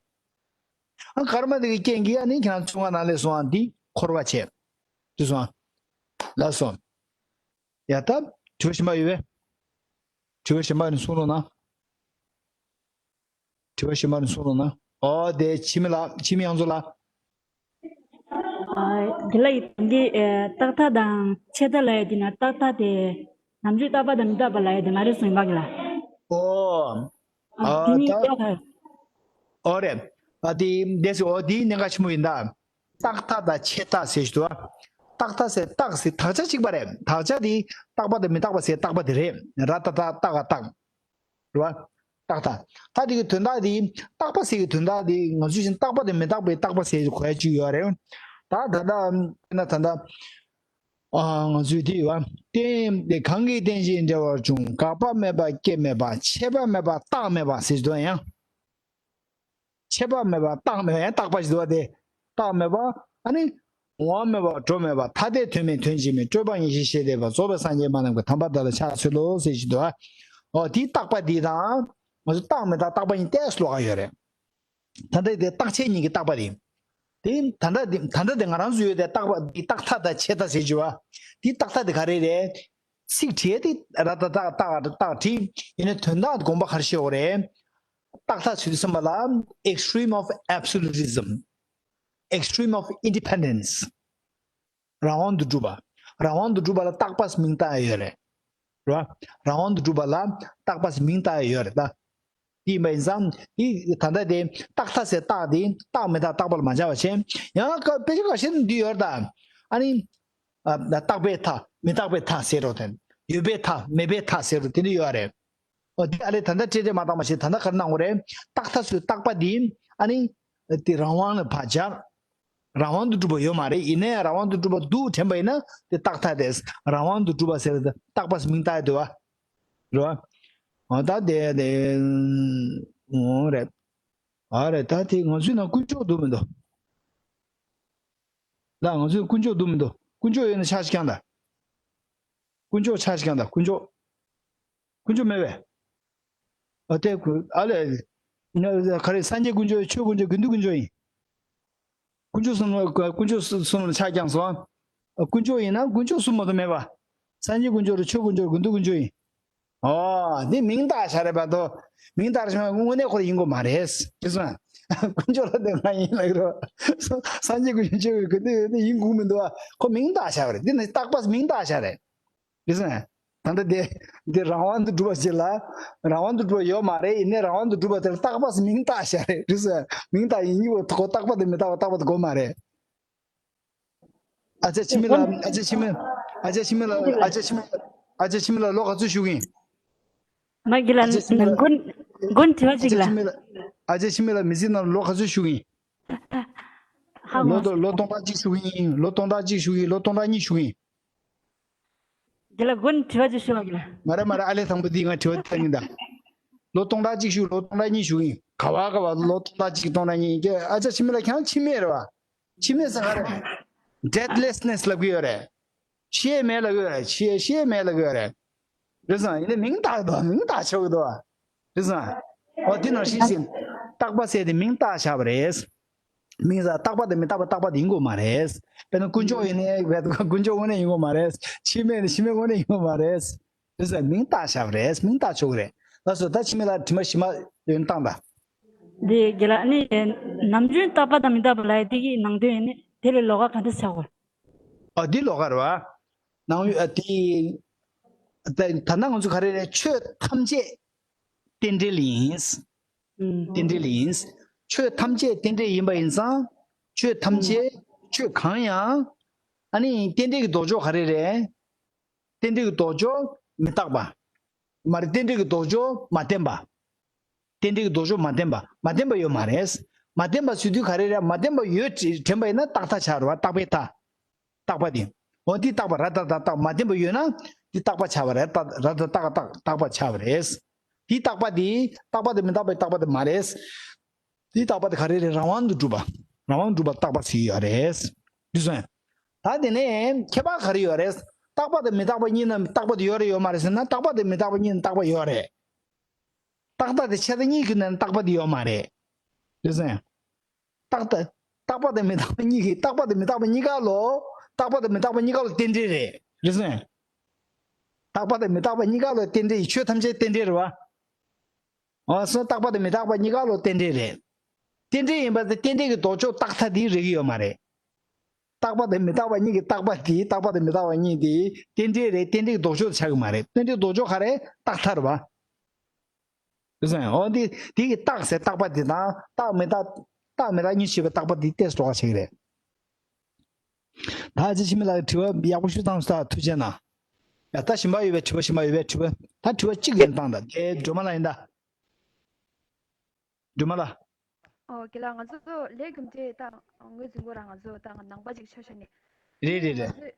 ཨ་ཀརྨ་དེ་གི་རྐྱེན་གྱིས་ཨ་ནི་ཁྱེད་རང་ཚུར་ང་ནང་ལས་སོང་ཨ། འདི་འཁོར་བ་བྱས། དེ་སོང་ཨ། ལགས་སོ། ཡ་ད་དྲི་བ་གཞན་པ་ཡོད་པས། དྲི་བ་གཞན་པ་ཡོད་ན་གསུང་རོགས་གནང་། དྲི་བ་གཞན་པ་ནི་གསུང་རོགས་གནང་། ཨོ་དེ་འཆི་མེད་ལགས། འཆི་མེད་དབྱངས་མཚོ་ལགས། ཨ་དེ་ལ་ཡི་དམ་གྱི་ཨེ་རྟག་མཐའ་དང་ཆད་མཐའ་ལབ་ཡ་དེ་ན། རྟག་མཐའ་དེ་ནམ་རྒྱུན་རྟག་པ་དང་མི་རྟག་པ་ལབ་ཡ་དེ་མ་རེད་གསུངས་ཡིན་པ་གི་ལ། ཨོ། ཨ་ཨ་དེ་གཉིས་ད་ཀྱང་ཧ། ཨོ་རེད། ཨ་དེ་དེ་སི་ཨོ་དེའི་གནད་འགག་ཆེན་པོ་ཡིན་ད། རྟག་མཐའ་དང་ཆད་མཐའ་ཟེར་ཞིག་འདུག་ཨ། རྟག་མཐའ་ཟེར་རྟག་ཟེར་དག་ཆ་གཅིག་པ་རེད། དག་ཆ་དེ་རྟག་པ་དང་མི་རྟག་པ་ཟེར་རྟག་པ་དེ་རེད། ར་ཏ་ཏ་རྟག་ག་རྟག་རེད་བ། རྟག་མཐའ། ད་དེ་གི་དོན་དག་དེ་རྟག་པ་ཟེར་གི་དོན་དག་དེ་ང་ཚོ་བཞིན་རྟག་པ་དང་མི་རྟག་པའི་རྟག་པ་ཟེར་གི་གོ་ཡ་གཅིག་ཡོད་རེད། ད་ད་ལྟ་ན་ད་ལྟ་ཨ་ང་ཚོའི་དེ་ཡོད་བ། རྟེན་དེ་གང་གིས་རྟེན་ཅིང་འབྲེལ་བར་འབྱུང་། འགག་པ་མེད་པ་སྐྱེ་མེད་པ། ཆད་པ་མེད་པ་རྟག་མེད་པ་ཟེར་དོན་ཡང་། ཆད་པ་མེད་པ་རྟག་མེད་པ་ཡང་རྟག་པ་ཞིག་འདུག་བ། དེ་རྟག་མེད་པ་ཨ་ནི། འོང་བ་མེད་པ་འགྲོ་མེད་པ། ཐ་དད་དོན་མེད་དོན་གཅིག་མིན། སྤྲོས་པ་ངེས་ཤེས་ཞི་བདེ་བ། རྫོགས་པའི་སངས་རྒྱས་མ་ནམ་མཁའ། དམ་པ་བདག་ལ་ཕྱག་འཚལ་ལོ་ཟེར་ཞིག་འདུག་བ། ཨོ་དེའི་རྟག་པ་འདི་དང་ང་ཚོ་རྟག་མི་རྟག་རྟག་པ་གཉིས་ཏོག་ཙམ་ལོགས་ཀ་ཡོད་རེད། ད་ལྟ་དེ་རྟག་ཆད་གཉིས་ཀྱི་རྟག་པ་རེད། དེ་ད་ལྟ་དེ་ད་ལྟ་དེ་ང་རང་ཚོ་ཡོད་དེ་རྟག་པ་འདི་རྟག་མཐའ་དང་ཆད་མཐའ་ཟེར་གྱི་བ། དེའི་རྟག་མཐའ་དེ་ག་རེ་རེད། ཚིག་བྲིས་ཏེ་ར་ཏ་ཏག་ཏག་རྟག་བྲིས། ཡིན་ནའི་དོན་དག་དགོངས་པ་ག་རེ་བཞེས་དགོས་རེད། རྟག་མཐའ་ཟེར་དུས་ཙམ་པ་ལ་extreme of absolutism, extreme of independence. རང་དབང་དུ་གྲུབ་པ། རང་དབང་དུ་གྲུབ་པ་ལ་རྟག་པ་ཟེར་མིང་བཏགས་ཡོད་རེད། རེད་བ། རང་དབང་དུ་གྲུབ་པ་ལ་རྟག་པ་ཟེར་མིང་བཏགས་ཡོད་རེད་ད། དེ་ཡིན་པ་ཡིན་ཙང་དེ་ད་ལྟ་དེ་རྟག་མཐའ་ཟེར་རྟག་དེ་རྟག་མི་རྟག་རྟག་པ་ལ་མ་སྦྱར་བ་བྱས། ཡང་ཁ་དཔེ་ཆ་ཁ་ཤས་འདི་ཡོད་རེད་ད། ཨ་ནི། ཨ་རྟག་པའི་མཐའ་མི་རྟག་པའི་མཐའ་ཟེར་རོ་དེ། ཡོད་པའི་མཐའ་མེད་པའི་མཐའ་ཟེར་རོ་དེ་འདྲ་ཡོད་རེད། ཨོ་དེ་ཨ་ལས་ད་ལྟ་སྤྲེལ་སྤྲེལ་མ་བཏང་བ་ཞིག་ད་ལྟ་ག་རེ་གནང་དགོས་རེད། རྟག་མཐའ་ཚོའི་རྟག་པ་འདི་ཨ་ནི། དེ་རང་དབང་ལ་ཕར་སྦྱར། རང་དབང་དུ་གྲུབ་པ་ཡོད་མ་རེད། ཡིན་ནའི་རང་དབང་དུ་གྲུབ་པ་འདུག་དྲན་པ་ཡིན་ན་དེ་རྟག་མཐའ་དེ། རང་དབང་དུ་གྲུབ་པ་ཟེར་བ་དེ་རྟག་པ་ཟེར་མིང་བཏགས་ཡོད་དོ། རེད་བ། ཨོ་ད་དེ་དེ། ཨོ་རེད། ཨ་རེད། ད་དེ་ང་ཚོའི་ནང་དཀོན་མཆོག་འདུག་མི་འདུག་ད་ང་ཚོའི་དཀོན་མཆོག་འདུག་མི་འདུག་དཀོན་མཆོག་ཡོད་ན་ཕྱག་ཅིག་བརྐྱངས་དང་། དཀོན་མཆོག་ཕྱག་ཅིག་བརྐྱངས་དང་། དཀོན་མཆོག་དཀོན་མཆོག་མེད་པས། ཨ་དེ་ཀུ་ཨ་ལས། ན་ག་རེ། སངས་རྒྱས་དཀོན་མཆོག་ཡིན། ཆོས་དཀོན་མཆོག་ཡིན། དགེ་འདུན་དཀོན་མཆོག་ཡིན། དཀོན་མཆོག་གསུམ་ལ་དཀོན་མཆོག་གསུམ་ལ་ཕྱག་བརྐྱངས་སོང་། དཀོན་མཆོག་ཡིན་ན་དཀོན་མཆོག་གསུམ་མ་གཏོགས་མེད་པ། སངས་རྒྱས་དཀོན་མཆོག་རེད། ཆོས་དཀོན་མཆོག་དགེ་འདུན་དཀོན་མཆོག་ཡིན། ཨོ། འདི་མིང་བཏགས་བཞག་རེད་པ་དོ། མིང་བཏགས་རེད་བྱུང་དངོས་གནས་ཁོ་ཡིན་དགོས་མ་རེད། དེ་སོང་། དཀོན་མཆོག་ལ་དེ་ང་ཡིན་ལབ་རོ། སངས་རྒྱས་དཀོན་མཆོག་གི་དེ་ཡིན་དགོས་མི་འདུག་བ། ཁོ་མིང་བཏགས་བཞག་པ་རེད། འདི་ནི་རྟག་པ་མིང་བཏགས་བཞག་རེད། དེ་སོང་། ད་ལྟ་དེ་འདི་རང་དབང་དུ་གྲུབ་པ་ཞིག་ལ་རང་དབང་དུ་གྲུབ་པ་ཡོད་མ་རེད། ཡིན་ནའི་རང་དབང་དུ་གྲུབ་པ་དེར་རྟག་པ་མིང་བཏགས་བཞག་རེད། དེ་སོང་། མིང་བཏགས་ཡིན་གྱི་བ་ཁོ་རྟག་པ་དེ་མི་རྟག་པ་རྟག་པ་དེ་དགོས་མ་རེད། ཨ་ཅག་འཆི་མེད་ལགས། ཨ་ཅག་འཆི་མེད། ཨ་ཅག་འཆི་མེད་ལགས། ཨ་ཅག་འཆི་མེད། ཨ་ཅག་འཆི་མེད་ལགས་ལོ་ག་ཚོད་བཞུགས་ཡིན། མ་གི་ལ། ཨ་ཅག་འཆི་མེད་ལགས། མགོན་མགོན་དྲི་བ་ཨ་ཅག་ཅིག་ལ། འཆི་མེད་ལགས། ཨ་ཅག་འཆི་མེད་ལགས་མི་ཚེ་ནང་ལོ་ག་ཚོད་བཞུགས་ཡིན། ཧ་གོ། ལོ་སྟོང་ལོ་སྟོང་ཕྲག་གཅིག་བཞུགས་ཡིན། ལོ་སྟོང་ཕྲག་གཅིག་བཞུགས་ཡིན། ལོ་སྟོང་ཕྲག་གཉིས་བཞུགས་ཡིན། དེ་ལ་མགོན་དྲི་བ་ཅིག་ཞུ་བ་གི་ལ། མ་རེད་མ་རེད། ཨ་ལས་དང་པོ་འདི་ང་དྲི་བ་འདི་ལྟ་གིན་ད། ལོ་སྟོང་ཕྲག་གཅིག་བཞུགས། ལོ་སྟོང་ཕྲག་གཉིས་བཞུགས་ཡིན། ག་བ་ག་བ་ལོ་སྟོང་ཕྲག་གཅིག་སྟོང་ཕྲག་གཉིས་ཀྱི་ཨ་ཅག་འཆི་མེད་ལགས་ཁྱེད་རང་འཆི་མེད་རེད་བ། འཆི་མེད་ཟེར་ག་རེ། Deathlessness ལབ་གི་ཡོད་རེད། ཤི་ཡས་མེད་ལབ་གི་ཡོད་རེད། ཤི་ཡས་ཤི་ཡས་མེད་ལབ་གི་ཡོད་རེད། རེད་སོང་། ཡིན་ནའི་མིང་བཏགས་འདུག་མིང་བཏགས་ཆོག་གི་འདུག་བ། རེད་སོང་། འོ་དེ་ནང་བཞིན་ཟིན། རྟག་པ་ཟེར་དེ་མིང་བཏགས་བཞག་པ་རེད། མིང་ཟེར་རྟག་པ་དང་མི་རྟག་པ་རྟག་པ་དེ་ཡིན་དགོས་མ་རེད། དཔེར་ན་དཀོན་མཆོག་ཡིན་ནའི་དཀོན་མཆོག་དངོས་གནས་ཡིན་དགོས་མ་རེད། འཆི་མེད་ནི་འཆི་མེད་དངོས་གནས་ཡིན་དགོས་མ་རེད། དེ་ཚོ་མིང་བཏགས་བཞག་པ་རེད། མིང་བཏགས་ཆོག་གི་རེད། ལགས་སོ། ད་འཆི་མེད་ལགས་དྲི་མ་ཞིམ་པོ་ཡོད་ན་བཏང་དང་། འདི་རྒན་ལགས། ཨ་ནི་ནམ་རྒྱུན་རྟག་པ་དང་མི་རྟག་པ་ལབ་ཡ་དེ་གི་ནང་དོན་ཡིན་ནི་དེ་ལས་ལོགས་ཀ་ག་འདྲ་ཆགས་གོ། ཨ་འདི་ལོགས་ཀ་རེད་བ། ནང་ཡོད་ཨ་དེ། ད་ད་ལྟ་ང་ཚོ་ག་རེ་རེད། ཆོས་ཐམས་ཅད་ རྟེན་འབྲེལ་ཡིན། རྟེན་འབྲེལ་ཡིན། ཆོས་ཐམས་ཅད་རྟེན་འབྲེལ་ཡིན་པ་ཡིན་ཙང་། ཆོས་ཐམས་ཅད་ཆོས་གང་ཡང་། ཨ་ནི་རྟེན་འབྲེལ་གྱི་ལྡོག་ཕྱོགས་ག་རེ་རེད། རྟེན་འབྲེལ་གྱི་ལྡོག་ཕྱོགས་མི་རྟག་པ། མ་རེད། རྟེན་འབྲེལ་གྱི་ལྡོག་ཕྱོགས་མ་བརྟན་པ། རྟེན་འབྲེལ་གྱི་ལྡོག་ཕྱོགས་མ་བརྟན་པ། མ་བརྟན་པ་ཡོད་མ་རེད། མ་བརྟན་པ་ཟེར་དུས་ག་རེ་རེད། མ་བརྟན་པ་ཡོད་དྲན་པ་ཡིན་ན་རྟག་མཐའ་ཆགས་རེད་བ། རྟག་པའི་མཐའ། རྟག་པ་དེ། འོ་འདི་རྟག་པ་ར་ད་ད་རྟག་མ་བརྟན་པ་ཡོད་ན་འདི་རྟག་པ་ཆགས་པ་རེད། ར་ད་རྟག་རྟག་རྟག་པ་ཆགས་པ་རེད། འདི་རྟག་པ་དེ་རྟག་པ་དེ་མི་རྟག་པའི་རྟག་པ་དེ་མ་རེད། འདི་རྟག་པ་དེ་ག་རེ་རེད། རང་དབང་དུ་གྲུབ་པ། རང་དབང་གྲུབ་པ་རྟག་པ་ཟེར་གྱི་ཡོད་རེད། འདི་སོང་། ད་དེ་ནས་ཁྱད་པར་ག་རེ་ཡོད་རེད། རྟག་པ་དང་མི་རྟག་པ་གཉིས་ན་རྟག་པ་དེ་ཡོད་རེད་ཡོད་མ་རེད་ཟེར་ན། རྟག་པ་དང་མི་རྟག་པ་གཉིས་ན་རྟག་པ་ཡོད་རེད། རྟག་མཐའ་དེ་ཆ་མཐའ་གཉིས་ཀྱི་ནང་ནས་རྟག་པ་དེ་ཡོད་མ་རེད། རེད་སོང་། རྟག་མཐའ། རྟག་པ་དང་མི་རྟག་པ་གཉིས་ཀྱི། རྟག་པ་དང་མི་རྟག་པ་གཉིས་ཀ་ལོ། རྟག་པ་དང་མི་རྟག་པ་གཉིས་ཀ་ལོ་རྟེན་འབྲེལ་རེད། རེད་སོང་། རྟག་པ་དང་མི་རྟག་པ་གཉིས་ཀ་ལོ་རྟེན་འབྲེལ་ཡིན། ཆོས་ཐམས་ཅད་རྟེན་འབྲེལ་རེད་བ། འོ་སོང་། རྟག་པ་དང་མི་རྟག་པ་གཉིས་ཀ་ལོ་རྟེན་འབྲེལ་རེད། རྟེན་འབྲེལ་ཡིན་པ་དེ་རྟེན་འབྲེལ་གྱི་ལྡོག་ཕྱོགས་རྟག་མཐའ་དེ་རེག་གི་ཡོད་མ་རེད། རྟག་པ་དང་མི་རྟག་པ་གཉིས་ཀྱི་རྟག་པ་དེ། རྟག་པ་དང་མི་རྟག་པ་གཉིས་དེ་རྟེན་འབྲེལ་རེད། རྟེན་འབྲེལ་གྱི་ལྡོག་ཕྱོགས་དེ་ཆགས་ཀྱི་མ་རེད། རྟེན་འབྲེལ་ལྡོག་ཕྱོགས་ག་རེ། རྟག་མཐའ་རེད་བ། རེད་སོང་། འོ་འདི་དེ་གི་རྟག་ཟེར་རྟག་པ་དེ་དང་། རྟག་མི་རྟག་རྟག་མི་རྟག་གཉིས་ཕྱེ་བའི་རྟག་པ་དེ་ཏོག་ཙམ་འགྲོ་ག་བྱེད་ཀྱི་རེད། ད་ཅི་འཆི་མེད་ལགས་ཀྱིས་དྲི་བ་ཡག་པོ་ཞིག་བཏང་སོང་། ཐུགས་རྗེ་གནང་། ཡ་ད་གཞན་པ་ཡོད་པའི་དྲི་བ། གཞན་པ་ཡོད་པའི་དྲི་བ། ད་དྲི་བ་གཅིག་ཡན་བཏང་། ད་དེ་སྒྲོལ་མ་ལགས་ཡིན་ད། སྒྲོལ་མ་ལགས། ཨོ་རྒན་ལགས། ང་ཚོ་ལས་རྒྱུ་འབྲས་ད་ངོས་འཛིན་དགོས་ར། ང་ཚོ་ད་ནང་པ་ཅིག་ཆ་བཞག་ནས། རེད་རེད་རེད། ང་ཚོས་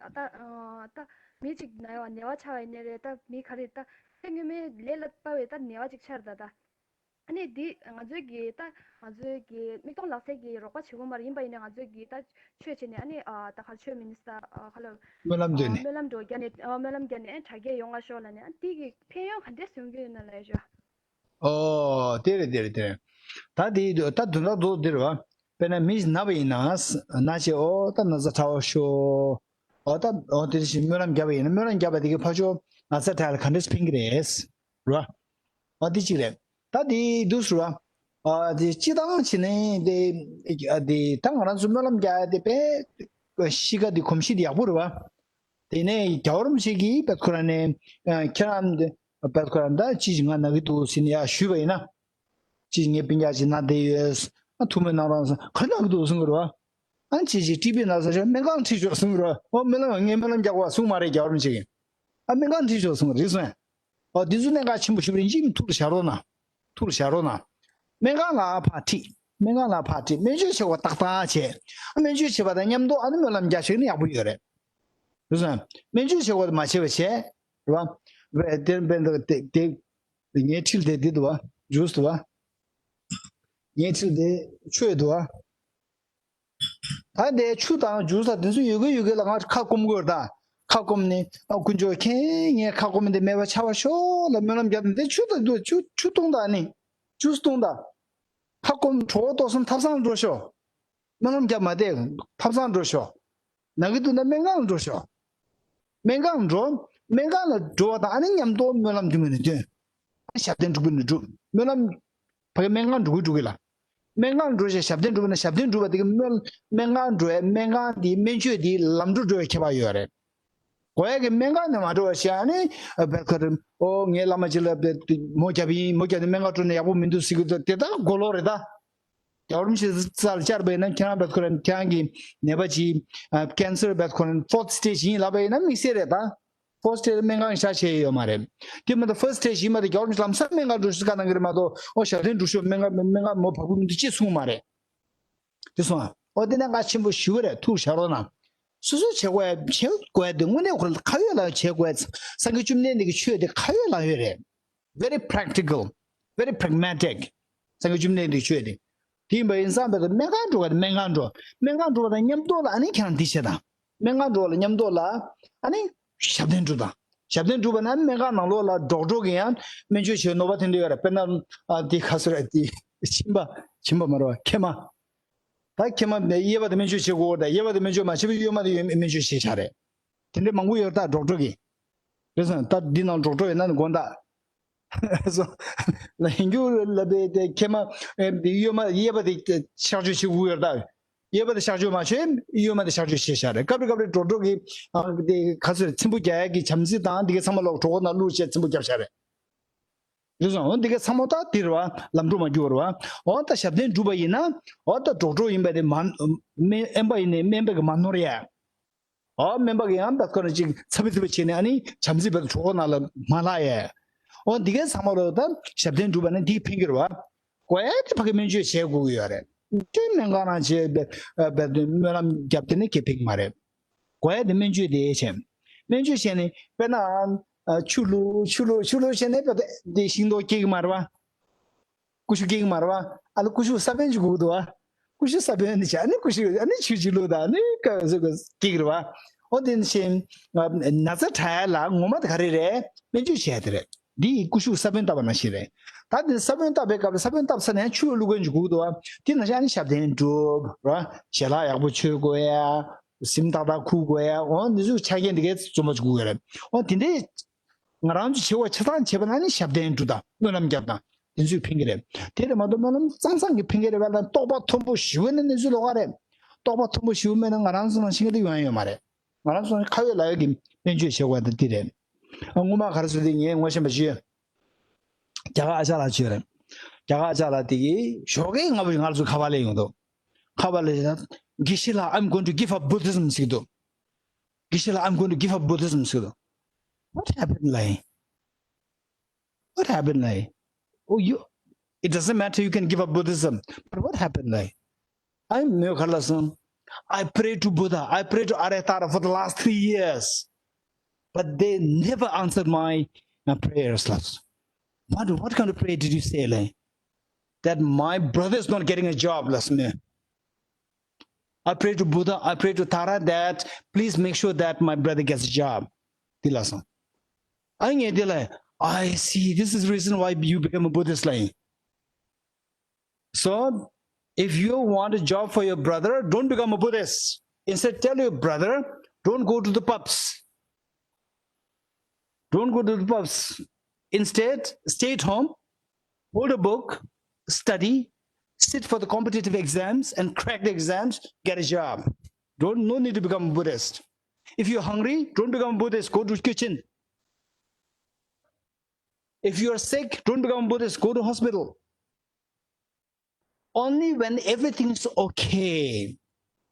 ད་ད་མི་ཅིག་ན་ཡོད་ནད་པ་ཆགས་པ་ཡིན་ནའི་རེད། ད་མི་ག་རེ་ད་ཚེ་སྔོན་མའི་ལས་ལ་དཔག་པའི་ད་ནད་པ་ཅིག་ཆགས་རེད་ད། ད་ཨ་ནི་འདི་ང་ཚོའི་གི་ད་ང་ཚོའི་གི་མིག་མཐོང་ལག་ཟིན་གི་རོགས་པ་བྱེད་དགོས་མ་རེད། ཡིན་པ་ཡིན་ནའི་ང་ཚོའི་གི་ད་ཆོས་བྱས་ནས། ཨ་ནི་ད་ག་ཆོས་མི་ནི་ས་ག་ལ་སྨོན་ལམ་འདོན་ནས། སྨོན་ལམ་འགྲོ་རྒྱ་ནས། སྨོན་ལམ་རྒྱ་ནས་དྲག་སྐྱེད་ཡོང་བ་ཤོག་ལབ་ནས། ཨ་འདི་གི་ཕན་ཡོན་ག་འདྲས་བྱུང་གི་ཡོད་ན་ལབ་ཡ་ཞུ། ཨོ་དེ་རེད་དེ་རེད་དེ་རེད། ད་དེ་ད་དོན་དག་རྡོག་འདི་རེད་བ། དཔེར་ན་མི་ཞིག་ན་བ་ཡིན་ན། ན་བྱས་ཨོ་ད་ན་ཚ་དྲག་པོ་ཤོག་ཨོ་ད་ཨོ་དེ་བཞིན་སྨོན་ལམ་བརྒྱབ་པ་ཡིན་ན། སྨོན་ལམ་བརྒྱབ་པ་དེ་གི་ཕར་ཕྱོགས་ན་ཚ་དྲག་ལ་ག་འདྲས་ཕན་གི་རེད། རེད་བ། ཨོ་དེ་གཅིག་རེད། ད་དེ་འདུག་ཟེར་བ། ཨ་དེ་སྤྱི་བཏང་བྱས་ནས་དེ་ཨ་དེ་ད་ང་རང་ཚོ་སྨོན་ལམ་རྒྱག་ཡ་དེ་དཔེ་གཤིས་ཀ་དེ་གོམས་གཤིས་དེ་ཡག་པོ་རེད་བ། དེ་ནས་རྒྱལ་བ་རིན་པོ་ཆེ་གིས་བེད་ཁོ་རང་ནས་ཁྱེད་རང་བེད་ཁོ་རང་ད་ཅི་ཞིག་ང་ན་གི་འདུག་ཟེར་ནས་ཡར་ཞུས་པ་ཡིན་ན། ཅི་ཞིག་ངའི་སྤུན་ཀྱག་ཅིག་ན་བསྡད་ཡོད། ཨ་ཐུགས་སྨོན་གནང་རོགས་གསུངས། ག་རེ་ན་གི་འདུག་གསུང་གི་རེད་བ། ཨ་ཅི་ཞིག་ཊི་བི་ན་ས་ཆ་སྨན་ཁང་ཁྲིད་ཤོག་གསུང་གི་རེད་བ། ཨོ་སྨོན་ལམ་ངས་སྨོན་ལམ་རྒྱག་གོ་གསུང་མ་རེད། རྒྱལ་བ་རིན་པོ་ཆེ་གིས། ཨ་སྨན་ཁང་ཁྲིད་ཤོག་གསུང་གི་རེད་སོང་། ཨོ་འདི་ཚོ་གནད་འགག་ཆེན་པོ་ཞེ་པོ་རེད། ཡིན་གཅིག་མིན་ཐུགས་ལ་བཞག་རོགས་གནང་། ཐུགས་ལ་བཞག་རོགས་གནང་། སྨན་ཁང་ལ་ཕར་ཁྲིད། སྨན་ཁང་ལ་ཕར་ཁྲིད། སྨན་བཅོས་བྱེད་དགོས་ཏག་ཏག་བྱས། སྨན་བཅོས་བྱེད་པ་དང་མཉམ་དུ་ཨ་ནི་སྨོན་ལམ་རྒྱག་ཤེས་ན་ཡག་པོ་ཡོད་རེད། རེད་སོང་། སྨན་བཅོས་བྱེད་དགོས་དེ་མ་བྱས་པ་བྱས། རེད་བ། དེ་དཔེ་འདུག་དེ་དེ། ངའི་འཁྲིས་དེ་འདི་འདུག་བ། ཇུས་འདུག་བ། ངའི་འཁྲིས་དེ་ཆུ་ཡོད་འདུག་བ། ད་དེ་ཆུ་དང་ཇུས་དང་དེ་ཚོ་ཡོད་གི་ཡོད་གི་ལ་ང་ཁ་སྐོམ་དགོས་རེད་ད། ཁ་སྐོམ་ནི་ཨ་དཀོན་མཆོག་མཁྱེན། ངའི་ཁ་སྐོམ་དེ་མེད་པ་ཆགས་པ་ཤོག་ལ་སྨོན་ལམ་རྒྱབ་ནས། དེ་ཆུ་དང་དུ་ཆུ་ཆུ་བཏུང་དང་ནི། ཇུས་བཏུང་དང་། ཁ་སྐོམ་གྲོད་ཁོག་ལྟོགས་སོང་ཐབ་ཚང་འགྲོ་ཤོག་སྨོན་ལམ་རྒྱབ་མ་བསྡད། ཐབ་ཚང་འགྲོ་ཤོག་ན་གི་འདུག་ན་སྨན་ཁང་ལ་འགྲོ་ཤོག་སྨན་ཁང་འགྲོ། སྨན་ཁང་ལ་འགྲོ་བ་དང་ཨ་ནི་མཉམ་དུ་སྨོན་ལམ་འདི་མོ་ནས་འདོན། ཨ་ཞབས་བརྟན་སྒྲུབ་པ་ནས་སྒྲུབ། སྨོན་ལམ་ཕ་གི་སྨན་ཁང་འགྲོ་གི་འགྲོ་གི་ལ། སྨན་ཁང་འགྲོ་བྱས་ཞབས་བརྟན་སྒྲུབ་པ་ན་ཞབས་བརྟན་སྒྲུབ་པ་དེ་གི་སྨོན་སྨན་ཁང་འགྲོ་བའི་སྨན་ཁང་དེའི་སྨན་བཅོས་དེའི་ལམ་འགྲོ་འགྲོ་བའི་ཁྱད་པར་ཡོད་རེད། གོ་ཡ་གི་སྨན་ཁང་ནས་མ་འགྲོ་བ་བྱས། ཨ་ནི་བེད་ཁ་རེ་ཨོ་ངའི་བླ་མ་ཅིག་ལ་མོ་བརྒྱབ་ཡིན། མོ་བརྒྱབ་ནས་སྨན་ཁང་འགྲོ་ན་ཡག་པོ་མི་འདུག་ཟེར་གི་འདུག་དེ་ད་གོ་ལོག་རེད་ད། རྒྱལ་བ་རིན་པོ་ཆེ་རྩ་ལ་བཅར་བ་ཡིན་ན་ཁྱེད་རང་བེད་ཁོ་རང་ཁྱེད་རང་གི་ནད་པ་ཅིག་ཨ་ཀེན་སར་བེད་ཁོ་རང་ཕོར་ཐི་སི་ཊེ་ཇི་ཡིན་ལབ་པ་ཡིན་ན་དམིགས་བསལ་རེད་ད། ཕོར་ཐི་སི་ཊེ་ཇི་སྨན་ཁང་ཤ་ཆེ་ཡོད་མ་རེད། དེ་མ་གཏོགས་ཕར་སི་ཊེ་ཇི་ཡིན་མ་གཏོགས་རྒྱལ་བ་རིན་པོ་ཆེ་ལམ་སང་སྨན་ཁང་འགྲོ་ཤོག་བཀའ་གནང་གི་རེད་མ་གཏོགས། ཨོ་ཞབས་བརྟན་འགྲོ་ཤོག་སྨན་ཁང་སྨན་ཁང་མོ་བབས་ཀྱི་མི་འདུག་ཅེས་གསུངས་མ་རེད། དེ་སོང་ཨ། ཨོ་དེ་གནད་འགག་ཆེན་པོ་ཞེ་པོ་རེད། ཐུགས་བཞག་རོགས་གནང་། སོ་སོས་བྱེད་དགོས་ཡ་བྱེད་དགོས་ཡ་དེ་དངོས་གནས་ཁོ་རང་ཁ་ཡོད་ལག་ཡོད་བྱེད་དགོས་ཡ། སངས་རྒྱས་བཅོམ་ལྡན་འདས་ཀྱི་ཆོས་དེ་ཁ་ཡོད་ལག་ཡོད་རེད། Very practical, very pragmatic. སངས་རྒྱས་བཅོམ་ལྡན་འདས་ཀྱི་ཆོས་དེ། དེ་ཡིན་པ་ཡིན་ཙང་བས་སྨན་ཁང་འགྲོ་ག་དེ་སྨན་ཁང་འགྲོ། སྨན་ཁང་འགྲོ་བ་དང་མཉམ་དུ་ལ་ཨ་ནི་ཁྱེད་རང་འདི་བྱེད་དང་། སྨན་ཁང་འགྲོ་བ་ལ་མཉམ་དུ་ལ་ཨ་ནི་ཞབས་བརྟན་སྒྲུབ་དང་། ཞབས་བརྟན་སྒྲུབ་པ་ན་སྨན་ཁང་ནང་ལོགས་ལ་ཌོག་ཊར་གིས་ཡང་སྨན་བཅོས་བྱེད་ནོར་བ་དེ་འདྲ་ཡོད་རེད། དཔེར་ན་ཨ་དེ་ག་ཚོད་རེད། དེ་མཆིན་པ། མཆིན་པ་མ་རེད་བ། མཁལ་མ། ད་མཁལ་མ་གཡས་པ་དེ་སྨན་བཅོས་བྱེད་དགོས་རེད། ད་གཡས་པ་དེ་སྨན་བཅོས་མ་བྱས་པར་གཡོན་མ་དེ་སྨན་བཅོས་བྱས་བཞག་རེད། དེ་འདྲ་མང་པོ་ཡོད་རེད་ད་ཌོག་ཊར་གིས། རེད་སོང་། ད་འདི་ནང་ཌོག་ཊར་ཡོད་ན་ནི་དགོངས་དག་སོ། ལ་ཡིན་རྒྱུ་ལ་བས་དེ་མཁལ་མ་ཨེ་གཡོན་མ་གཡས་པ་དེ་གཤག་བཅོས་བྱེད་དགོས་ཡོད་རེད་ད། གཡས་པ་དེ་གཤག་བཅོས་མ་བྱས་གཡོན་མ་དེ་གཤག་བཅོས་བྱས་བཞག་རེད། སྐབས་རེ་སྐབས་རེ་ཌོག་ཊར་གིས་ཨ་དེ་ག་ཚོད་རེད། ཚིམ་པོ་རྒྱག་ཡག་གི་བྱམས་བརྩེ་དང་དེ་གའི་ཚང་མ་ལོག་གྲོད་ཁོག་ནང་བླུགས་བྱས་ཚིམ་པོ་བརྒྱབ་བཞག་རེད། རེད་སོང་། འོ་འདི་ག་ཚང་མ་ད་འདིར་བ་ལམ་འགྲོ་མ་རྒྱུག་བར་བ། འོ་ད་ཞབས་བརྟན་སྒྲུབ་པ་ཡིན་ན། འོ་ད་གྲོགས་གྲོགས་ཡིན་པ་དེ་མ། སྨན་པ་ཡིན་ནའི་སྨན་པ་གི་མ་ནོར་ཡ། འོ་སྨན་པ་གི་ཡང་བད་ཁོ་ན་ཅིག་ཚ་བི་ཚ་བི་བྱས་ནས་ཨ་ནི་བྱམས་བརྩེ་བད་གྲོགས་ནང་ལ་མ་ལྷག་ཡ། འོ་འདི་ག་ཚང་མ་ལོ་ད་ཞབས་བརྟན་སྒྲུབ་པ་ནི་འདི་ཕན་གྱི་རེད་བ། དགོས་ཡ་དེ་ཕ་གི་སྨན་བཅོས་བྱེད་དགོས་ཀྱི་ཡོད་རེད། སྤྲོད་སྨན་ཁང་ནང་བྱས་པའི་སྨོན་ལམ་རྒྱབ་དེ་ནི་སྐད་ཕིག་མ་རེད། དགོས་ཡ་དེ་སྨན་བཅོས་དེ་བྱས། སྨན་བཅོས་བྱས་ནས་དཔེར་ན་ཆུ་བླུགས་ཆུ་བླུགས་ཆུ་བླུགས་བྱས་ནས་དཔེ་དེ་ཤིང་ཏོག་སྐྱེ་གི་མ་རེད་བ། ཀུ་ཤུ་སྐྱེ་གི་མ་རེད་བ། ཨ་ལ་ཀུ་ཤུ་ས་བོན་ཅིག་དགོས་ཀྱི་འདུག་བ། ཀུ་ཤུ་ས་བོན་དེ་བྱས་ཨ་ནི་ཀུ་ཤུ་ཨ་ནི་ཆུ་ཅིག་བླུགས་དང་ཨ་ནི་ཀ་ཟེར་གི་སྐྱེ་གི་རེད་བ། འོ་དེ་ནི་བཞིན་ན་ཚ་དྲག་ཡ་ལ་ངོ་མ་དེ་ག་རེ་རེད། སྨན་བཅོས་བྱས་དེ་རེད། འདི་ཡི་ཀུ་ཤུ་ས་བོན་བཏབ་པ་ནང་བཞིན་རེད། ད་དེ་ས་བོན་བཏབ་པའི་སྐབས་ལ་ས་བོན་བཏབ་ཚར་ནས་ཆུ་བླུག་མཁན་ཅིག་དགོས་ཀྱི་འདུག་བ། དེ་ནང་བཞིན་ཨ་ནི་ཞབས་བརྟན་སྒྲུབ་ར་ཞལ་ལག་ཡག་པོ་མཆོད་དགོས་ཡ། གཟིམ་ཏག་ཏག་འཁུར་དགོས་ཡ། འོ་འདི་ཚོ་ཆ་རྐྱེན་འདི་གའི་འཛོམས་པ་ཅིག་དགོས་ཀྱི་རེད། འོ་དེ་འདྲའི་ང་རང་ཚོ་བྱེད་པ་ཆ་ཚང་བྱེད་པ་ན་ནི་ཞབས་བརྟན་སྒྲུབ་དང་སྨོན་ལམ་རྒྱབ་དང་དེ་ཚོས་ཕན་གྱི་རེད། དེ་རེད་མ་གཏོགས་སྨོན་ལམ་གཙང་གཙང་གིས་ཕན་གྱི་རེད་བས་ལ། རྟོགས་པ་མཐོན་པོ་ཞེ་པོ་ནི་གནས་ཚུལ་ལོགས་ཀ་རེད། རྟོགས་པ་མཐོན་པོ་ཞེ་པོ་མེད་ན་ང་རང་ཚོ་ནང་ཤིང་ཀ་དེ་ཡོང་ཡ་ཡོད་མ་རེད། ང་རང་ཚོ་ནི་ཁ་ཡོད་ལག་ཡོད་ཀྱི་སྨན་བཅོས་བྱེད་དགོས་ཡ་དེ་འདི་རེད། ཨ་སྔོན་མ་ག་རེ་ཟེར་དེ་ངས་ངོ་ཤེས་པ་ཞིག་ཡོད། རྒྱ་གར་ཨ་ཅག་ལགས་ཅིག་ཡོད་རེད། རྒྱ་གར་ཨ་ཅག་ལགས་དེ་གིས་ཞོགས་ཀས་སྔ་པོ་ཞིག་ང་ཚོ་ཁ་པར་སླེབས་ཡོང་འདུག་ཁ་པར་སླེབས་ན་དགེ་བཤེས་ལགས། I'm going to give up Buddhism ཟེར་གྱི་འདུག་དགེ་བཤེས་ལགས། I'm going to give up Buddhism ཟེར་གྱི་འདུག What happened, like? What happened, like? Oh, you, it doesn't matter, you can give up Buddhism. But what happened, like? I མོས་ག་རེ་ལབ་སོང་། I prayed to Buddha, I prayed to Aryatara for the last three years. But they never answered my, my prayers, ལབ་སོང་། What, what kind of prayer did you say, like? That my brother is not getting a job, ལབ་སོང་མོས། I pray to Buddha, I pray to Tara that please make sure that my brother gets a job. དེ་ལབ་སོང་། ཨ་ངས་དེ་ལ། I see, this is the reason why you become a Buddhist, like. So, if you want a job for your brother, don't become a Buddhist. Instead, tell your brother, don't go to the pubs. Don't go to the pubs. Instead, stay at home, hold a book, study, sit for the competitive exams, and crack the exams, get a job. Don't, no need to become a Buddhist. If you're hungry, don't become a Buddhist, go to kitchen. If you're sick, don't become a Buddhist, go to hospital. Only when everything is okay,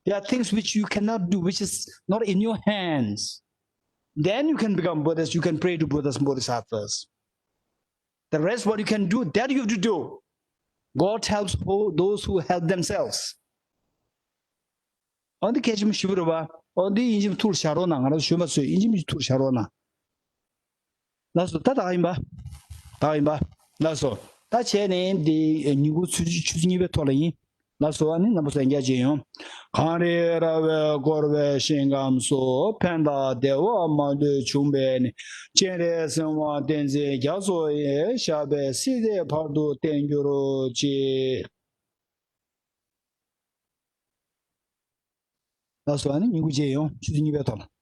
there are things which you cannot do, which is not in your hands, then you can become Buddhist, you can pray to Buddhas and Bodhisattvas. The rest, what you can do, that you have to do. God helps who, those who help themselves. འོ་འདི་གལ་ཆེན་པོ་ཞེ་པོ་རེད་བ། འོ་འདི་ཡིན་གཅིག་མིན་གཅིག་ཐུགས་ལ་བཞག་རོགས་གནང་། ང་རང་ཚོ་གཞོན་པ་ཚོས་ཡིན་གཅིག་མིན་གཅིག་ཐུགས་ལ་བཞག་རོགས་གནང་། ལགས་སོ། ད་ད་ག་ཡིན་པ། ད་ག་ཡིན་པ། ལགས་སོ། ད་བྱས་ནས་འདི་ཉིན་གུང་ཆུ་ཚོད་ཆུ་ཚོད་གཉིས་པའི་ཐོག་ལ་ཡིན། ལགས་སོ། ཨ་ནི་རྣམ་པ་ཚོ་ལན་རྒྱག་བྱས་ཡོང་། གངས་རི་ར་བས་བསྐོར་བའི་ཞིང་ཁམས་སུ། ཕན་དང་བདེ་བ་མ་ལུས་འབྱུང་བའི་གནས། སྤྱན་རས་གཟིགས་དབང་བསྟན་འཛིན་རྒྱ་མཚོ་ཡི། ཞབས་པད་སྲིད་མཐའི་བར་དུ་བརྟན་གྱུར་ཅིག་ལགས་སོ། ཨ་ནི་ཉིན་གུང་མཇལ་ཡོང་། ཆུ་ཚོད་གཉིས་པའི་ཐོག་ལ།